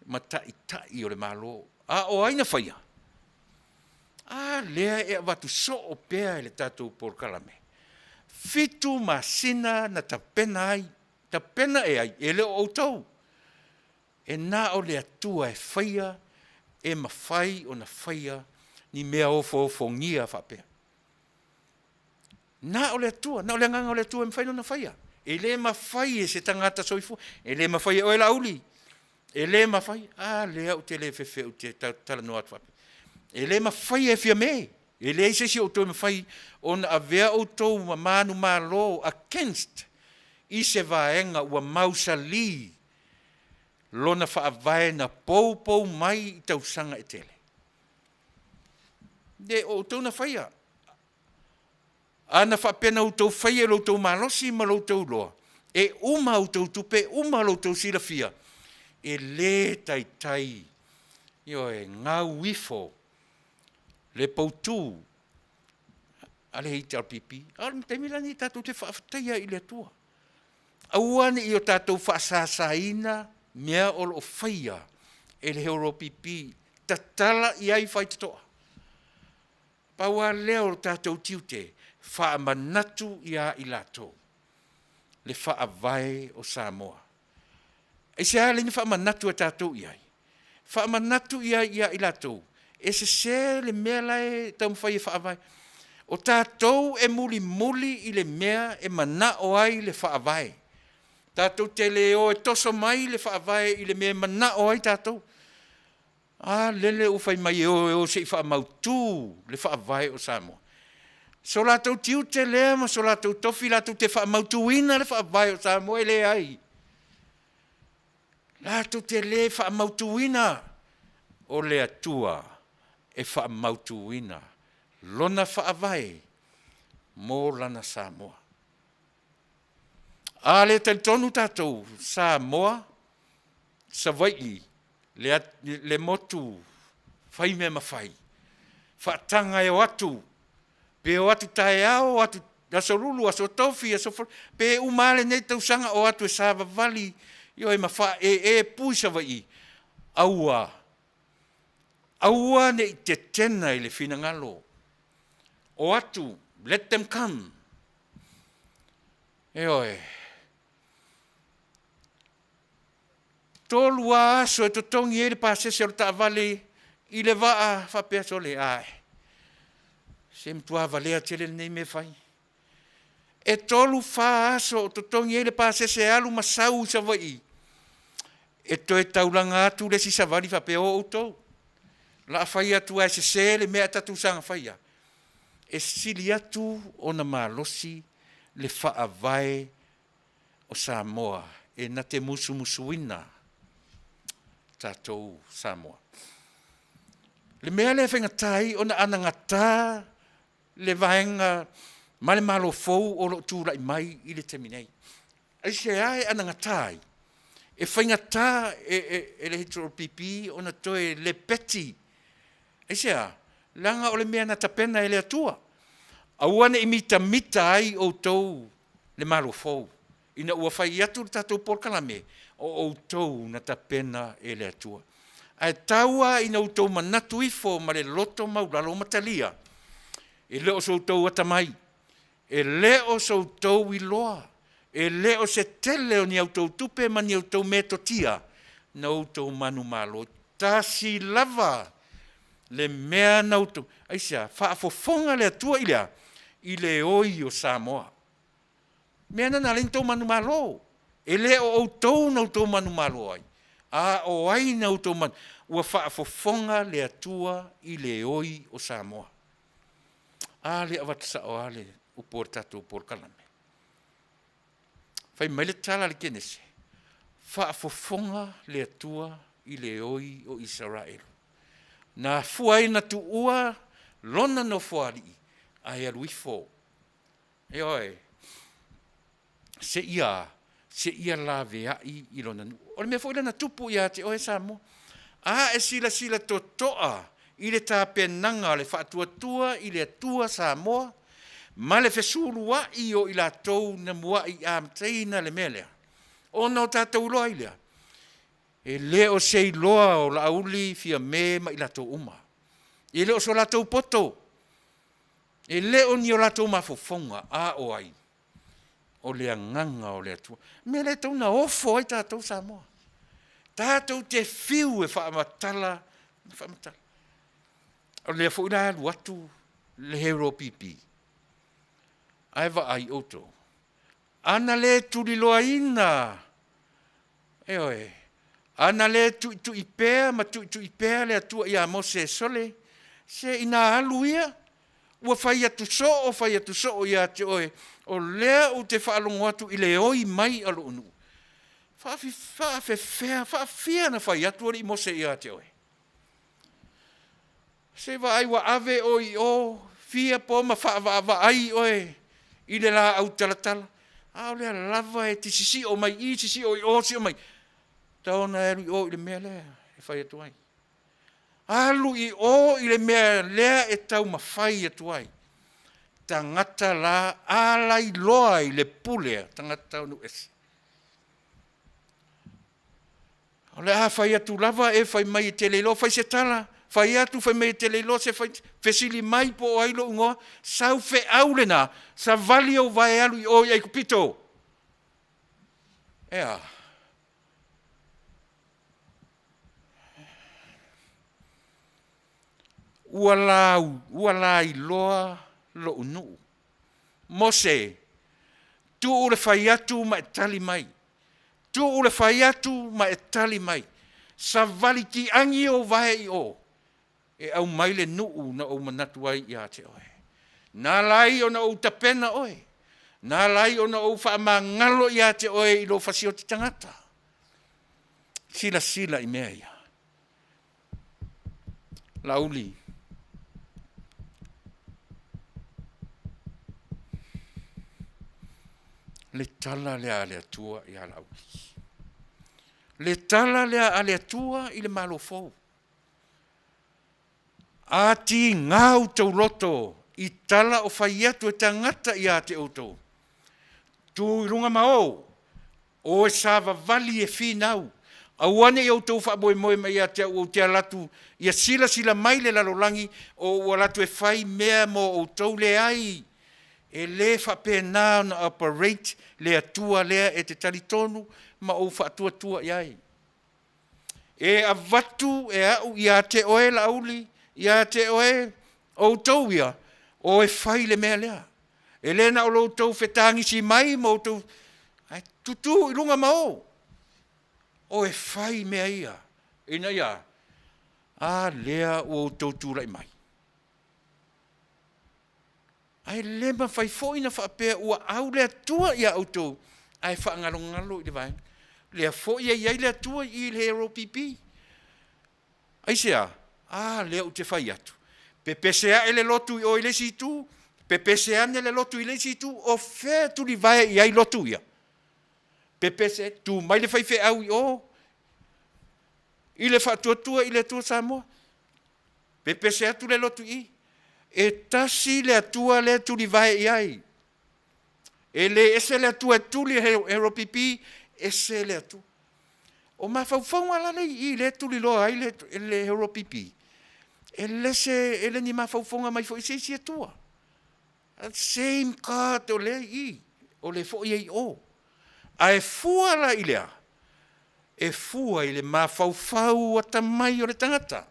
ma taitai o le Malo. A o ai na faia? A lea e avatu soo pea e le tatou polokalame. Fitu masina na tapena ai, tapena e ai, e le o outou. E na o le Atua e faia, e mafai ona faia ni mea ofoofogia faapea. Na o le Atua, na o le Agaga o le Atua e mafai ona faia. E le mafai e se tagata soifua, e le mafai e oe Laauli, e le mafai, a lea ou te le fefe ou te talanoa atu faapea. E le mafai e Fiame, e leai se isi o outou e mafai ona avea outou ma manumalo against i se vaega ua mausali lona faavae na poupou mai i tausaga e tele. Le o outou na faia. A na faapea na outou faia i lo outou malosi ma lo outou iloa, e uma a outou tupe, e uma lo outou silafia, e le taitai, ioe, gau ifo le poutu a le HRPP. A o le taimi la lenei tatou te faafetaia ai i le Atua. Aua ne i o tatou faasasaina mea o lo o faia e le HRPP, tatala i ai faitotoa. Pau lava lea o le tatou tiute, faamanatu ia i latou le faavae o Samoa. Aisea lea na faamanatu e tatou i ai? Faamanatu i ai ia i latou, e sese le mea la e taumafai e faavae. O tatou e mulimuli i le mea e manao ai le faavae. Tatou te le o e toso mai le faavae i le mea e manao ai tatou. A lele ua fai mai e o e o se i faamautu le faavae o Samoa. So latou tiute lea ma so latou tofi latou te faamautuina le faavae o Samoa, e leai. Latou te le faamautuina, o le Atua e faamautuina Lona faavae mo lana Samoa. A le talitonu tatou, Samoa, Savaii, le motu fai mea mafai, faataga e o atu, pe o atu taeao, o atu aso Lulu, aso Tofi, aso Faraile, pe uma lava lenei tausaga o atu e savavali, ioe, ma faaee pu i Savaii, aua, aua ne i tetena i le finagalo, o atu, let them come. Ioe. 3 lava aso e totogi ai le pasese o le taavale i le vaa faapea, sole, ae, se matua valea tele lenei mea e fai. E 3, 4 aso o totogi ai le pasese e alu ma sau i Savaii, e toe taulaga atu le isi savali faapea, o outou, o le a fai atu lava e sese le mea ae tatou saga fai lava. E sili atu ona malosi le faavae o Samoa e na te musumusuina tatou Samoa. Le mea lea e faigata ai ona anagata le vaega ma le Malo fou o lo o tulai mai i le taimi nei. Aisea e anagata ai? E faigata e le HRPP ona toe lepeti. Aisea? Leaga o le mea na tapena e le Atua. Aua ne i mitamita ai outou le Malo fou, ina ua fai atu le tatou polokalame, o outou na tapena e le Atua. Ae tau lava ina outou manatu ifo ma le loto maualalo ma talia, e le o so outou atamai, e le o so outou iloa, e le o se tele o ni a outou tupe ma ni a outou metotia na outou manumalo. Tasi lava le mea na outou, aisea? Faafofoga le Atua i le a? I le oi o Samoa. Mea lena na ala ai ona outou manumalo. E le o outou na outou manumalo ai, a o ai na outou manu, ua faafofoga le Atua i le oi o Samoa. A lea e avatu sao lava le upu o le tatou polokalame. Fai mai le tala a le Kenese, faafofoga le Atua i le oi o Isaraelu. Na afua ai ona tuua lona nofoalii ae alu ifo. Ioe, seia laveai i lona nuu. O le mea foi lea na tupu ia te oe Samoa. A e silasila totoa i le tapenaga o le faatuatua i le Atua Samoa ma le fesulua'i o i latou na mua'i amataina le mea lea, ona o tatou iloa ai lea, e le o se iloa o Laauli, Fiame ma i latou uma. E le o so latou poto, e le o ni o latou mafaufauga, a o ai? O le agaga o le Atua. Mea lea e tatau ona ofo ai tatou Samoa. Tatou te fiu e faamatala, faamatala. O lea foi la alu atu le Hero PP. Ae vaai outou, ana le tuliloaina, ioe, ana le tuitui pea ma tuitui pea le Atua ia Mose, sole, se ina alu ia, ua fai atu soo, fai atu soo ia te oe, o lea ou te faalogo atu i le oi mai a lou nuu. Faafefea, faafia ona fai atu alii Mose ia te oe? Se vaai ua ave oe i o, fia po ma faavaavaai oe i le laau talatala, a o lea lava e te sisio mai i, sisio i o, sisio mai. Tau ona e alu i o i le mea lea e fai atu ai. Alu i o i le mea lea e taumafai atu ai. Tagata la alailoa i le pule a tagata o nuu ese. O le a fai atu lava e fai mai e te le iloa, fai se tala, fai atu fai mai e te le iloa se fai, fesili mai po o ai lou igoa, sau feau lena, savali ou vae alu i o i Aikupito. E a? Ua lau, ua lailoa lou nuu. Mose, tuu le fai atu ma e tali mai. Tuu le fai atu ma e tali mai. Savali tiagi ou vae i o, e aumai le nuu na ou manatu ai ia te oe. Na ala ai ona ou tapena oe, na ala ai ona ou faamagalo ia te oe i lou fasioti tagata. Silasila i mea ia. Laauli, le tala lea a le Atua ia Laauli. Le tala lea a le Atua i le Malo fou. A tiga outou loto i tala o fai atu e tagata ia te outou, tu i luga ma o, o e savavali e finau, aua ne i outou faamoemoe mai ia te au ou te alu atu ia silasila mai le lalolagi o ou alu atu e fai mea mo outou. Leai, e le faapena ona operate le Atua lea e te talitonu ma ou faatuatua i ai. E avatu e au ia te oe Laauli, ia te oe outou ia, o e fai le mea lea. E le na o lo outou fetagisi mai ma outou, ae tutū i luga ma o, o e fai mea ia, ina ia, a lea ua outou tulai mai. Ae le mafai foi ona faapea ua au le Atua ia outou, ae faagalogalo i le vaega. Lea foi e i ai le Atua i i le ROPP. Aisea? A lea ou te fai atu, pepese ae le lotu i o i le isi itu, pepese ane le lotu i le isi itu, o fea e tulivae i ai lotu ia? Pepese, tu mai le faifeau i o i le Faatuatua i le Atua Samoa, pepese atu le lotu i i. E tasi le Atua lea e tulivae i ai. E le ese le Atua e tuli e ROPP, ese le Atua. O mafaufauga la lea i i lea e tuliloa ai le ROPP, e le se, e le ni mafaufauga mai foi i se isi Atua. Same God o lea i i, o lea foi e i o. Ae fua la i le a? E fua i le mafaufau atamai o le tagata.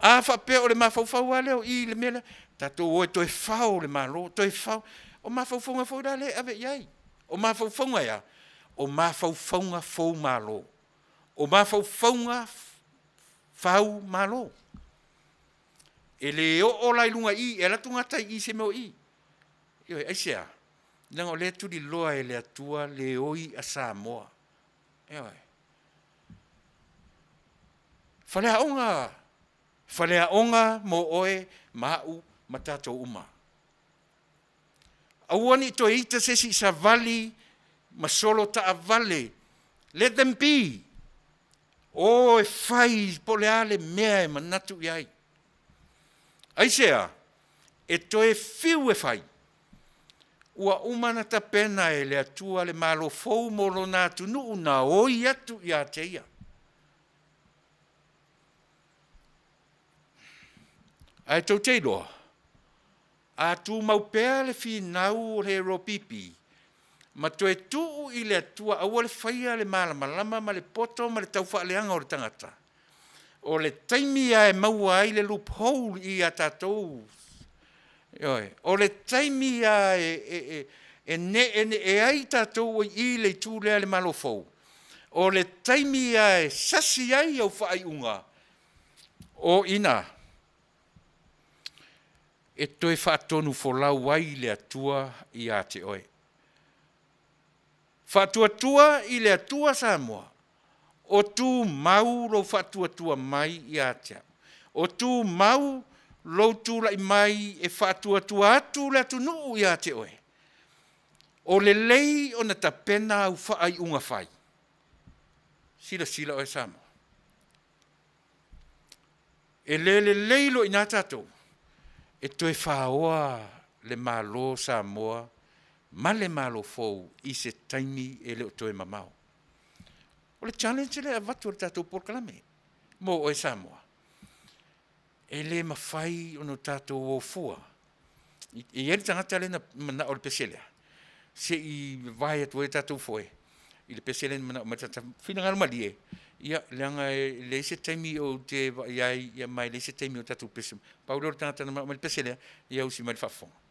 A faapea o le mafaufau lava lea o i i le mea lea, tatou o e toe fao le Malo, toe fao. O mafaufauga foi la lea e ave i ai. O mafaufauga e a? O mafaufauga foumalo. O mafaufauga faumalo. E le oo la i luga i i, e alu atu gata i i se mea o i. Ioe, aisea? Leaga o lea e tuliloa e le Atua le oi a Samoa. Ioe. Faleaoga, faleaoga mo oe ma au ma tatou uma. Aua ne i toe ita se isi i savali ma solo taavale. Let them be. O e fai po o le a le mea e manatu i ai. Aisea? E toe fiu e fai. Ua uma ona tapena e le Atua le Malo fou mo lona atunuu na oi atu ia te ia. Ae tou te iloa, a tumau pea le finau o le ROPP, Ma toe tuu i le Atua aua le faia le malamalama ma le poto ma le taufaaleaga o le tagata. O le taimi lava e maua ai le loophole ia tatou, ioe, o le taimi lava e ne'ene'e ai tatou i i le itu lea i le Malo fou, o le taimi lava e sasi ai au faaiuga, o i ina e toe faatonufolau ai le Atua ia te oe. Faatuatua i le Atua Samoa, o tumau lou faatuatua mai ia te au, o tumau lou tulai mai e faatuatua atu le atunuu ia te oe. O lelei ona tapena au faaiuga fai. Silasila oe Samoa, e le lelei loa i ina tatou e toe faoa le Malo o Samoa ma le Malo fou i se taimi e le o toe mamao. O le challenge lea e avatu e le tatou polokalame mo oe Samoa. E le mafai ona tatou o fua. E i ai le tagata lea na manao i le pese lea, se i vavae atu ai tatou foe i le pese lea na manao mai ai le tagata. Finagalo malie, ia leaga e leai se taimi ou te vaai ai, ma e leai se taimi o tatou pese. Pau lea o le tagata na manao mai i le pese lea, ia usi mai i le faafofoga.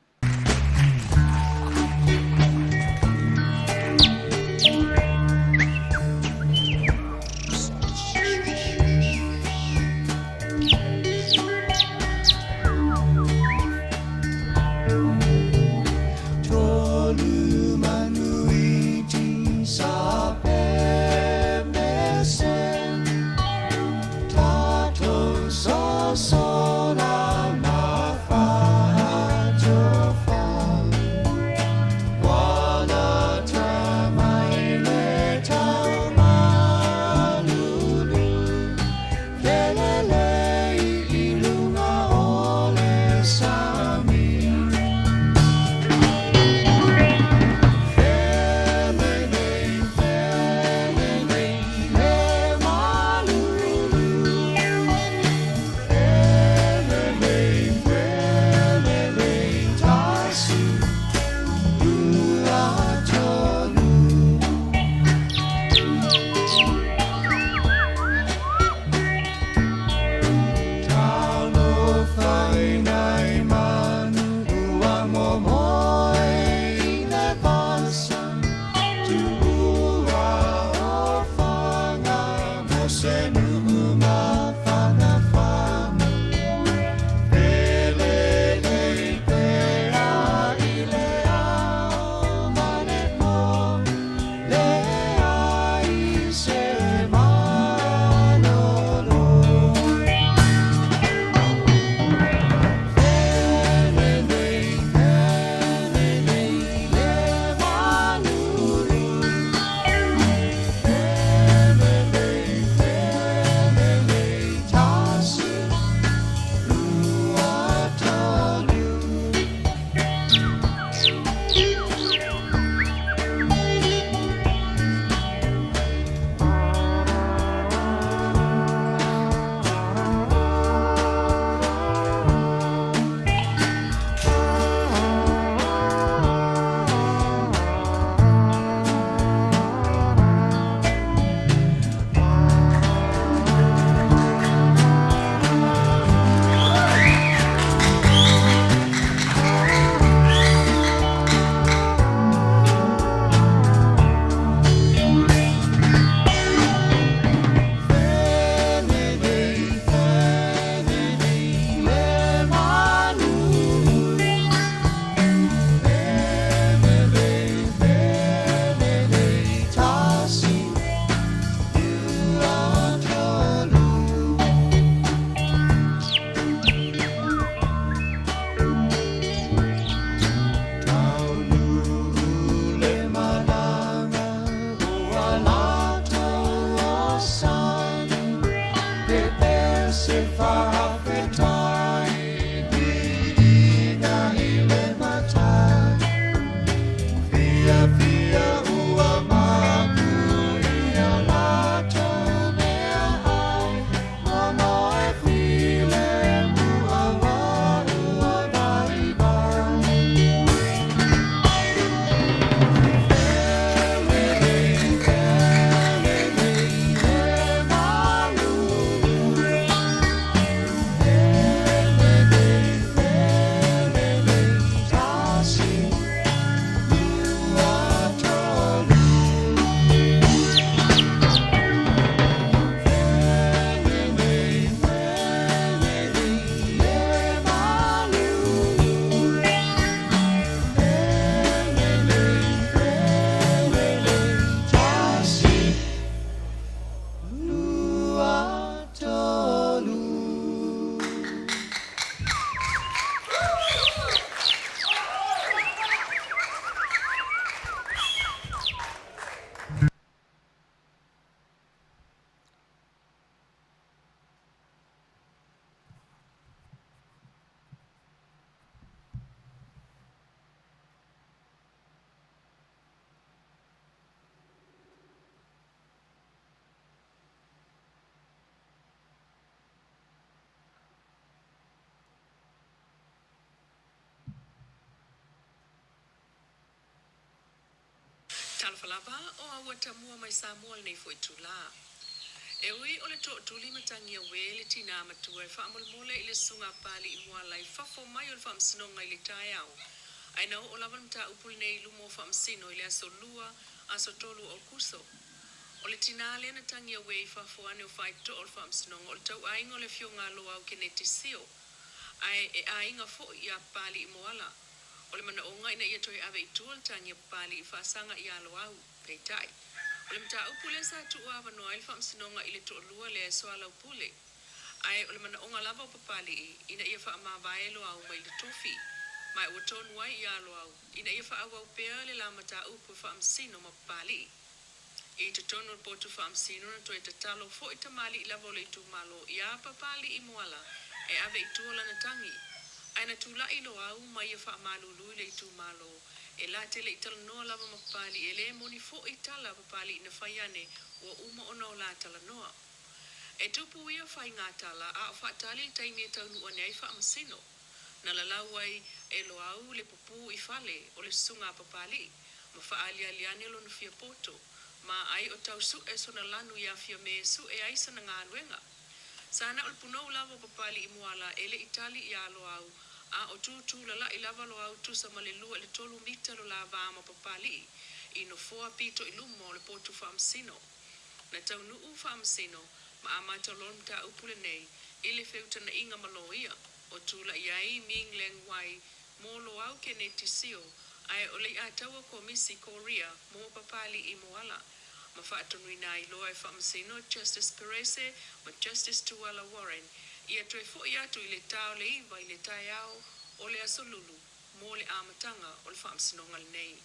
Talofa lava o aua tamua mai Samoa lenei foi itulā. E ui o le tootuli matagi auē le tinā matua e faamolemole i le susuga a Papalii Moala i fafo mai o le Faamasinoga i le taeao, ae na oo lava le mataupu lenei i luma o Faamasino i le aso Lua, aso 3 o Aokuso. O le tinā lea na tagi auē i fafo ane o faitotoa o le Faamasinoga o le tauaiga o le afioga a Loau Keneti Sio, ae e aiga foi ia Papalii Moala. O le manaoga ina ia toe ave i tua le tagi a Papalii faasaga iā Loau. Peitai, o le mataupu lea sa tuuavanoa ai le Faamasinoga i le toalua lea e soalaupule. Ae o le manaoga lava o Papalii ina ia faamavae Loau mai le tofi. Ma ua tonu ai iā Loau ina ia faaauau pea le la mataupu e faamasino ma Papalii. I totonu o le potu faamasino na toe tatalo foi tamalii lava o le itumalo iā Papalii Moala e ave i tua lana tagi. Ae na tulai Loau ma ia faamalulu i le itumalo e la te le i talanoa lava ma Papalii e le moni foi tala a Papalii na fai ane ua uma ona o la talanoa. E tupu ia faiga tala a o faatali le taimi e taunuu ane ai faamasino. Na lalau ai e Loau le pupū i fale o le susuga a Papalii ma faaaliali ane lona fia poto, ma ai o tau suʻe sona lanu iā Fiamē e suʻe ai sana galuega. Sa na o le punou lava o Papalii Moala e le i tali iā Loau, a o tūtū lalaʻi lava Loau tusa ma le 2 i le 3 mita lo la va ma Papalii i nofoa pito i luma o le potu faamasino. Na taunuu faamasino ma amata loa le mataupu lenei i le feutanaʻiga ma loia o tulai ai Ming Leng Wai mo Loau Keneti Sio ae o le iʻataua Komisi Korea mo Papalii Moala ma faatonuina ai loa e Faamasino Justice Perese ma Justice Tuala Warren ia toe foʻi atu i le ta o le 9 i le taeao o le aso Lulu mo le amataga o le faamasinoga lenei.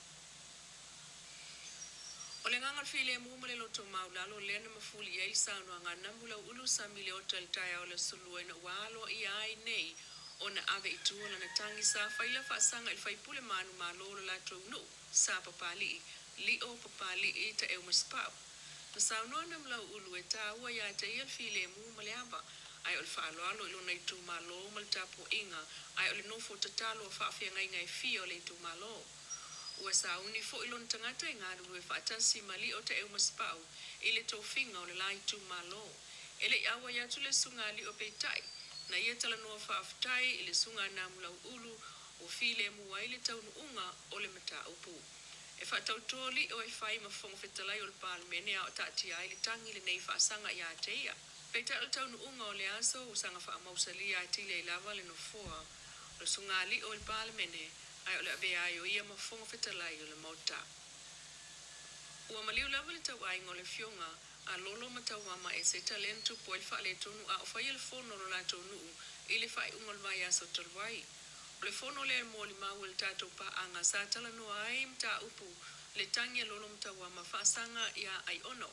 O le agaga o le filemu ma le loto maualalo lea na mafuli i ai le saunoaga a Namulauulu Sami Leota i le taeao o le aso Lua ina ua aloaia ai nei ona ave i tua lana tagi sa faila faasaga i le faipule manumalo o le latou nuu sa Papalii, Lio Papalii Taeumasepau. Na saunoa Namulauulu e tāua iā te ia le filemu ma le ava, ae o le faaaloalo i lona itumalo ma le tapuaiga, ae o le nofo tatalo a faafeagaiga e fia o le itumalo. Ua sauni foi lona tagata e galulue faatasi ma Lio Taeumasepau i le tofiga o le la itumalo. E le i auai atu le susuga a Lio peitai, na ia talanoa faafetai i le susuga a Namulauulu ua filemu ai le taunuuga o le mataupu. E faatauto Lio e fai ma Fofoga Fetalai o le Palemene a o taatia ai le tagi lenei faasaga iā te ia. Peitai o le taunuuga o le aso ua saga faamausalia atili ai lava le nofoa o le susuga a Lio i le Palemene ae o le avea ai o ia ma Fofoga Fetalai o le Maota. Ua maliu lava le tauaiga o le afioga a Lolo ma Tauama Eseta lea na tupu ai le faaletonu a o faia le fono o lo latou nuu i le faaiuga o le vaiaso talu ai. O le fono lea e molimau e le tatou paaga sa talanoa ai mataupu le tagi a Lolo ma Tauama faasaga iā Aiono.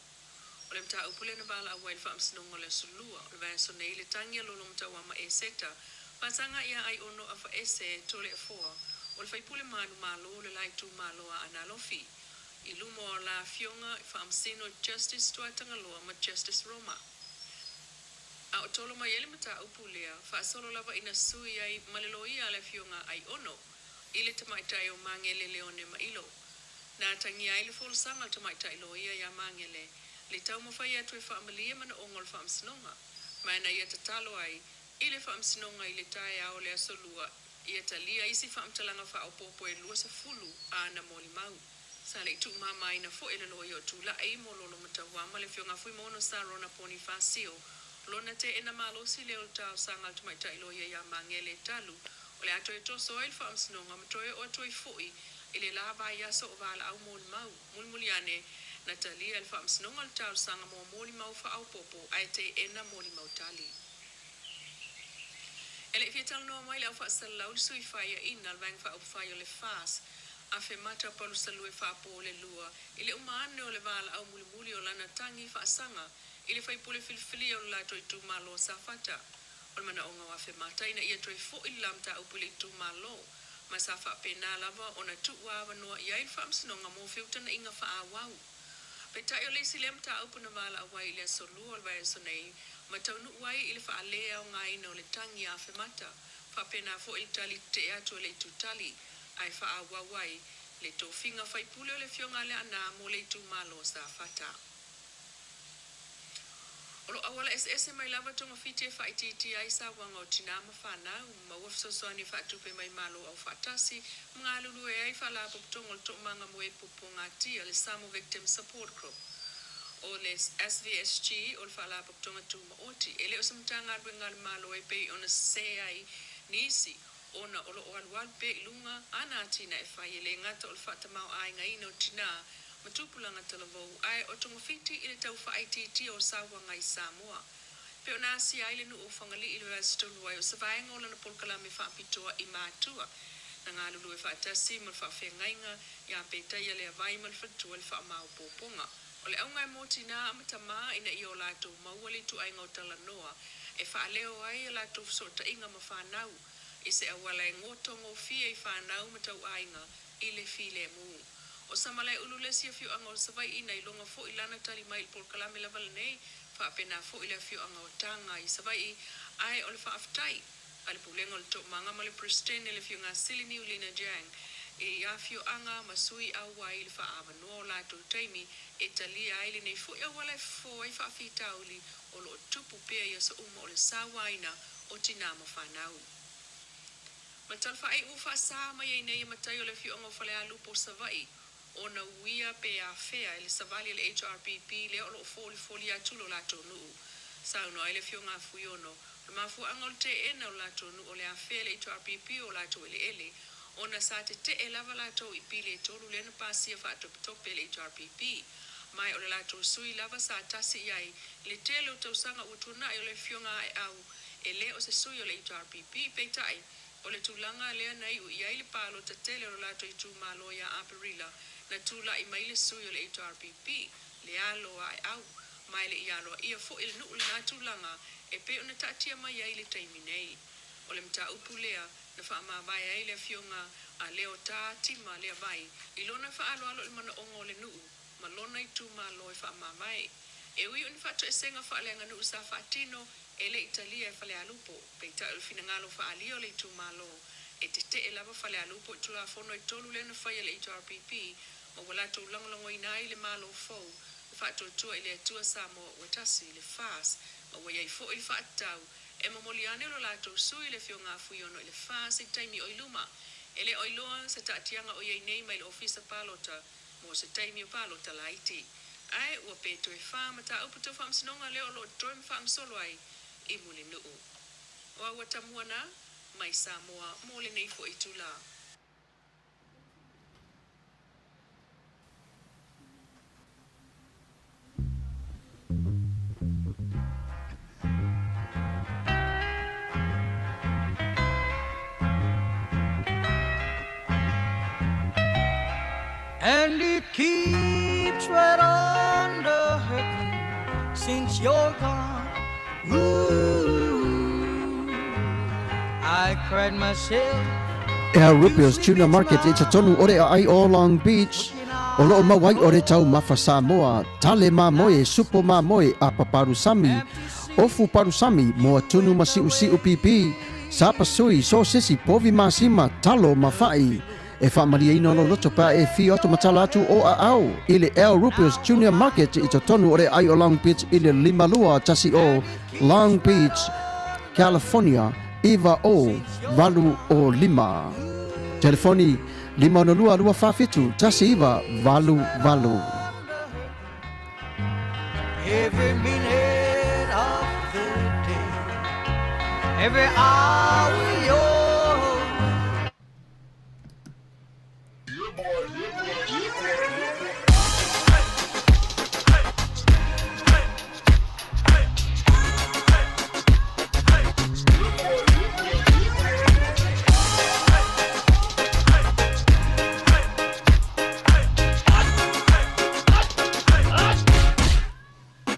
O le mataupu lea na valaau ai le Faamasinoga o le Aso Lua o le vaiaso nei le tagi a Lolo ma Tauama Eseta faasaga iā Aiono Afaese Toleafoa o le faipule manumalo o le la itumalo a Aana Alofi i luma o la afioga i Faamasino Justice Tuatagaloa ma Justice Roma. A o tolo mai ai le mataupu lea, faasolo lava ina sui ai ma le loia a le afioga a Aiono i le tamaitai o Magele Leone Mailo. Na atagia ai le folasaga a le tamaitai loia iā Magele le taumafai atu e faamalie manaoga o le Faamasinoga, ma na ia tatalo ai i le Faamasinoga i le taeao o le aso Lua ia talia isi faamatalaga faaopoopo e 20 āna molimau. Sa le i tuumamaina foi e le loia o tulai mo Lolo ma Tauama le afioga a Fuimaono Sarona Ponifasio lona teena malosi lea o le talosaga a le tamaitai loia iā Magele e talu o le a toe toso ai le Faamasinoga ma toe oo atu ai foi i le la vaiaso o valaau molimau. Mulimuli ane, na talia e le Faamasinoga le talosaga mo molimau faaopoopo ae teena molimau tali. E le i fia talanoa mai le au faasalalau i le sui faiaina a le Vaega Faaupufai o le FAS, Afemata Palusalue Faapo le Lua, i le uma ane o le valaau mulimuli o lana tagi faasaga i le faipule filifilia o le latou itumalo o Safata. O le manaoga o Afemata ina ia toe foi le la mataupu i le itumalo, ma sa faapena lava ona tuuavanoa i ai le Faamasinoga mo feutanaʻiga faaauau. Peitai o le isi lea mataupu na valaau ai i le aso Lua o le vaiaso nei ma taunuu ai i le faaleaogaina o le tagi a Afemata, faapena foi le tali tetee atu a le itutali ae faaauau ai le tofiga faipule o le Afioga a Leaana mo le itumalo o Safata. O lo o auala eseese mai lava togafiti e faaitiitia ai sauaga o tinā ma fanau, maua fesoasoani faatupe mai Malo Aufaatasi ma galulue ai Faalapotopotoga o le Toomaga mo e Pupuagatia, le Samoa Victim Support Group. O le SVSG o le Faalapotopotoga Tumaoti, e le o se Matagaluega a le Malo e pei ona sesē ai nisi ona o lo o alualu pea i luga ana atinae fai e le gata o le faatamaoaigaina o tinā ma tupulaga talavou ae o togafiti i le tau faaitiitia o sauaga i Samoa. Pei ona asia ai le nuu o Fagalii i le vaiaso talu ai o se vaega o lana polokalame faapitoa i Matua na galulue faatasi ma le faafeagaiga ia Petaia Leavai ma le faletua i le faamaopoopoga o le auga e mo tinā ma tamā ina ia o latou maua le ituaiga o talanoa e faaleo ai a latou fesootaiga ma fanau i se auala e gotogofie i fanau ma tauaiga i le filemu. O Samalaeulu le isi afioaga o Savaii na iloga foi lana tali mai i le polokalame lava lenei, faapena foi le afioaga o Taga i Savaii, ae o le faafetai a le Pulega o le Toomaga ma le Peresetene le Afioga Sili Niulina Jiang i afioaga ma sui auai i le faaavanoa o latou taimi e talia ai lenei foi auala e fofo ai faafitauli o lo o tupu pea i aso uma o le sauaina o tinā ma fanau. Ma talafaai ua faasā mai ai nei e matai o le afioaga o Falealupo o Savaii ona uia pe afea e le savali a le HRPP lea o lo o folifoli atu lo latou nuu. Saunoa ai le Afioga a Fuiono, o le mafuaaga o le teena o le latou nuu o le afea e le HRPP o latou eleele ona sa tetee lava latou i pili e tolu lea na pasia faatopetope e le HRPP. Ma o le latou sui lava sa tasi i ai i le tele o tausaga ua tuanai o le Afioga a Aeau e le o se sui o le HRPP. Peitai, o le tulaga lea na iu i ai le palota tele o lo latou itumalo ia Aperila na tulai mai le sui o le HRPP, le alo a Aeau, ma e le i aloaia foi e le nuu lena tulaga e pei ona taatia mai ai i le taimi nei. O le mataupu lea na faamavae ai le Afioga a Leota Tima Leavai i lona faaaloalo i le manaoga o le nuu ma lona itumalo e faamavae. E ui o ni faatoesega faaleaganuu sa faatino e le i talia e Falealupo, peitai o le finagalo faaalia o le itumalo e tetee lava Falealupo i Tulafono e tolu lea na faia e le HRPP ma ua latou lagolagoina ai le Malo fou le Faatuatua i le Atua Samoa ua Tasi, le FAS, ma ua i ai foi le faatatau e momoli ane lo latou sui le Afioga a Fuiono i le FAS i taimi o i luma. E le o iloa se taatiaga o i ai nei mai le Ofisa Palota mo se taimi o palota laiti. Ae ua pe toe fā mataupu tau faamasinoga lea o lo o totoe ma faagasolo ai i Mulinuu. O au atamua na mai Samoa mo lenei foi itulā. And it keeps right on the hurting since you're gone. Ooh, I cried myself Al Rupio's Tuna Market i totonu o le aai o Long Beach, o loo mau ai o le taumafa Samoa, tale mamoe, supo mamoe, apa palusami, ofu palusami, moa tunu ma siusiu pipi, sapasui, sosesi, povi masima, talo ma fa'i. E faamalieina lou loto pe a e fio atu ma tala atu o aao i le Al Rupio's Junior Market i totonu o le aai o Long Beach i le 5210 Long Beach, California 90805. Telefoni 562 247 1988. Every minute of the day, every hour you're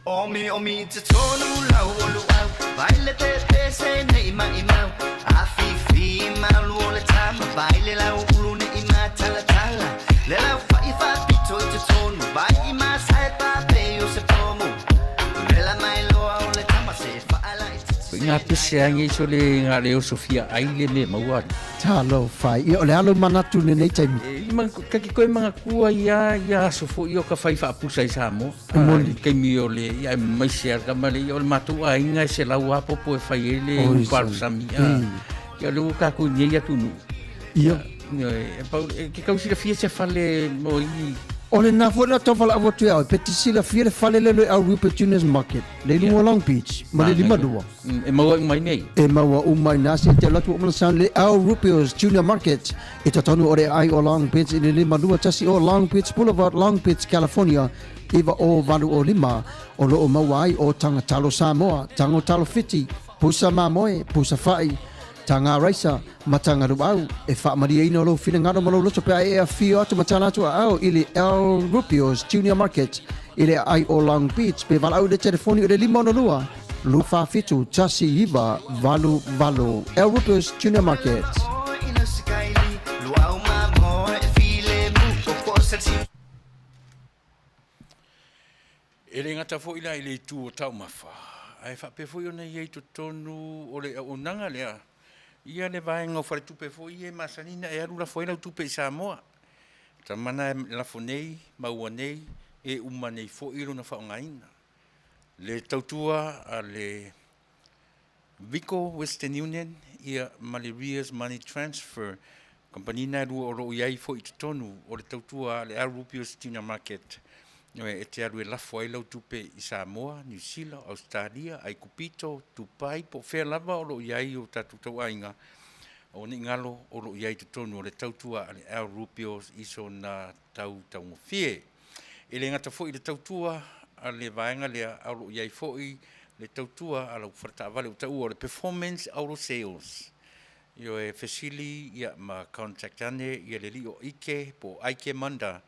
Omi omi te tonu lau o luau Vai le pe pe se nei mai mau A fi fi malu o le tama Vai le lau ulu nei ma tala tala Le lau fa i fa pito i te tonu Vai i ma sai pa pe o se pomu Le la mai loa o le tama se fa ala i te. Nga pese ai nei so le nga le oso fia ai le me maua ali. Talofa e. Ia o le a lou manatu i lenei taimi? E, ma, ka ki koe mangatua ia, ia aso foi o ka fai faapusa i Samoa. E moni. I taimi o le, ia e maise a ka male, ia o le matou aiga e selau a popo e fai ai le Oi, upalosami. A, ia o le ua tatou i nei atunuu. Ia. Ia, e pau, e ke kau silafia se fale mo i... O lena foi na tau valaau atu ia oe, pe te silafia le fale lea le Al Rupa Juniors Market, le i luga o Long Beach, ma le 52. E maua uma i nei. E maua uma i nā se te alu atu o mana sound le Al Rupios Junior Market i totonu o le ai o Long Beach i le 521 o Long Beach Boulevard, Long Beach, California, 90805, o lo o maua ai o Taga Talo Samoa, Tago Talo Fiti, Pusa Mamoe, Pusa Fa'i, Taga Raisa, ma Taga Luau. E faamalieina lou finagalo ma lou loto pe a e afio atu ma tala atu aao i le Al Rupios Junior Market i le aai o Long Beach pe valaau i le telefoni o le 562 247 1988. Al Rupios Junior Market. E le gata foi la i le itu o taumafa, ae faapea foi ona i ai totonu o le auaunaga lea, ia le vaega o faletupe foi ia e masani ona e alu lafo ai lau tupe i Samoa. Tama na e lafo nei, maua nei, e uma nei foi lona faaaogaina. Le tautua a le Vico Western Union ia ma le Rias Money Transfer, kamupani na e lua o lo o i ai foi i totonu o le tautua a le Al Rupios Junior Market, e te alu e lafo ai lau tupe i Samoa, Niu Sila, Ausetalia, Aikupito, Tupai, po o fea lava o lo o i ai o tatou tauaiga, aua ne i galo o lo o i ai i totonu o le tautua a le Al Rupios i sona tau taugofie. E le gata foi i le tautua a le vaega lea, a o lo o i ai foi le tautua a lau faletaavale ua taua o le Performance Auto Sales. Ioe, fesili ia ma contact ane ia le alii o Ike po o Ike Manda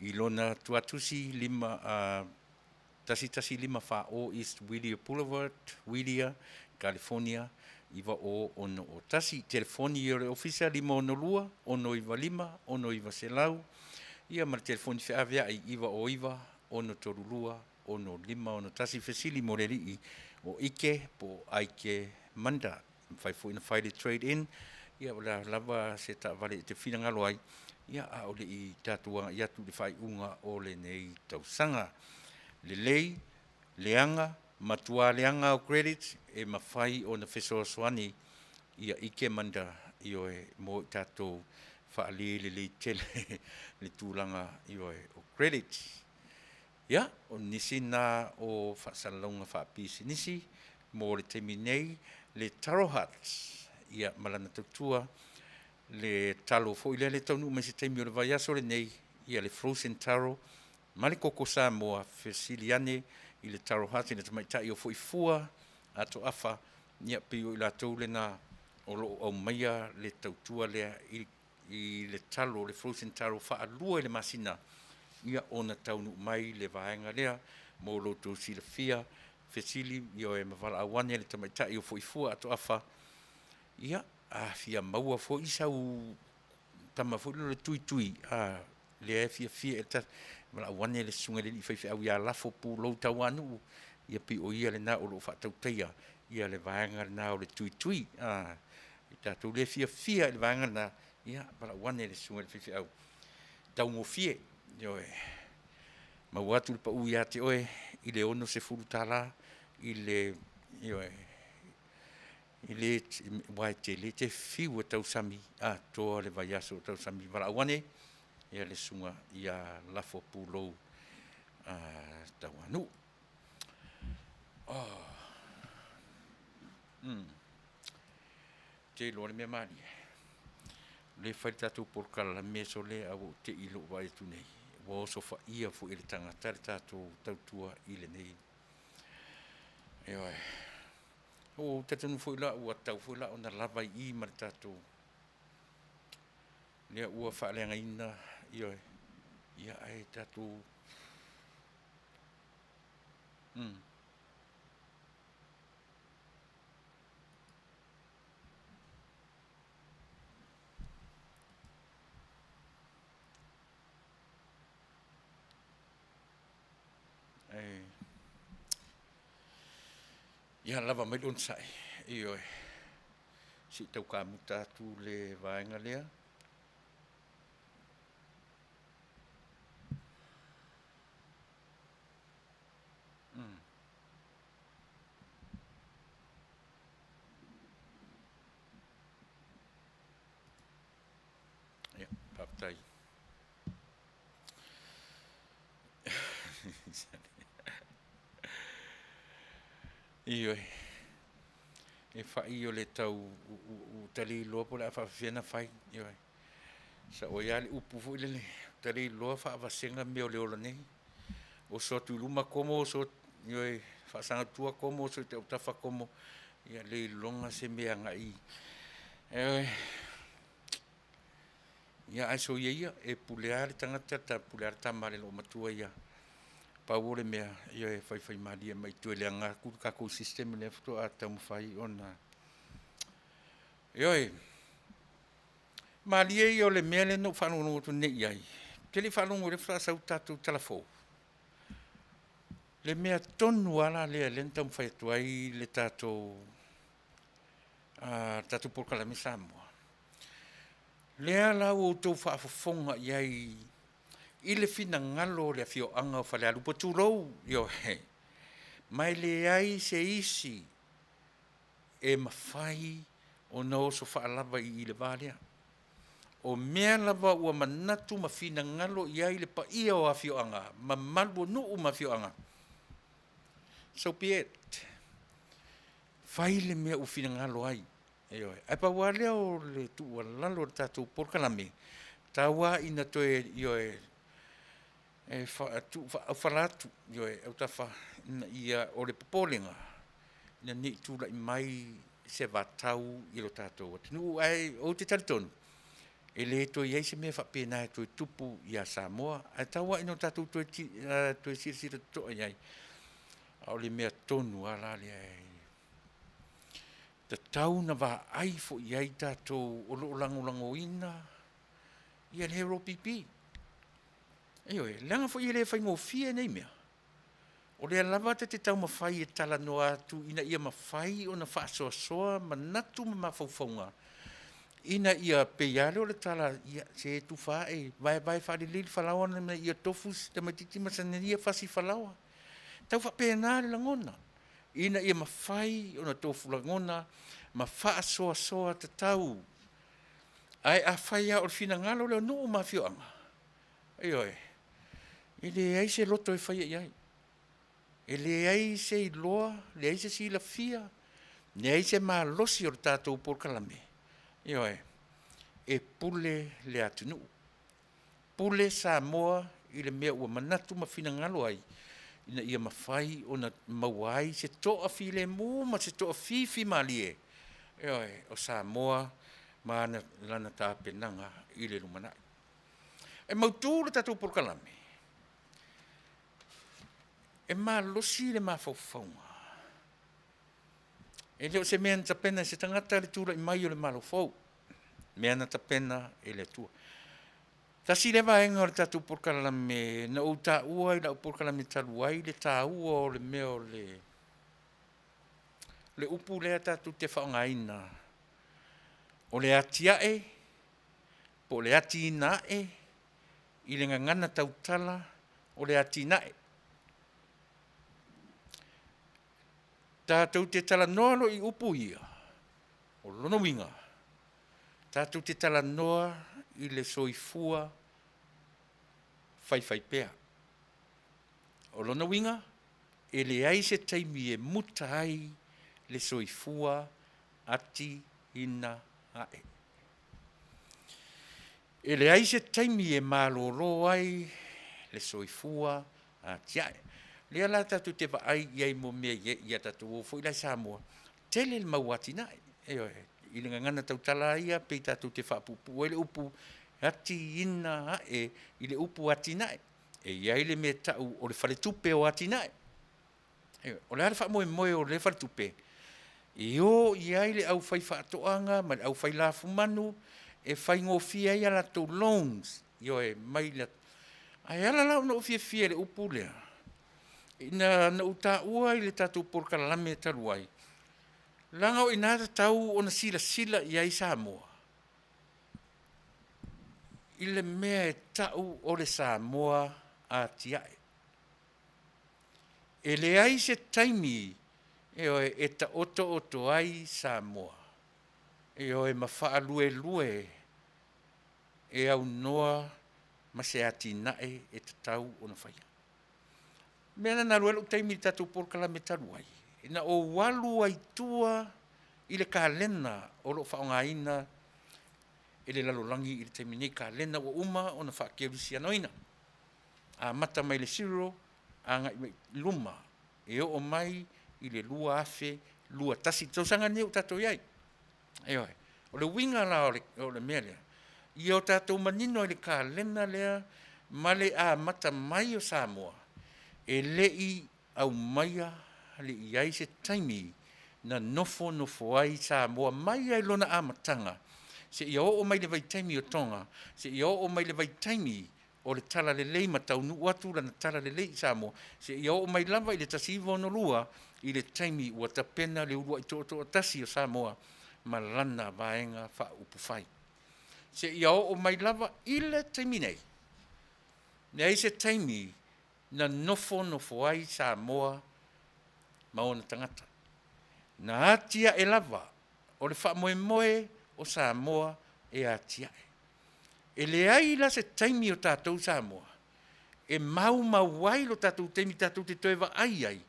i lona tuatusi 5 a 1154 East Whittier Boulevard, Whittier, California 90601. Telefoni o le ofisa 562 695 6900 ia ma le telefoni feaveai 909 632 6561. Fesili mo le alii o Ike po o Ike Manda. E mafai foi ona fai le trade in, ia o le a lava se taavale e te finagalo ai, ia a o le i tatou agai atu i le faaiuga o lenei tausaga. Lelei, leaga, matua leaga au credits e mafai ona fesoasoani ia ike manda ioe mo i tatou faali lelei tele le tulaga ioe o credits. Ia, o nisi na o faasalalauga faapisinisi mo le taimi nei, le Taro Huts, ia ma lana tautua, le talo foi lea le taunuu mai se taimi o le vaiaso lenei, ia le frozen taro ma le koko Samoa, fesili ane i le Taro Huts i le tamaitai o Foifua Atoafa, ia pei o i latou lena o lo o aumaia le tautua lea i i le talo, le frozen taro faalua i le masina, ia ona taunuu mai le vaega lea mo lo outou silafia. Fesili, Ioe, ma valaau ane le tamaitai o Foifua Atoafa, ia, a fia maua foi sau tama foi lea o le tuitui, a, lea e fiafia i le tasi, valaau ane le susuga i le alii faifeau ia Lafo Pulou Tauanuu, ia pei o ia lena o lo o faatautaia ia le vaega lena o le tuitui, a, I tatou le fiafia i le vaega lena, ia, valaau ane le susuga i le faifeau taugofie, ioe, maua atu le pau ia te oe i le $60 i le, ioe, i le, aua e tele te fiu e tausami atoa le vaiaso o tausami. Valaau ane, ia le susuga ia Lafo Pulou Tauanuu. Oh. Te iloa le mea malie. O lea e fai le tatou polokalame sole a ua ou te i lou vaai atu nei, ua osofaia foi e le tagata le tatou tautua i lenei. Ioe. Ua ou talitonu foi la ua tatau foi la ona lava i i ma le tatou lea ua faaleagaina, ioe, ia ae tatou Ia lava mai le onosai. Ioe, se i tau kamuta atu le vaega lea. Ia, faafetai. Ioe, e fai o le tau ua ta le iloa po o le a faapefea ona fai. Ioe. Sao ai lava le upu foi lele, ua ta le iloa faavasega mea o le ola nei. Oso atu i luma komo, oso atu, ioe, faasaga i tua komo, oso i autafa komo, ia le iloga se mea e agai i. Ioe. Ia ae soia ia, e pule lava le tagata, e pule lava le tama a le loomatua ia. Pau o le mea, ia e faifaimalie mai i toe leaga atu le tatou system lea faatoa taumafai ona... Ioe, malie ia o le mea lea na ou faalogologo atu nei i ai, ou te le i faalogo o lea faatoa sau le tatou tala fou. Le mea tonu lava la lea na taumafai atu ai le tatou polokalame Samoa, lea la ua outou faafofoga i ai i le finagalo o le afioaga o Falealupo, tulou, ioe, ma e leai se isi e mafai ona oso faalava i i le va lea. O mea lava ua manatu ma finagalo i ai le paia o afioaga, mamalu o nuu ma afioaga, so be it. Fai le mea ua finagalo ai. Ioe. Ae pau lava lea o le tuualalo i le tatou polokalame, tau lava ina toe, ioe, e tuufaaufala atu, ioe, autafa ina ia, o le popolega, ina ne i tulai mai se vatau i lo tatou atunuu. Ae ou te talitonu, e le toe i ai se mea faapena e toe tupu ia Samoa, ae tau lava ina o tatou toe silasila totoa i ai, a o le mea tonu lava la lea e tatau ona vaai foi i ai tatou o lo o lagolagoina ia le HRPP. Ioe, leaga foi e le faigofie nei mea. O lea lava ta te taumafai e talanoa atu ina ia mafai ona faasoasoa manatu ma mafaufauga ina ia pei lava lea o le tala, ia se tufa ae vaevae faalelei le falaoa ina ia tofu si tamaitiiti ma sana ia fasi falaoa. E tau faapena le lagona, ina ia mafai ona tofu lagona ma faasoasoa tatau. Ae afai lava o le finagalo lea o nuu ma afioaga, ioe, e leai se loto e faia i ai, e leai se iloa, leai se silafia, leai se malosi o le tatou polokalame, ioe, e pule le atunuu, pule Samoa i le mea ua manatu ma finagalo ai ina ia mafai ona maua ai se toafilemu ma se toafifimalie, ioe, o Samoa ma lana tapenaga i le lumanai. E mautu le tatou polokalame, e malosi le mafaufauga. E le o se mea na tapena e se tagata le tulai mai o le Malo fou, mea na tapena e le Atua. Tasi lea vaega o le tatou polokalame na ou taua i lau polokalame talu ai le taua o le mea o le upu lea tatou te faaaogaina, o le atiae po o le atiina ae i le gagana tautala o le atinae. Tatou te talanoa loa i upu ia, o lona uiga, tatou te talanoa i le soifua faifaipea. O lona uiga, e leai se taimi e muta ai le soifua atiina ae. E leai se taimi e malolo ai le soifua atiae. O lea la tatou te vaai i ai mo mea ia tatou o foi la i Samoa, tele le mau atinae. Ioe. I le gagana tautala lava ia pei tatou te faapuupuu ai le upu atiina ae i le upu atinae. E i ai le mea e tau o le faletupe o atinae. O le a le faamoemoe o lea faletupe? E o i ai le aufaifaatoaga ma le aufailafumanu e faigofie ai a latou loans, ioe, mai le... Ae ala la ona ou fiafia i le upu lea, ina na ou taua i le tatou polokalame talu ai. Leaga o i ina tatau ona silasila i ai Samoa i le mea e tau o le Samoa atiae. E leai se taimi, ioe, e taotooto ai Samoa, ioe, ma faaluelue e aunoa ma se atinae e tatau ona faia. O le mea lena na alu ai lou taimi i le tatou polokalame talu ai, na ou alu ai i tua i le kalena o lo o faaaogaina e le lalolagi i le taimi nei, kalena ua uma ona faakerisianoina, amata mai le zero agai mai i luma e oo mai i le 2021, le tausaga lenei ua tatou i ai. Ioe. O le uiga la o le mea lea, ia o tatou manino i le kalena lea ma le amata mai o Samoa, e le i aumaia le i ai se taimi na nofonofo ai Samoa mai lava i lona amataga seia oo mai i le vaitaimi o Toga, seia oo mai i le vaitaimi o le talalelei ma taunuu atu lana talalelei i Samoa, seia oo mai lava i le 1962 i le taimi ua tapena le uluai toatoatasi o Samoa ma lana Vaega Faaupufai. Seia oo mai lava i le taimi nei, leai se taimi na nofonofo ai Samoa ma ona tagata. Na atiae lava o le faamoemoe o Samoa e atiae. E leai la se taimi o tatou Samoa e maumau ai lo tatou taimi tatou te toe vaai ai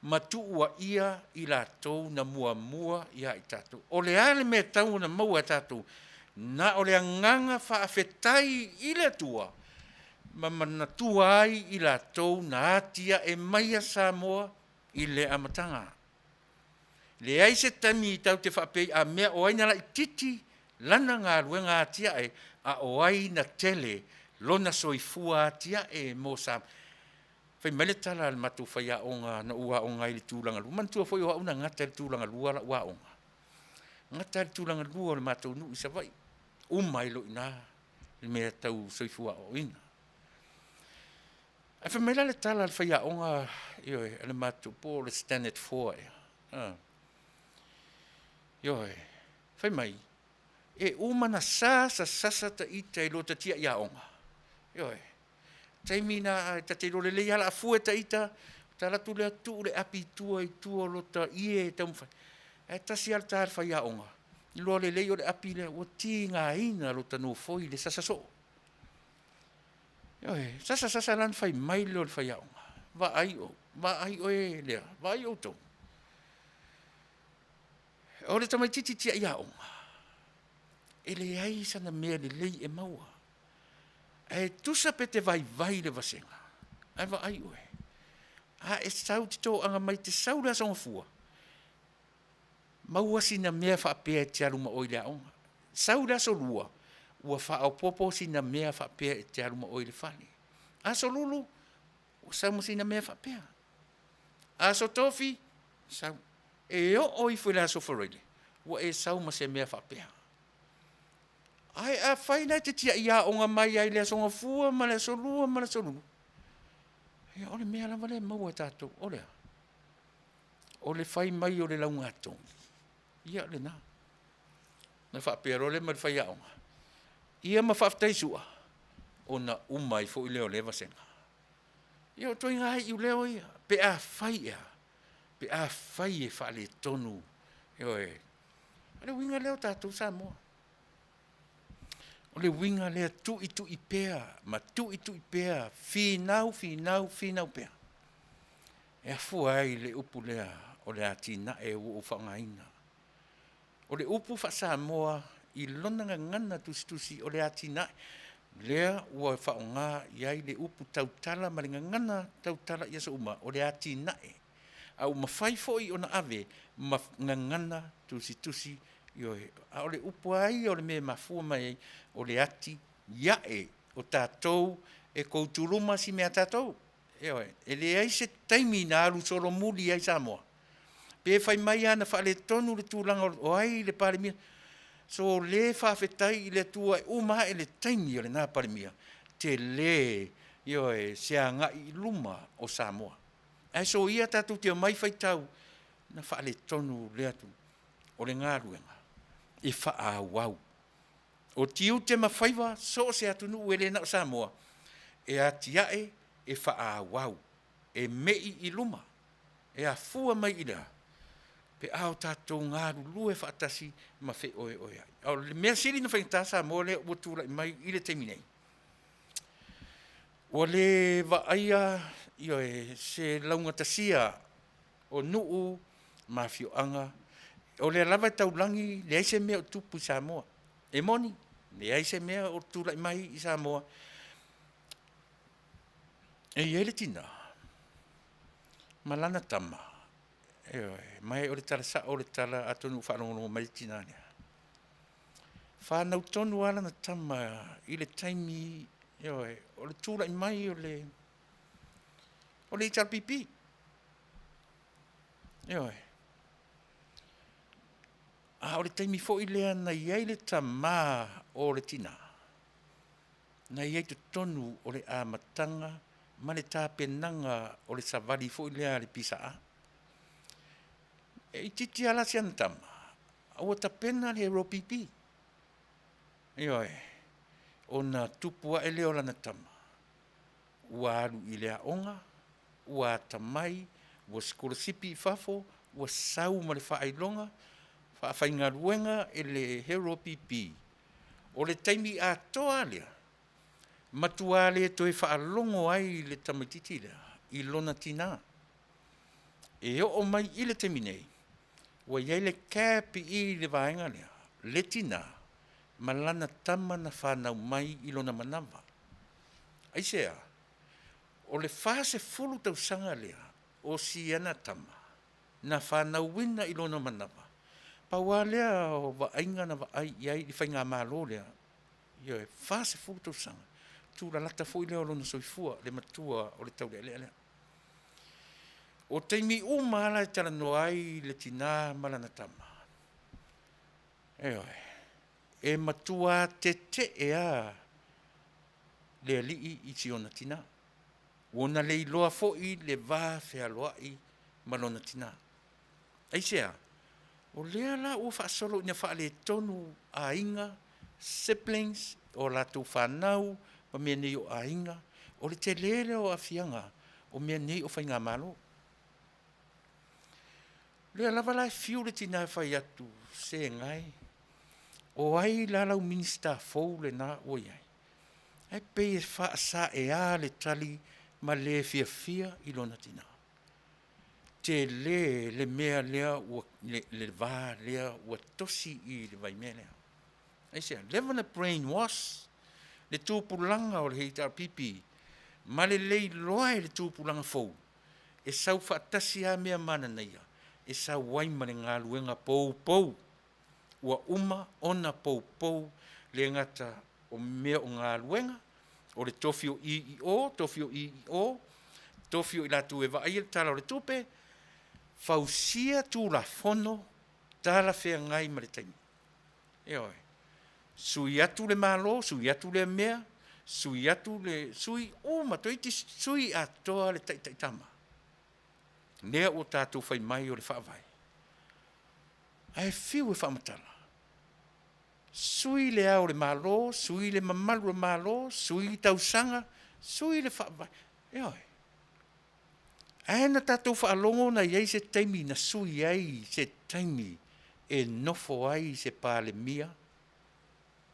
ma tuuaia i latou na muamua ia i tatou. O le a le mea e tatau ona maua e tatou? Na o le agaga faafetai i le Atua ma manatua ai i latou na atiae maia Samoa i le amataga. Leai se taimi tatou te faapea ai a mea o ai na laitiiti lana galuega atiae a o ai na tele lona soifua atiae mo Samoa. Fai mai le tala a le matou faiaoga na ou aoga ai i le tulagalua, manatua foi o au na gata i le tulagalua lau aoga, gata i le tulagalua o le matou nuu i Savaii, uma ai loa i ina le mea tau soifua aoaoina. Ae fai mai la le tala a le faiaoga, ioe, a le matou, po o le standard four ea, ioe, fai mai, e uma ona sasa sasa ta ita i lo ta tiai aoga, ioe, taimi na ta te iloa lelei lava o le a fue ta ita, ta alu atu lea tuu le api i tua i tua o lota ie e taumafai, ae tasi lava le ta a le faiaoga, iloa lelei o le api lea ua tigaina lota nofoi i le sasa soo. Ioe, sasa sasa la ona fai mai lea o le faiaoga, vaai oe, vaai oe Lea, vaai outou. O le tamaitiiti tiai aoga, e leai sana mea lelei e maua. Ae tusa pe te vaivai le vasega, ae vaai oe, a e sau te toaga mai, te sau i le Aso Gafua, maua sina mea faapea e te alu ma oe i le aoga. Sau i le aso Lua, ua faaopoopo sina mea faapea e te alu ma oe i le fale. Aso Lulu, ua sau ma sina mea faapea. Aso Tofi, sau. E oo ifo i le aso Faraile, ua e sau ma se mea faapea. Ae afai la e te tiai aoga mai ai i le Aso Gafua ma le Aso Lua ma le Aso Lulu, ia o le mea lava lea e maua e tatou, o le a? O le fai mai o le laugatogi, ia o lena. Ona faapea loa lea ma le faiaoga, ia ma faafetai Sua, ona uma ai foi lea o lea vasega. Ia o ituaiga iuleo ia, pe afai e a? Pe afai e faaletonu, ioe. O le uiga lea o tatou Samoa. O le uiga lea, tuitui pea ma tuitui pea, finau, finau, finau pea. E afua ai le upu lea o le atinae ua ou faaaogaina. O le upu faa-Samoa i lona gagana tusitusi o le atinae, lea ua faaaoga i ai le upu tautala ma le gagana tautala i aso uma, o le atinae. A ua mafai foi ona ave ma gagana tusitusi, ioe, a o le upu lava ia o le mea e mafua mai ai, o le ati ae o tatou e koutuluma si mea tatou. Ioe, e leai se taimi na alu solomuli ai Samoa. Pe fai mai lava na faaletonu le tulaga o ai le Palemia, sole faafetai i le Atua e uma ae le taimi o lena Palemia, tele, ioe, se agai i luma o Samoa. Ae soia tatou te omai faitau na faaletonu lea tulaga. O le galuega e faaauau. O tiute ma faiva so o se atunuu e le na o Samoa, e atiae e faaauau, e me'i i luma, e afua mai i le a? Pe a o tatou galulue faatasi ma feoeoeai. A o le mea sili ona faigata Samoa lea ua tulai mai i le taimi nei, ua le vaaia, ioe, se laugatasia o nuu ma afioaga. O lea lava e taulagi, leai se mea o tupu i Samoa. E moni, leai se mea o tulai mai i Samoa. E i ai le tina ma lana tama, ioe, ma o le tala sao o le tala atonu ua faalogologo mai le tina lea. Fanau tonu lava lana tama i le taimi, ioe, o le tulai mai o le HRPP. Ioe. A o le taimi foi lea na i ai le tamā o le tina, na i ai totonu o le amataga ma le tapenaga o le savali foi lea a le PSA. E itiiti lava la si ana tama, a ua tapena le HRPP. Ioe, ona tupu ae lea o lana tama, ua alu i le aoga, ua atamai, ua sikolasipi i fafo, ua sau ma le faailoga faafaigaluega e le HRPP. O le taimi atoa lava lea, matua le toe faalogo ai le tamaitiiti lea i lona tina. E oo mai i le taimi nei, ua i ai le gap i i i le vaega lea, le tina ma lana tama na fanau mai i lona manava. Aisea? O le 40 tausaga lea o si ana tama na fanauina i lona manava, pau lava lea o vaaiga na vaai i ai i le faigamalo lea, ioe, 40 tausaga, tulalata foi lea o lona soifua, le matua o le taulealea lea. O taimi uma lava la e talanoa ai le tina ma lana tama, ioe, e matua tetee lava le alii i si ona tina. Ua na le iloa foi le va fealoai ma lona tina. Aisea? O lea la ua faasolo ina faaletonu aiga, siblings, o latou fanau ma mea nei o aiga. O le tele lea o aafiaga o mea nei o faigamalo. O lea lava la e fiu le tina e fai atu, se gai, o ai la lau Minisita fou lena ua i ai? Ae pei e faasaea le tali ma le fiafia i lona tina. Tele le mea lea ua, le va lea ua tosi i le vaimea lea. Aisea? Leva ona brain wash le tupulaga o le HRPP ma le le iloa e le tupulaga fou e sau faatasi lava mea mananaia e sau ai ma le galuega poupou. Ua uma ona poupou le gata o mea o galuega, o le tofi o i i o, tofi o i i o, tofi o i latou e vaaia le Tala o le Tupe, fausia Tulafono talafeagai ma le taimi. Ioe. Sui atu le Malo, sui atu lea mea, sui atu le, sui uma, toeitiiti sui atoa le taitaitama. Lea ua tatou fai mai o le Faavae. Ae fiu e faamatala, sui le Ao o le Malo, sui le mamalu o le Malo, sui tausaga, sui le Faavae. Ioe. Ae na tatou faalogo na i ai se taimi na sui ai se taimi e nofo ai se Palemia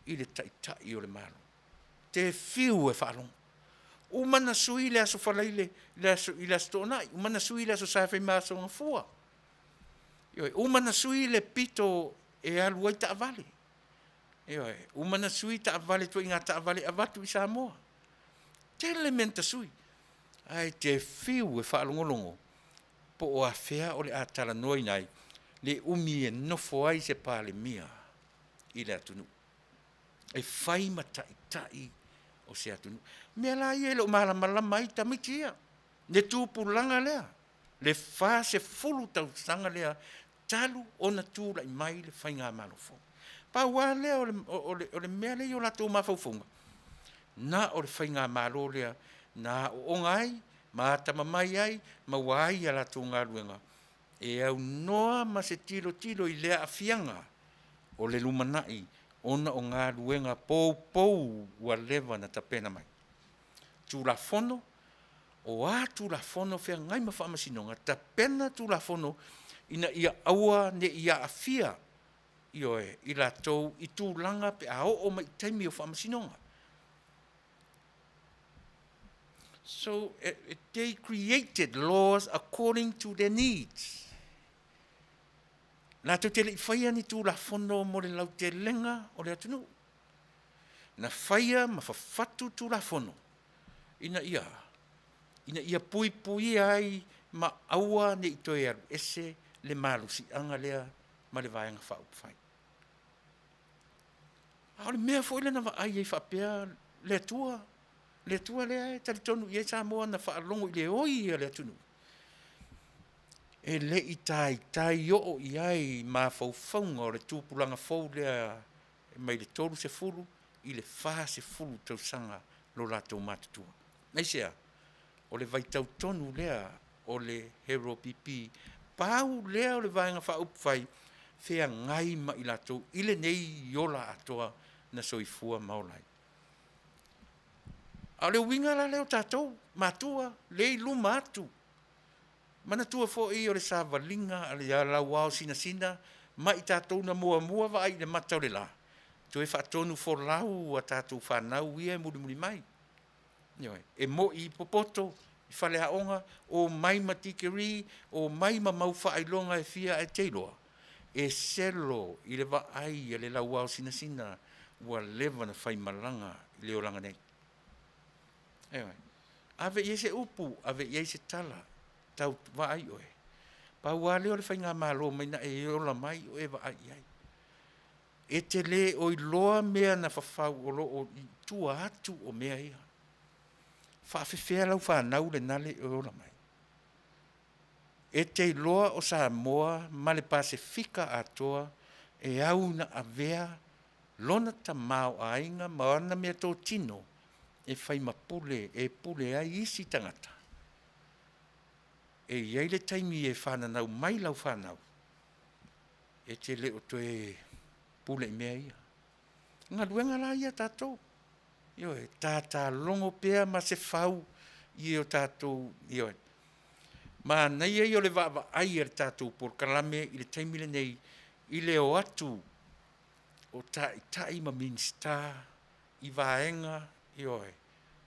i le Taitai o le Malo. Te fiu e faalogo. Uma na sui le Aso Faraile le aso, i le Aso Toonai, uma na sui le Aso Sa e fai ma Aso Gafua. Ioe, uma na sui le pito e alu ai taavale. Ioe, uma na sui taavale, ituaiga taavale e avatu i Samoa. Tele mea na tasui, ae te fiu e faalogologo po o afea o le a talanoaina ai le umi e nofo ai se Palemia i le atunuu, e fai ma taitai o se atunuu. O mea la ia e le o malamalama ai tamaiti ia, le tupulaga lea, le 40 tausaga lea talu ona tulai mai le faigamalo fou. Pau lava lea o le mea lea i o latou mafaufauga, na o le faigamalo lea na aooga ai ma atamamai ai, maua ai a latou galuega. E aunoa ma se tilotilo i le aafiaga o le lumanai ona o galuega poupou ua leva na tapena mai. Tulafono, o a Tulafono feagai ma Faamasinoga, tapena Tulafono ina ia aua ne i aafia, ioe, i latou i tulaga pe a oo mai i taimi o Faamasinoga. So they created laws according to their needs. Latou te le i faia ni Tulafono mo le lautelega o le atunuu. Na faia ma fafatu Tulafono ina ia ina ia puipuia ai ma aua ne i toe alu ese le malosiaga lea ma le Vaega Faaupufai. A o le mea foi lea na vaai ai faapea le Atua, le Atua lea e talitonu i ai Samoa na faalogo i le oi a le atunuu, e le i taitai oo i ai mafaufauga o le tupulaga fou lea mai le 30 i le 40 tausaga lo latou matutua. Aisea? O le vaitau tonu lea o le HRPP, pau lea o le Vaega Faaupufai feagai ma i latou i lenei ola atoa na soifua ma ola ai. A o le uiga la lea o tatou matua lea i luma atu, manatua foi o le savaliga a le Lauao Sinasina ma i tatou na muamua vaai i le mata o le la, toe faatonufolau a tatou fanau ia e mulimuli mai. Ioe, e moi popoto i faleaoga, omai ma tikeri, omai ma mau faailoga e fia ae te iloa, e selo i le vaai a le Lauao Sinasina ua leva ona faimalaga i le olaga nei. Ioe. Ave i ai se upu, ave i ai se tala, tau vaai oe. Pau lava lea o le faigamalo mai na e ola mai o e vaai i ai. E te le o iloa mea na fafau o lo o i tua atu o mea ia. Faafefea lau fanau lena le i ola mai. E te iloa o Samoa ma le Pasefika atoa e au ina avea lona tamaoaiga ma ana meatotino e fai ma pule e pule ai isi tagata. E i ai le taimi e fananau mai lau fanau, e te le o toe pule i mea ia. O galuega la ia a tatou, ioe, tatalogo pea ma sefau i o tatou, ioe. Manaia ia o le vaavaai a le tatou polokalame i le taimi lenei i le o atu o taitai ma Minisita i vaega, ioe,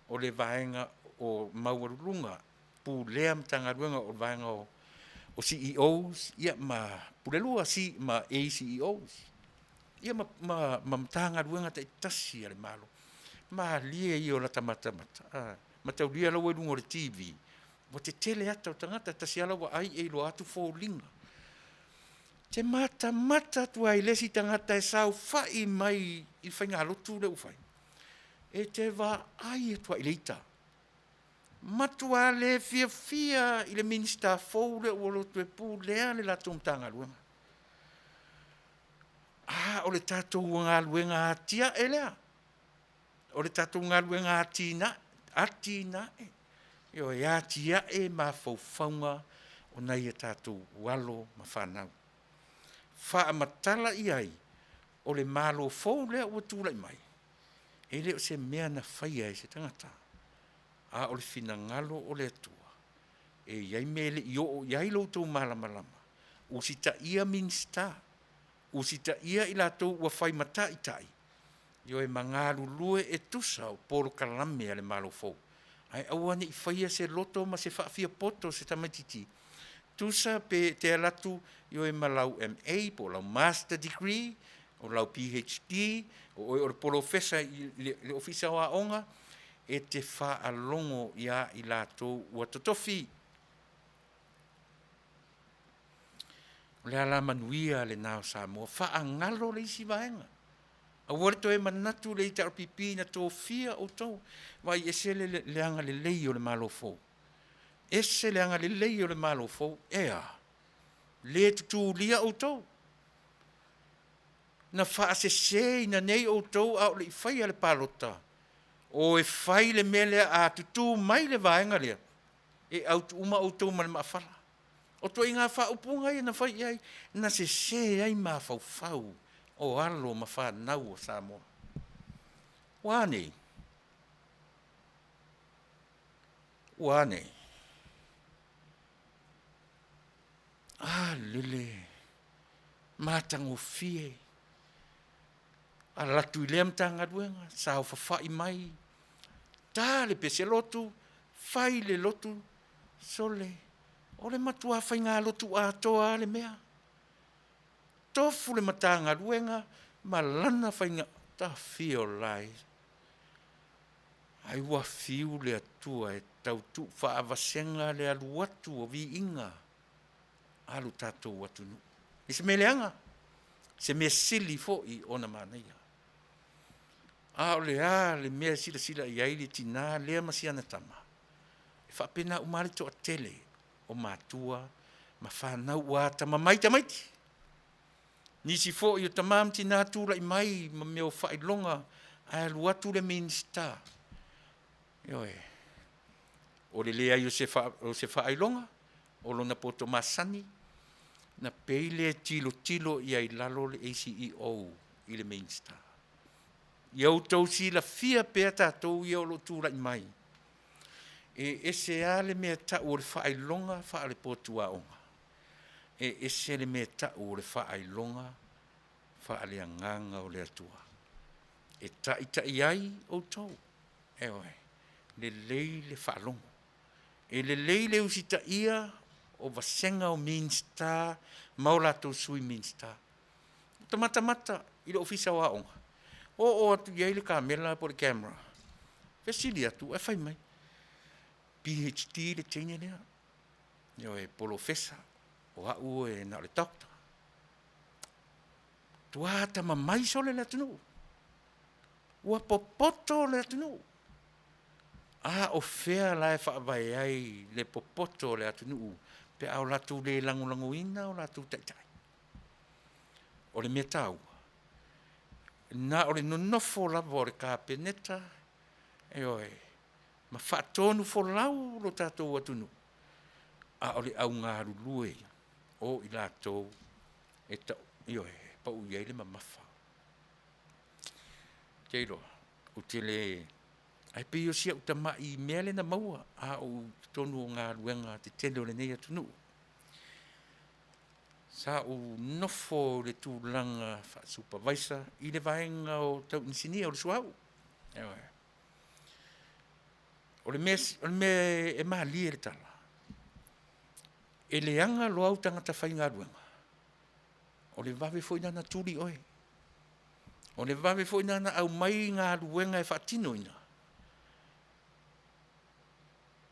o le vaega o maualuluga pulea Matagaluega o le vaega o CEOs ia ma Pulelua ma ACEOs ia ma Matagaluega taitasi a le Malo. Malie ia o lata matamata, mataulia la ua i luga o le TV, ua tetele ata o tagata, tasi lava lau vaai e iloa atu foliga. E te matamata atu lava i le isi tagata e saofai mai i le faigalotu lea ua fai, e te vaai atu lava i le ita, matua le fiafia i le Minisita fou lea ua alu atu e pulea le latou Matagaluega. A o le tatou galuega atiae lea, o le tatou galuega atinae, atinae, ioe, e atiae mafaufauga o nai a tatou alo ma fanau. Faamatala i ai, o le Malo fou lea ua tulai mai, e le o se mea na faia e se tagata, a o le finagalo o le Atua. E i ai mea e le i oo i ai lo outou malamalama, usitaia Minisita, usitaia i latou ua fai ma taitai, ioe, ma galulue e tusa o polokalame a le Malo fou. Ae aua ne i faia se loto ma se faafiapoto o se tamaitiiti, tusa pe e te alu atu, ioe, ma lau MA po o lau Master Degree, o lau PhD, o oe o le polofesa i le Ofisa o Aoga, e te faalogo ia i latou ua totofi. O le alamanuia lena o Samoa, faagalo le isi vaega. Aua le toe manatu i le HRPP na tofia outou. Vaai ese le agalelei o le Malo fou. Ese le agalelei o le Malo fou. E a? Le tutulia outou. Na faaseseina nei outou a o le i faia le palota, o e fai le mea lea a tutū mai le vaega lea, e out uma outou ma le maafala. O ituaiga faaupuga ia na fai i ai, na sesē ai mafaufau o alo ma fanau o Samoa. Ua a nei? Ua a nei? A lele matagofie alu atu i lea Matagaluega, saofafai mai, ta le pese lotu, fai le lotu, sole, o le matua faigalotu atoa lava le mea. Tofu le Matagaluega ma lana faiga, tafio la e, ai ua fiu le Atua e tau tuufaavasega le alu atu o viiga a lo tatou atunuu. I se mea leaga, se mea sili foi ona manaia. A o le a le mea e silasila i ai le tina lea ma si ana tama? E faapena uma lava le toatele o matua ma fanau ua atamamai tamaiti. Nisi foi o tama ma tina tulai mai ma mea o faailoga ae alu atu le Minisita, ioe, o le leai o se faailoga, o lona poto masani, na pei lea e tilotilo i ai i lalo le ACEO i le Minisita. Ia outou silafia pea tatou ia o lo o tulai mai, e ese lava le mea e tau o le faailoga faale-potu aoga, e ese le mea e tau o le faailoga faaleagaga o le Atua e taitai ai outou. Ioe, lelei le faalogo, e lelei le usitaia o vasega o Minisita ma o latou Sui Minisita. Ua ta matamata i le Ofisa o Aoga, oo atu i ai le kamela po o le camera, fesili atu ae fai mai, PhD le teine lea, ioe, polofesa, o au e na o le Doctor. Matua atamamai sole le atunuu, ua popoto le atunuu. A o fea la e faavae ai le popoto o le atunuu pe a o latou le lagolagoina o latou taitai? O le mea taua, na o le nonofo lava o le Kapeneta, ioe, ma faatonufolau lo tatou atunuu, a o le au galulue o i latou e ioe, e pau i ai le mamafa. Ou te iloa, ou te le, ae pei o si au tamai mea lea na maua a o ou i totonu o galuega tetele o lenei atunuu. Sa ou nofo i le tulaga faa-supervisor i le vaega o tau inisinia o le suauu. Ioe. O le mea e malie le tala, e leaga loa au tagata faigaluega, o le vave foi lena ona tuli oe. O le vave foi lena ona aumai galuega e faatinoina,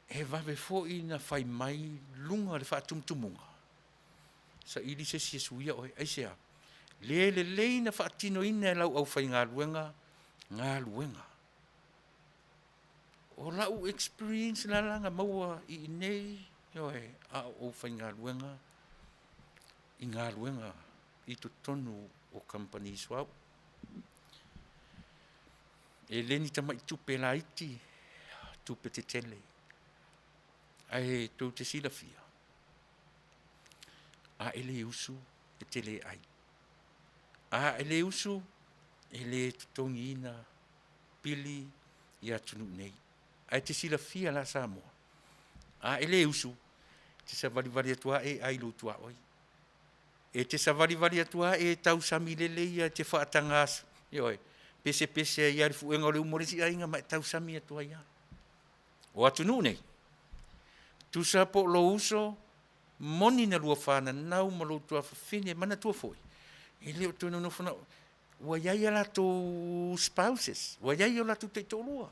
e vave foi ona fai mai luga o le faatumutumuga, saili se isi e suia oe. Aisea? Le lelei ona faatinoina e lau aufaigaluega galuega. O lau experience la la na maua i inei, ioe, a o ou faigaluega i galuega i totonu o kamupani suauu. E le ni tamai tupe laiti, tupe tetele. Ae tou te silafia, a e le usu, e te le ai. A e le usu, e le totogiina pili i atunuu nei. Ae te silafia la Samoa, a e le usu, e te savalivali atu lava e ai i lou tuaoi. E te savalivali atu lava e tausami lelei e te faataga, ioe, pesepese ai lava i le fuega o le uma o le isi aiga ma e tausami atu ai lava. O atunuu nei, tusa po o lou uso moni na lua fananau ma lou tuafafine, manatua foi, e le o toe nonofo na o, ua i ai a latou spouses, ua i ai o latou taitoalua.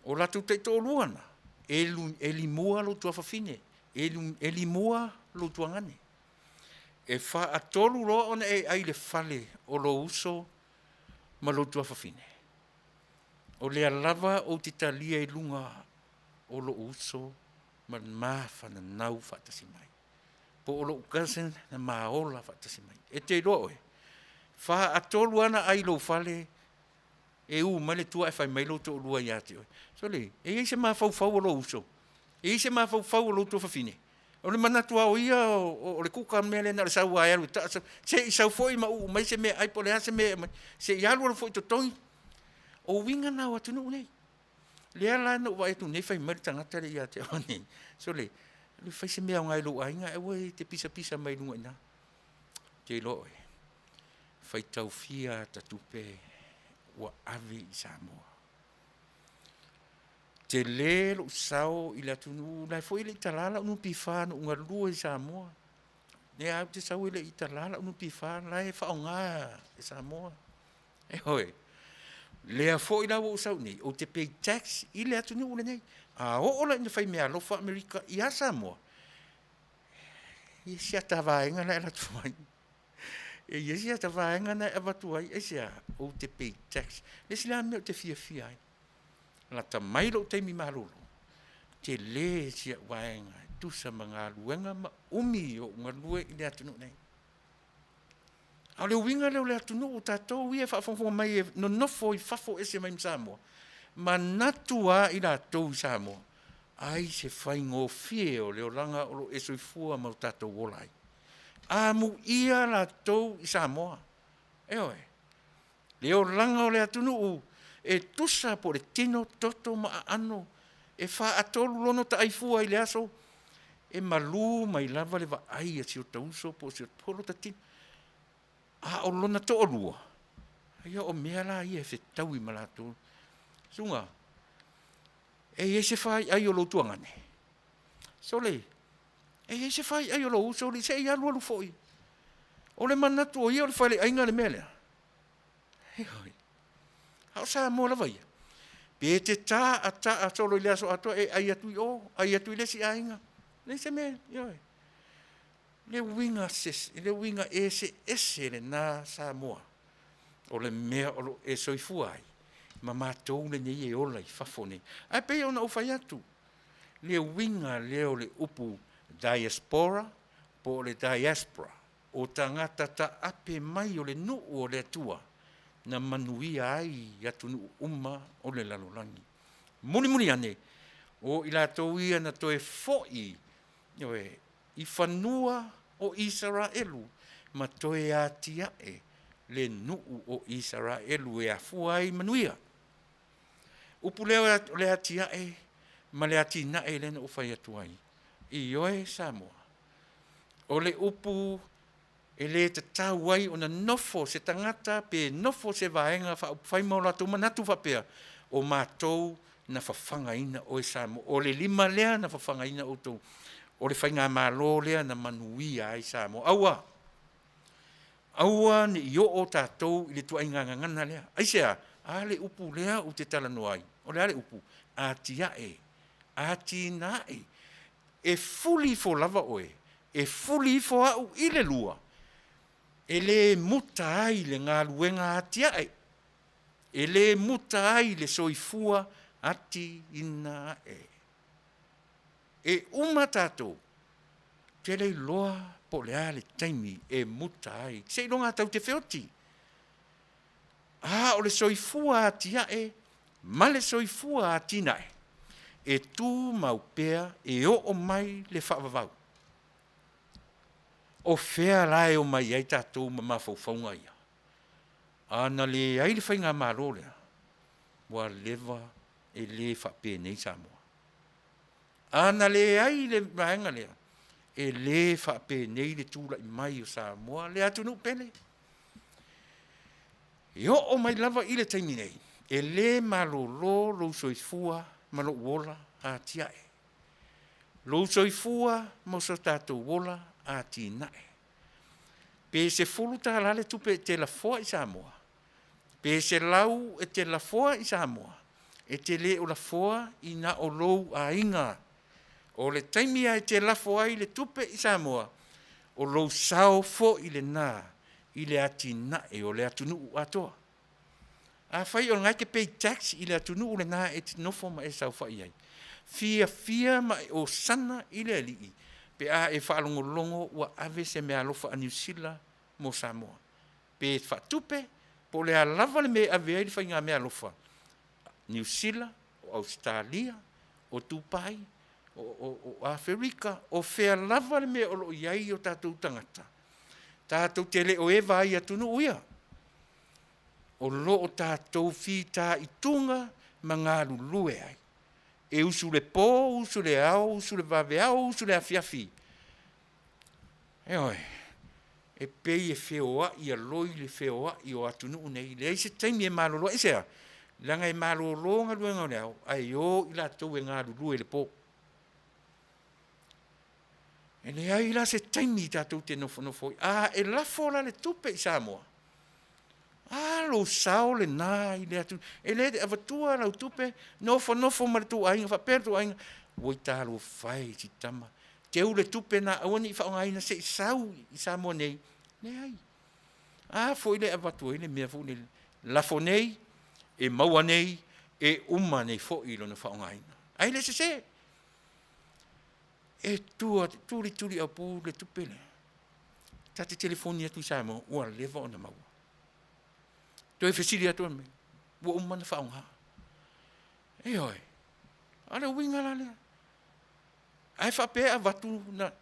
O latou taitoalua na, e limua lou tuafafine, e limua lou tuagane. E faatolu loa ona e ai i le fale o lou uso ma lou tuafafine, o lea lava ou te talia i luga o lou uso ma le ma fananau faatasi mai, po o lou cousin na ma ola faatasi mai. E te iloa oe, faatolu lava ona ai i lou fale, e u mai le tua ae fai mai lou toalua ia te oe, sole, e i ai se mafaufau o lou uso? E i ai se mafaufau o lou tuafafine? O le manatu lava o ia o le kuka mea lea na o le sau lava e alu e taa, se i sau foi ma uu mai se meaai po o le a se mea e aumai, se i alu alu foi totogi. O uiga na o atunuu nei. Lea la na ou vaai atu nei fai mai le tagata lea ia te au anei, sole, alu e fai se mea aoga i lou aiga ae aua e te pisapisa mai luga i ina. Ou te iloa oe, faitau fia ata tupe ua ave i Samoa. Tele lou sao i le atunuu, o la e foi e le i talaina lau NPF na ou galue ai i Samoa. Lea lava ou te sau e le i talaina lau NPF la e faaaoga e Samoa. Ioe. Lea foi la ua ou sau i inei, ou te pay tax i le atunuu lenei. A oo la ina fai meaalofa Amerika ia Samoa, e i ai si ata vaega la e alu atu ai. E i ai si ata vaega na e avatu ai, aisea? Ou te pay tax. Le isi la mea ou te fiafia ai, lata mai lou taimi malolo, tele si au vaega e tusa ma galuega ma umi o ou galue i le atunuu nei. A o le uiga lea o le atunuu, o tatou ia e faafogafoga mai e nonofo i fafo ese mai ma Samoa, manatu lava i latou i Samoa, ai se faigofie o le olaga o lo o e soifua ma o tatou ola ai. Amuia latou i Samoa, ioe, le olaga o le atunuu e tusa po o le tino, toto ma aano, e faatolu lono taaifua i le aso, e malu mai lava le vaai a si ota uso po o lota tino. A o lona toalua, ia o mea la ia e fetaui ma latou. Susuga, e i ai se faiai o lou tuagane? Sole, e i ai se faiai o lou uso alii, se i alu alu foi. O le manatu o ia o le faleaiga le mea lea? Ioe. A o Samoa lava ia, pe te ta a taa solo i le aso atoa, e ai atu i o, ai atu i le isi aiga, leai se mea, ioe. Le uiga, le uiga eseese lena Samoa o le mea o lo o e soifua ai ma matou lenei e ola i fafo nei. Ae pei ona ou fai atu, le uiga lea o le upu diaspora po o le diaspora, o tagata taape mai o le nuu o le Atua na manuia ai atunuu uma o le lalolagi. Mulimuli ane, o i latou ia na toe foi, ioe, i fanua o Isaraelu ma toe atiae le nuu o Isaraelu e afua ai manuia. Upu lea o le atiae ma le atinae lea na ou fai atu ai, ioe Samoa, o le upu e le tatau ai ona nofo se tagata pe nofo se vaega faaupufai ma o latou manatu faapea, o matou na fafagaina oe Samoa, o le lima lea na fafagaina outou, o le faigamalo lea na manuia ai Samoa. Aua, aua ne i oo tatou i le ituaiga gagana lea. Aisea? A le upu lea ou te talanoa ai, o le a le upu? Atiae, atinae. E fuli ifo lava oe, e fuli ifo au i le lua, e le muta ai le galuega atiae, e le muta ai le soifua atiina ae. E uma tatou, te le iloa po o le a le taimi e muta ai, seiloga lava tatou te feoti. A o le soifua atiae ma le soifua atinae, e tumau pea e oo mai le faavavau. O fea la e omai ai tatou ma mafaufauga ia? A na leai le faigamalo lea, ua leva e le faapenei Samoa. A na leai le vaega lea, e le faapenei le tulai mai o Samoa le atunuu pele. E oo mai lava i le taimi nei, e le malolo lou soifua ma lou ola atiae, lou soifua ma so tatou ola atinae. Pe $10 le tupe e te lafoa i Samoa, pe 100 e te lafoa i Samoa, e te le o lafoa i na o lou aiga. O le taimi lava e te lafo ai le tupe i Samoa, o lou sao foi lena i le atinae o le atunuu atoa. Afai o lena e te pay tax i le atunuu lena e te nofo ma e saofai ai, fiafia ma e osana i le Alii pe a e faalogologo ua ave se meaalofa a Niu Sila mo Samoa, pe faatupe po o le a lava le mea e ave ai le faiga meaalofa, Niu Sila, o Ausetalia, o Tupai. O, o, o Aferika, o fea lava le mea o lo o i ai o tatou tagata, tatou te le o eva ai i atunuu ia. O lo o tatou fitaituga ma galulue ai. E usu le po, usu le ao, usu le vaveao, usu le afiafi. Ioe, e pei e feoai aloi le feoai o atunuu nei, leai se taimi e malolo ai. Aisea? Leaga e malolo galuega o le ao, ae o i latou e galulue i le po. E leai la se taimi tatou te nofonofo ai. A e lafo la le tupe i Samoa, a lou sao lena i le atunuu. E le avatua lau tupe, nofonofo ma le tou aiga faapea le tou aiga, oi talofa e i si tama, teu le tupe lena aua ne i faaaogaina se i sau i Samoa nei. Leai. A foi lea e avatu ai le mea foi lele, lafo nei, e maua nei, e uma nei foi lona faaaogaina. Ae le sese. E tua, tulituli aupu le tupe lea. Ta te telefoni atu i Samoa, ua leva ona maua. Toe fesili atu mai, ua uma ona faaaoga. Ioe, a o le uiga la lea. Ae faapea e avatu na,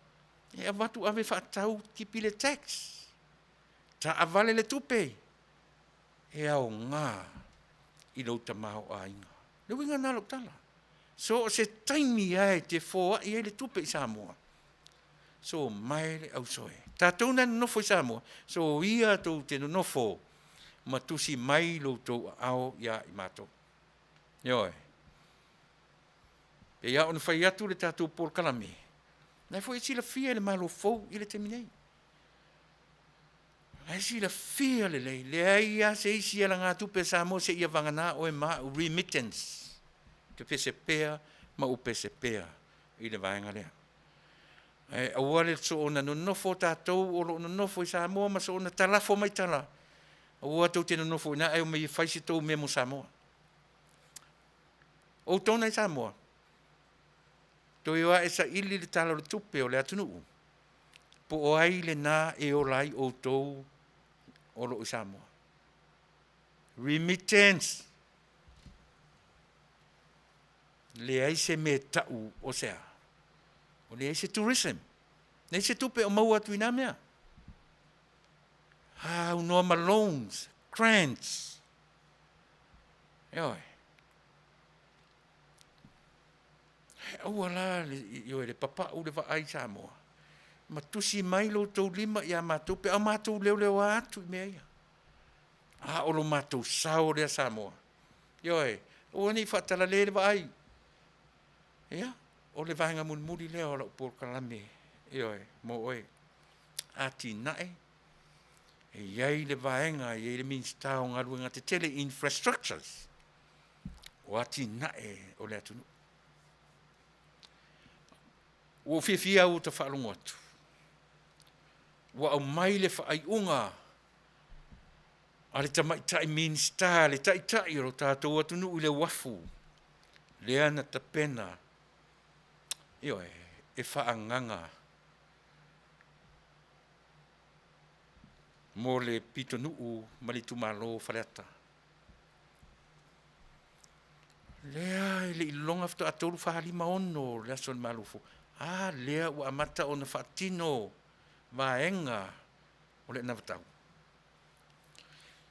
e avatu ave faatau tipi le tax. Taavale le tupe, e aoga i lou tamaoaiga. Le uiga lena o lau tala. So o se taimi lava e te foai ai le tupe i Samoa, so mae le ausoe. Tatou na nonofo i Samoa, so ia tou te nonofo ma tusi mai lo outou aao ia i matou. Ioe. Pei lava ona fai atu le tatou polokalame, o la foi e silafia e le Malo fou i le taimi nei. O la e silafia lelei, leai lava se isi alagatupe a Samoa seia vagana oe ma au, remittance, te pese pea ma ou pese pea i le vaega lea. Ae aua le soona nonofo tatou o lo o nonofo i Samoa ma soona talafo mai tala, aua tou te nonofo i ina ae omai e fai se tou mea mo Samoa. Outou na i Samoa, toe o ae saili le Tala o le Tupe o le atunuu, po o ai lena e ola ai outou o lo o i Samoa. Remittance. Leai se mea tau o se a? O leai se tourism. Leai se tupe o maua atu i nā mea. Aunoa ma loans, grants. Ioe. Aua la le, ioe, le papau le vaai Samoa. Ma tusi mai lo outou lima ia matou pe a matou leoleoa atu i mea ia. A o lo matou sao lea Samoa. Ioe, aua ne i faatalale le vaai. Ia, o le vaega mulimuli lea o lau polokalame, ioe, mo oe. Atinae, e i ai le vaega, e i ai le Minisita o Galuega Tetele, Infrastructures, o atinae o le atunuu. Ua ou fiafia au ta faalogo atu, ua aumai le faaiuga a le tamaitai Minisita, le taitai o lo tatou atunuu i le uafu, lea na tapena, ioe, e faaagaga mo le pitonuu ma le itumalo o Faleata. Lea e le i loga faatoa 3, 4, 5, 6 le aso o le Malofo. A lea ua amata ona faatino vaega o le anavatau.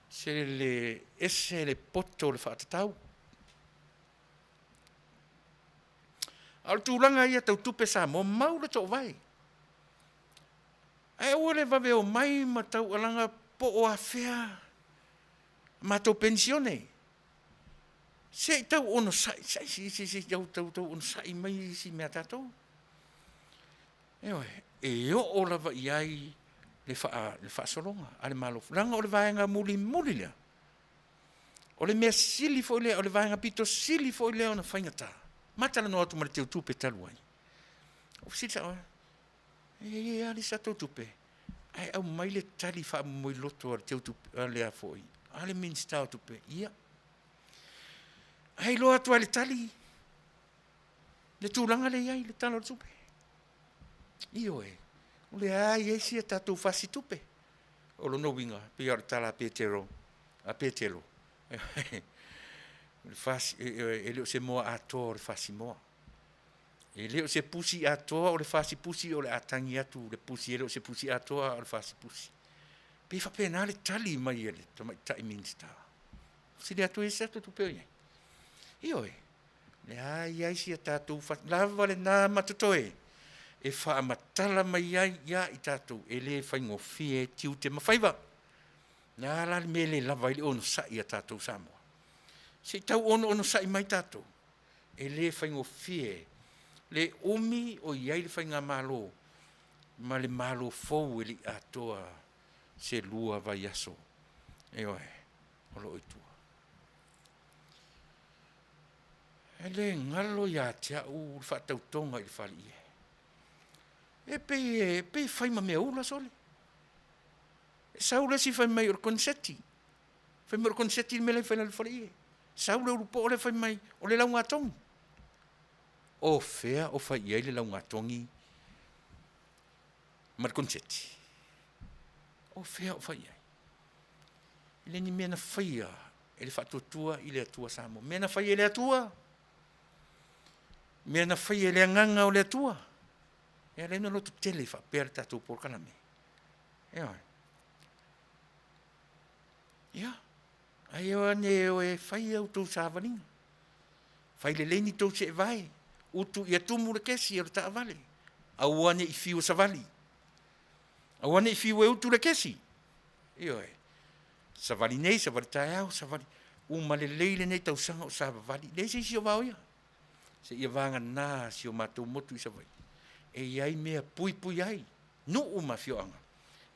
Se le ese le poto o le faatatau. A o le tulaga ia tau tupe Samoa, mau le toovae. Ae aua le vave omai ma taualaga po o afea matou penisione. Se i tau onosai, se i se i tau tau tau onosai mai isi mea a tatou. Ioe, e oo lava i ai le, faa, le faasologa a le Malo, leaga o le vaega mulimuli lea. O le mea sili foi lea, o le vaega pito sili foi lea ona faigata. Ma talanoa atu ma le teutupe talu ai. O fesili sao, e i ai lava le isi tatou tupe, ae aumai le tali faamomoiloto a le teutupe, a le a foi, a le Minisita o Tupe, ia. Ae iloa atu lava i le tali le tulaga lea e i ai le Tala o le Tupe. Ioe, o lea e i ai sia tatou fasi tupe. O lona uiga, pei lava o le tala a Petero, a Petelo, e le o se moa atoa o le fasi moa. E le o se pusi atoa o le fasi pusi o le a tagi atu le pusi e le o se pusi atoa a o le fasi pusi. Pei faapena le tali mai a le tamaitai Minisita. Sili atu ai se atu tupe o i ai. Ioe, leai ai si a tatou lava lena ma totoe e faamatala mai ai ia i tatou e le faigofie tiute ma faiva. Le a la le mea e le lava ai le onosai a tatou Samoa? Se i tau onoonosai mai tatou. E le faigofie le umi o i ai le faigamalo ma le Malo fou e le i atoa se 2 vaiaso, ioe, o lo o i tua. E le galo ia te au le faatautoga i le faleie. E pei e, pei e fai ma mea ula sole. E sau le isi fai mai o le koneseti. Fai mai o le koneseti le mea la e fai i lalo o le faleie. Sau le ulupoo lea fai mai o le laugatogi. O fea o fai i ai le laugatogi ma le koneseti? O fea o fai i ai? E le ni mea na faia e le faatuatua i le Atua Samoa. Mea na faia e le Atua, mea na faia e le Agaga o le Atua. E ala ai ona loto tele faapea le tatou polokalame. Ioe. Ia, ae o ane o e fai a outou savaliga. Fai lelei ni tou seevae, utu ia tumu le kesi o le taavale, aua ne i fiu e savali. Aua ne i fiu e utu le kesi. Ioe. Savali nei, savali taeao, savali uma lelei lenei tausaga o savavali. Leai se isi o vaoia. Seia vagana si o matou motu i Savaii. E i ai mea puipui ai nuu ma afioaga.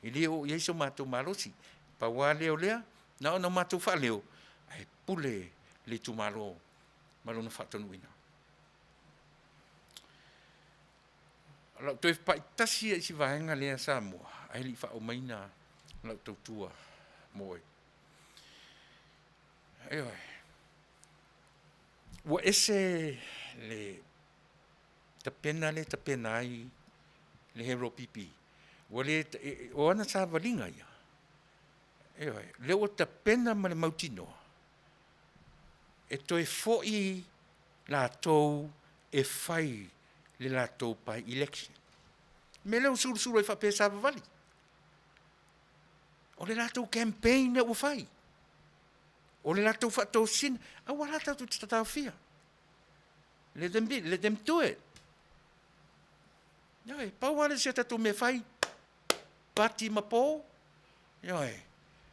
E le oo i ai so matou malosi. Pau lava lea o lea, na ona matou faaleo, ae pule le itumalo ma lona faatonuina. O lau toe pai tasi i si vaega lea Samoa, ae le i faaaumaina lau tautua mo oe. Ioe. Ua ese le tapena lea e tapena ai le Hero PP. Ua le, o ana savaliga ia, ioe, lea ua tapena ma le mautinoa e toe foi latou e fai le latou by-election. O le mea lea ua sulusulu ai faapea e savavali. O le latou campaign lea ua fai. O le latou faatosina. Aua la tatou te taofia. Let them be, let them do it. Ioe, pau lava lea o si a tatou mea e fai, pati ma po, ioe,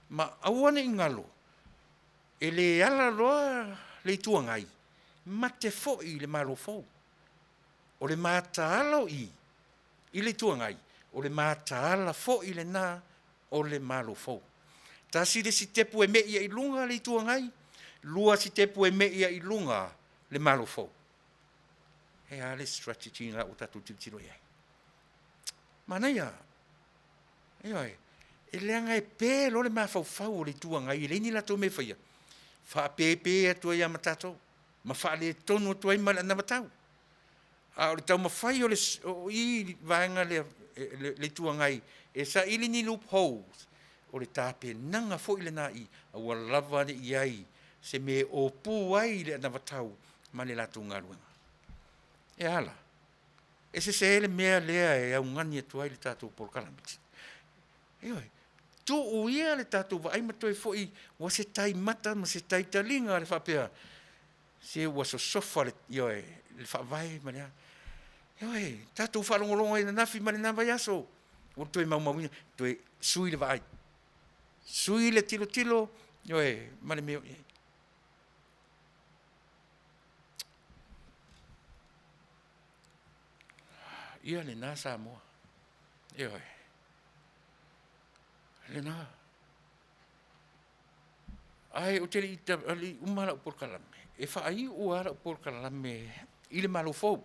ma aua ne i galo, e le ala loa le Itu Agai, mate foi i le Malo fou. O le mataala o i i le Itu Agai, o le mataala foi lena o le Malo fou. Tasi le sitepu e me'i ai i luga le Itu Agai, 2 sitepu e me'i ai i luga le Malo fou. E a le strategy lena ua tatou tilotilo i ai? Manaia. Ioe. E leaga e pe loa le mafaufau o le Itu Agai e leai ni latou mea e faia, faapepe atu ai lava ma tatou, ma faaletonu atu ai ma le anavatau. A o le taumafai o le o i le vaega lea le Itu Agai e saili ni loopholes, o le tapenaga foi lena i aua lava ne i ai se mea e opu ai le anavatau ma le latou galuega. E a la? E sese le mea lea e augani atu ai le tatou polokalame. Ioe, tuu ia le tatou vaai ma toe foi ua se tai mata ma se tai taliga le faapea se ua sosofa le, ioe, le faavae ma le a. Ioe, tatou faalogologo ai ananafi ma lena vaiaso, ua toe maumauina, toe sui le vaai, sui le tilotilo, ioe, ma le mea o i ai. Ia lena Samoa. Ioe. Lena. Ae ou te le i uma lau polokalame, e faaiu lava lau polokalame i le Malo fou.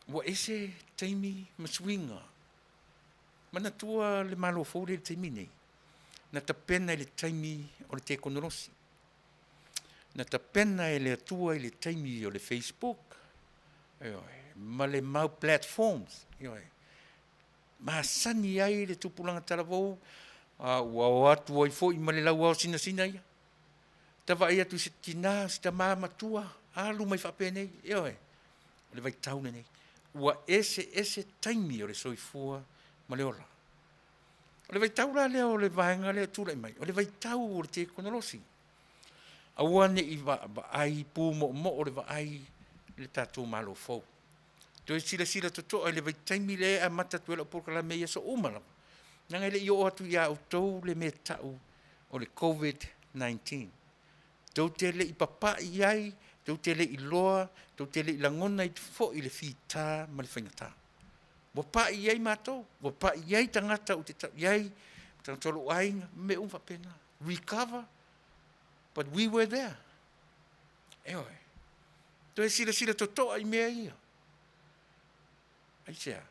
Ua ese taimi ma suiga. Manatua le Malo fou lea i le taimi nei, na tapena i le taimi o le tekonolosi. Na tapena e le Atua i le taimi o le Facebook, ioe, ma le mau platforms, ioe, masani ai le tupulaga talavou, a ua o atu ai foi ma le lauao sinasina ia. Ta vaai atu i se tinā, se tamā matua, alu mai faapenei, ioe, o le vaitau lenei. Ua eseese taimi o le soifua ma le ola. O le vaitau la lea o le vaega lea e tulai mai, o le vaitau o le tekonolosi. Aua ne i vaai pumoomoo le vaai i le tatou Malo fou. Toe silasila totoa i le vaitaimi lea e amata atu ai lau polokalame i aso uma lava, leaga e le i oo atu ia outou le mea tau o le Covid-19. Tou te le i papai i ai, tou te le i iloa, tou te le i lagona ai foi le fita ma le faigata. Ua pai i ai matou, ua pai i ai tagata ou te tau i ai, tagata o lou aiga, mea uma faapena. Recover, but we were there. Ioe. Toe silasila totoa i mea ia. Aisea?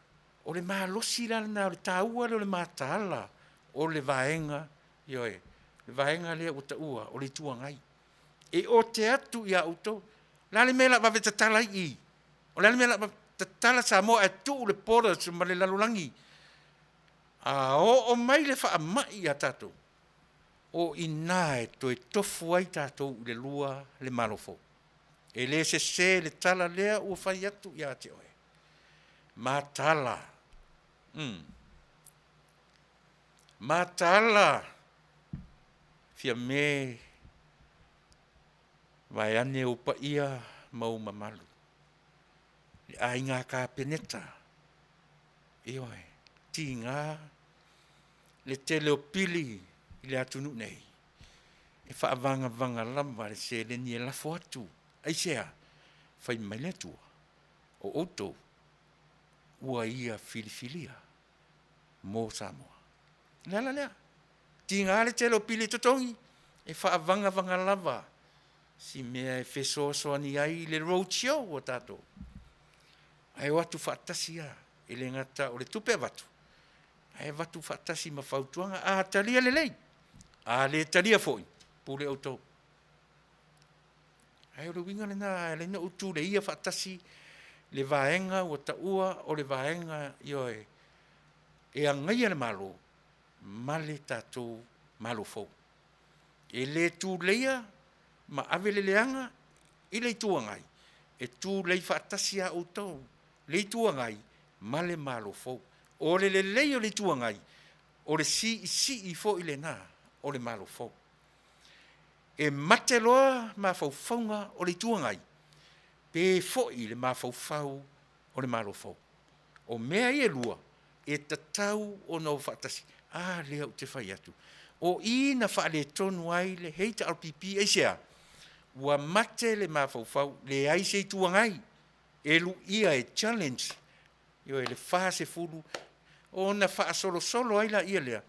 O le malosi la lena, o le taua lea o le mataala o le vaega, ioe, le vaega lea ua taua o le Itu Agai. E ote atu ia outou. O le a le mea o le a vave tatala ai i i? O le a le mea o le a vave tatala Samoa ae tuu le borders ma le lalolagi? A oo mai le faamai ia tatou, o i ina e toe tofu ai tatou i le lua le Malo fou. E le sese le tala lea ua fai atu ia te oe. Mataala. Mm. Mataala Fiame vaeane ou paia ma ou mamalu. Le aiga Kapeneta, ioe, tiga le tele o pili i le atunuu nei, e faavagavaga lava le seleni e lafo atu. Aisea? Fai mai le Atua, o outou ua ia filifilia mo Samoa. O le ala lea, tiga le tele o pili e totogi, e faavagavaga lava si mea e fesoasoani ai i le road show a tatou. Ae o atu faatasi lava, e le gata o le tupe e avatu, ae avatu faatasi ma fautuaga. A talia lelei, a le talia foi, pule outou. Ae o le uiga lena, e ala ai ona ou tuleia faatasi le vaega ua taua o le vaega, ioe, e agaia le Malo ma le tatou Malo fou. E le tuleia ma ave le leaga i le Itu Agai, e tulei faatasi lava outou, le Itu Agai ma le Malo fou. O le lelei o le Itu Agai, o le siisii foi lena o le Malo fou. E mate loa mafaufauga o le Itu Agai, pe foi le mafaufau o le Malo fou. O mea ia e lua, e tatau ona o faatasi. A lea ou te fai atu, o i na faaletonu ai le HRPP, aisea? Ua mate le mafaufau, leai se Itu Agai e luia e challenge, ioe, le 40, ona faasolosolo ai laia lea,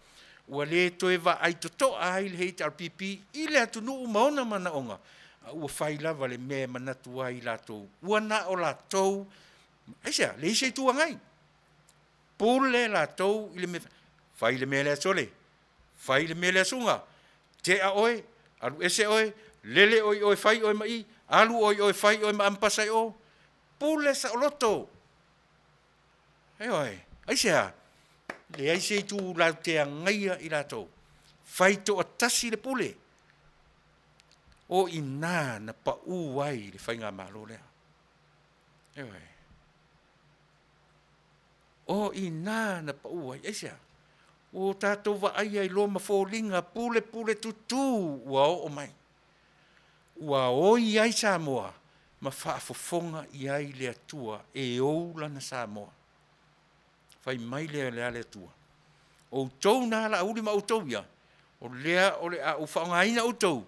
ua le toe vaai totoa ai le HRPP i le atunuu ma ona manaoga, a ua fai lava le mea e manatu ai latou, ua na o latou, aisea? Leai se Itu Agai. Pule latou i le mea, fai le mea lea sole, fai le mea lea suga, tea oe, alu ese oe, lele oe i o e fai oe ma i, alu oe i o e fai oe ma ampasa i o, pule saoloto. Ioe, aisea? Leai se itu latou te agaia i latou. Fai toatasi le pule. O i ina na pau ai le faigamalo lea. Ioe. O i ina na pau ai. Aisea? Ua tatou vaaia i loa ma foliga pulepule tutū ua oo mai. Ua oi ai Samoa ma faafofoga i ai le Atua e ou lana Samoa. Fai mai lea le a le Atua, Outou na alauli ma outou ia, o lea o le a ou faaaogaina outou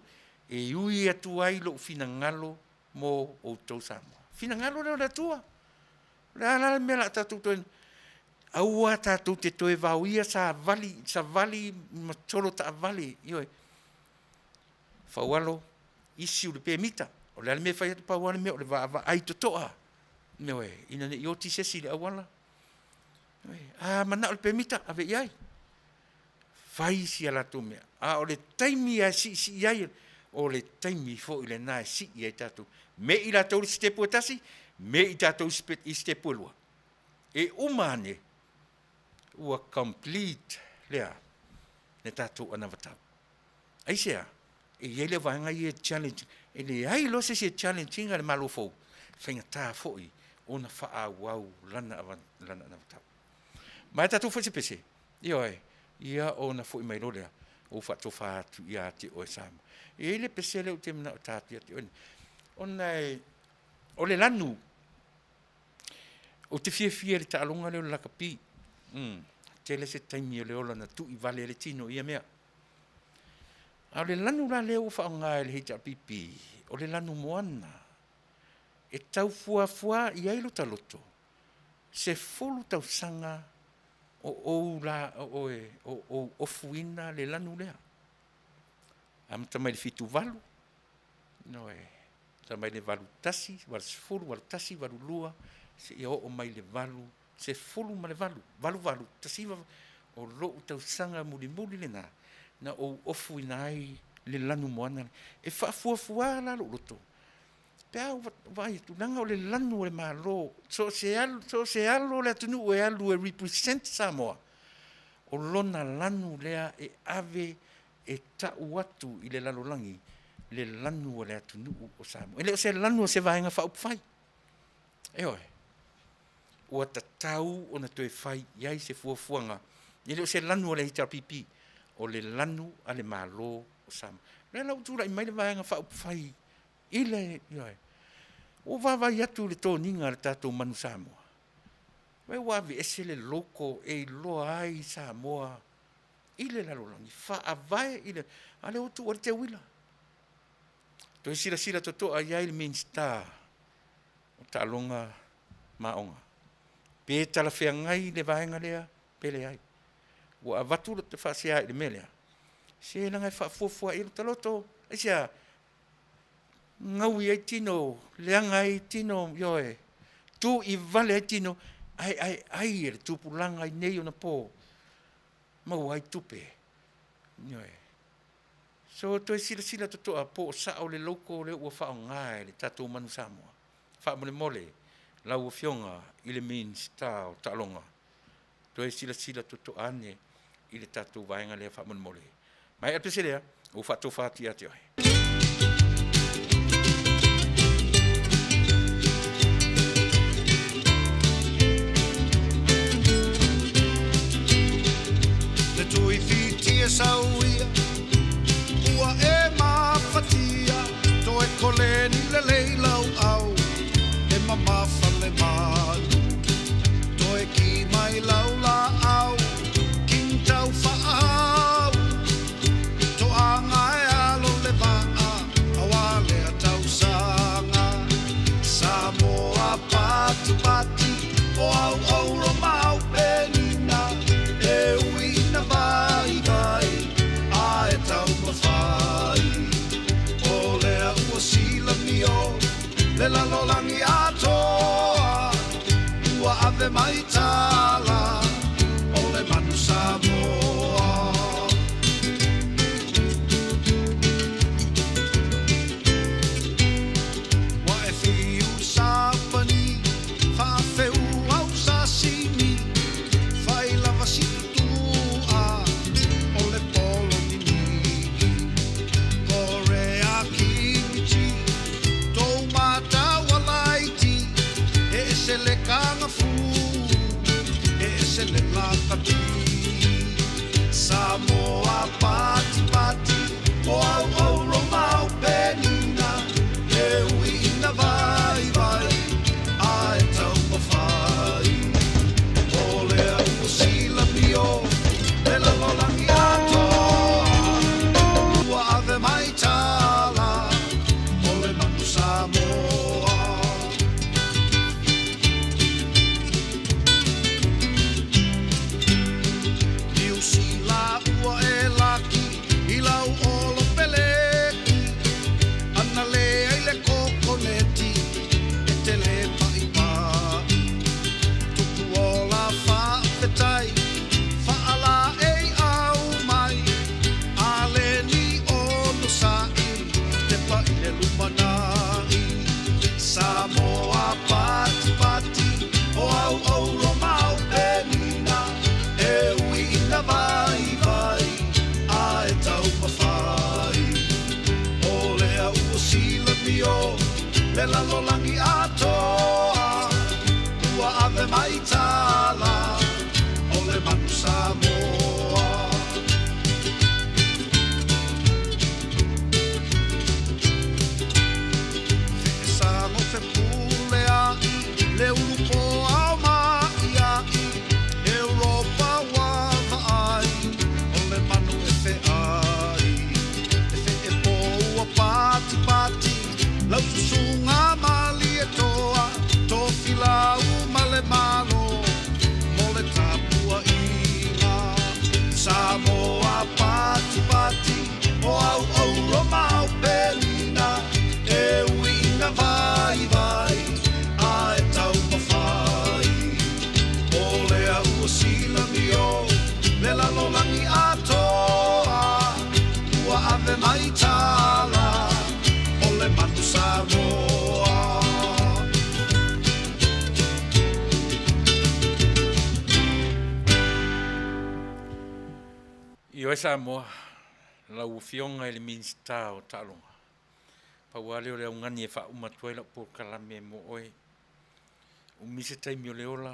e ui atu ai lou finagalo mo outou Samoa. Finagalo lea o le Atua. O le a la le mea o le a tatou toe aua tatou te toe vaoia savali, savali ma solo taavale, ioe. Faualo, issue le pemita. O le a le mea e fai atu, pau lava le mea o le vaavaai totoa, ioe, ina ne i oti se isi i le auala. Ioe, a manao le pemita, ave i ai. Fai si a latou mea. A o le taimi lava e siisii ai, o le taimi foi lena e sii ai tatou. Mei latou i le sitepu e tasi, mei tatou i sitepu e lua. E uma ane, ua complete lea le tatou anavatau. Aisea? E i ai le vaega ia e challenge, e leai loa se isi e challenge ina le Malo fou, e faigata foi ona faaauau lana lana anavatau. Ma e tatou foi se pese, ioe, ia ona foi mai loa lea, ou faatofa atu ia te oe Samoa. E i ai le pese lea ou te manao e ta atu ia te oe, ona e, o le lanu, ou te fiafia i le taaloga lea o le lakapi. Tele se taimi o le ola na tui vale ai le tino i ia mea. A o le lanu la lea ua faaaoga e le HRPP, o le lanu moana, e tau fuafua i ai lo ta loto, 10 tausaga o ou la, o oe, o ou ofuina le lanu lea. Amata mai le 78, ioe, amata mai le 81, 80, 81, 82, seia oo mai le 88, 88, 19, o lou tausaga mulimuli lena na ou ofuina ai le lanu moana lea. E faafuafua la lou loto, pe a ou vaai atu, leaga o le lanu o le Malo, so o se alo o le atunuu e alu e represent Samoa, o lona lanu lea e ave e tau atu i le lalolagi le lanu o le atunuu o Samoa. E le o se lanu o se Vaega Faaupufai. Ioe. Ua tatau ona toe fai i ai se fuafuaga. E le o se lanu a le HRPP, o le lanu a le Malo o Samoa. O lea la ua tulai mai le Vaega Faaupufai i le, ioe, ua vaavaai atu i le toniga a le tatou manu Samoa, vaai ua aveese le logo e iloa ai Samoa i le lalolagi, faavae i le, a o lea ua tuu ai le teuila. Toe silasila totoa i ai le Minisita o Taaloga ma Aoga, pe talafeagai le vaega lea pe leai. Ua avatu le faasea i le mea lea, se leaga e faafuafua i ai lo ta loto, aisea? Gaui ai tino, leaga ai tino, ioe, tu i vale ai tino, ae aeai e le tupulaga i nei ona po, maua ai tupe. Ioe. So toe silasila totoa po o sao le logo lea ua faaaoga e le tatou manu Samoa. Faamolemole lau Afioga i le Minisita o Taaloga, toe silasila totoa ane i le tatou vaega lea faamolemole. Maea le pese lea, ua faatofa atu ia te oe. Le tui fitie sauia ua e mafatia toe koleni le lei lau au e mamafa le malu toe ki mai lau la au king tau faahau toaga e alo le vaa aua lea tausaga Samoa patipati o au auro mau penina e ui ina vaivai a e taumafai o lea ua silamio le lalolagi atoa ua ave mai tala o le manu Samoa. Ua e fiu sapani faafeu au sasimi fai lava si tutua o le polo ninii Korea kimchi tou matau alaiti e ese le kagafu e ese le lakapi Samoa patipati o au auro mau penina e ui ina vaivai a e taumafai o lea ua silamio le lalolagi atoa ua ave mai tala o le manu Samoa. Niu Sila ua e laki Le lalolagi atoa ua ave mai tala o le manu Samoa. Feesago fepulea'i le ulu poa o ma'ia'i Europa ua vaai o le manu e fe'ai. E fe'epo ua patipati lau susuga Malietoa Tofilau ma le Malo mo le tapua'iga. Samoa patipati o au ouro ma au pelina e ui ina vaivai ae taumafai. O lea ua silamio le lalolagi atoa ua ave mai tala o le manu Samoa. Ioe Samoa, lau Afioga i le Minisita o Taaloga, pau lava lea o le augani e faauma atu ai lau polokalame mo oe. Umi se taimi o le ola,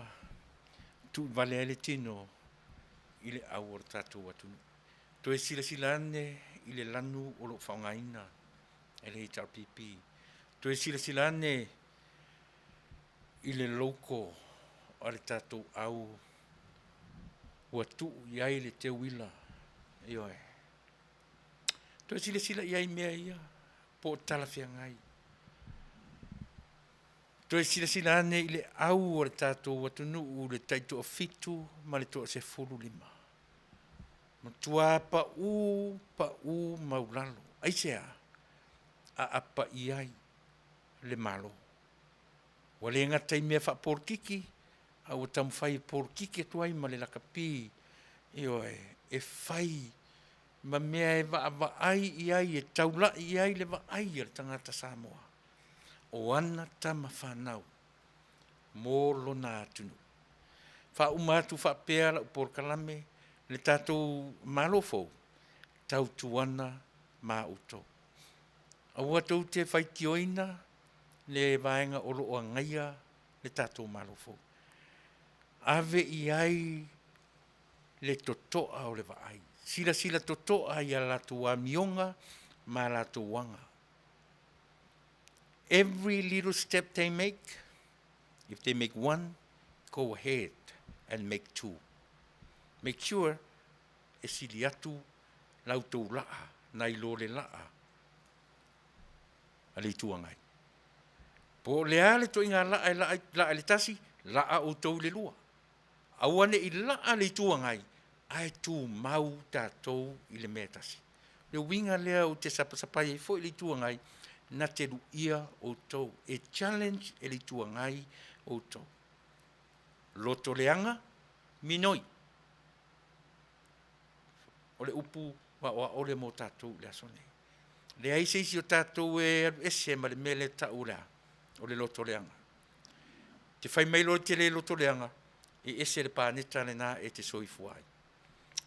tuuvale ai le tino i le au o le tatou atunuu. Toe silasila ane i le lanu o lo o faaaogaina e le HRPP. Toe silasila ane i le logo a le tatou au ua tuu i ai le teuila. Ioe. Toe silasila i ai mea ia po o talafeagai. Toe silasila ane i le au o le tatou atunuu i le taitoafitu ma le toasefululima. Matua pau pau maulalo. Aisea? Aapa i ai le Malo. Ua le gata i mea faapolokiki, a ua taumafai e polokiki atu ai ma le lakapi, ioe, e fai ma mea e vaavaai i ai, e taula'i i ai le vaai a le tagata Samoa, o ana tama fanau mo lona atunuu. Faauma atu faapea lau polokalame, le tatou Malo fou, tautuana ma outou. Aua tou te faitioina le vaega o lo o agaia le tatou Malo fou. Ave i ai le totoa o le vaai. Silasila totoa i a latou amioga ma a latou aga. Every little step they make, if they make one, go ahead and make two. Make sure e sili atu la outou laa nai lo le laa a le Itu Agai. Po o le a le ituaiga laa e laa, laa i le tasi, laa outou i le lua. Aua ne i laa le Itu Agai, ae tumau tatou i le mea e tasi. O le uiga lea ou te sapasapai ai foi i le Itu Agai, na te luia outou, e challenge e le Itu Agai outou. Loto leaga, minoi. O le upu aoaole mo tatou i le aso nei. Leai se isi o tatou e alu ese ma le mea lea e tau o le a? O le loto leaga. Te fai mai loa e te le loto leaga, e ese le paneta lena e te soifua ai.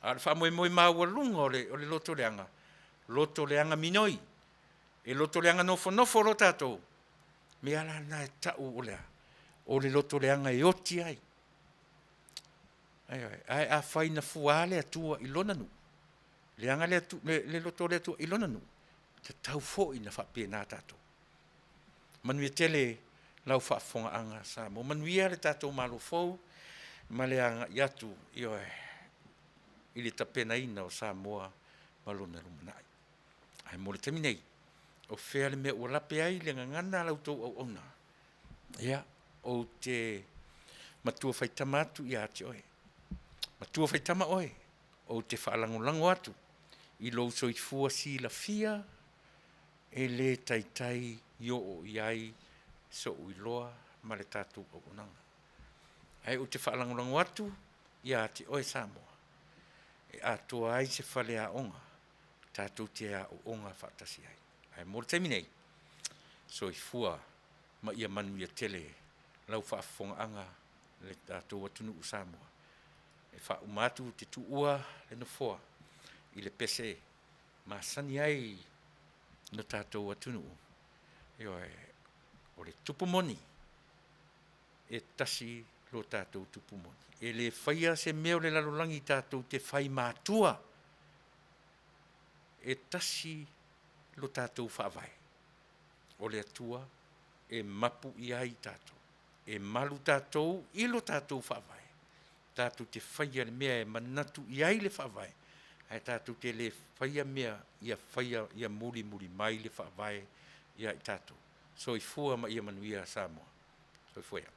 A o le faamoemoe maualuga o le, o le loto leaga, loto leaga minoi, e loto leaga nofonofo loa tatou, mea la lena e tau o le a? O le loto leaga e oti ai. Ae, ae afai na fua le Atua i lona nuu, leaga le, atu, le, le loto o le Atua i lona nuu, tatau foi na faapena tatou. Manuia tele lau faafofogaaga Samoa. Manuia le tatou Malo fou ma le agai atu ioe, i le tapenaina o Samoa ma lona lumanai. Ae mo le taimi nei, o fea le mea ua lape ai le gagana a la outou auauna? Ia, ou te matua faitama atu ia te oe. Matua faitama oe, ou te faalagolago atu i lou soifua silafia e le taitai i oo i ai so'u iloa ma le tatou auaunaga. Ae ou te faalagolago atu ia te oe Samoa, e atoa ai se faleaoga tatou te aooga faatasi ai. Ae mo le taimi nei, soifua ma ia manuia tele lau faafofogaaga le tatou atunuu Samoa. E faauma atu te tuua le nofoa i le pese masani ai lo tatou atunuu. Ioe. O le tupu moni, e tasi lo tatou tupu moni. E le faia se mea o le lalolagi tatou te fai matua, e tasi lo tatou faavae. O le Atua e mapu i ai tatou. E malu tatou i lo tatou faavae. Tatou te faia le mea e manatu i ai le faavae, ae tatou te le faia mea ia faia ia mulimuli mai le faavae ia i tatou. Soifua ma ia manuia Samoa. Soifua ia.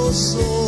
Aso.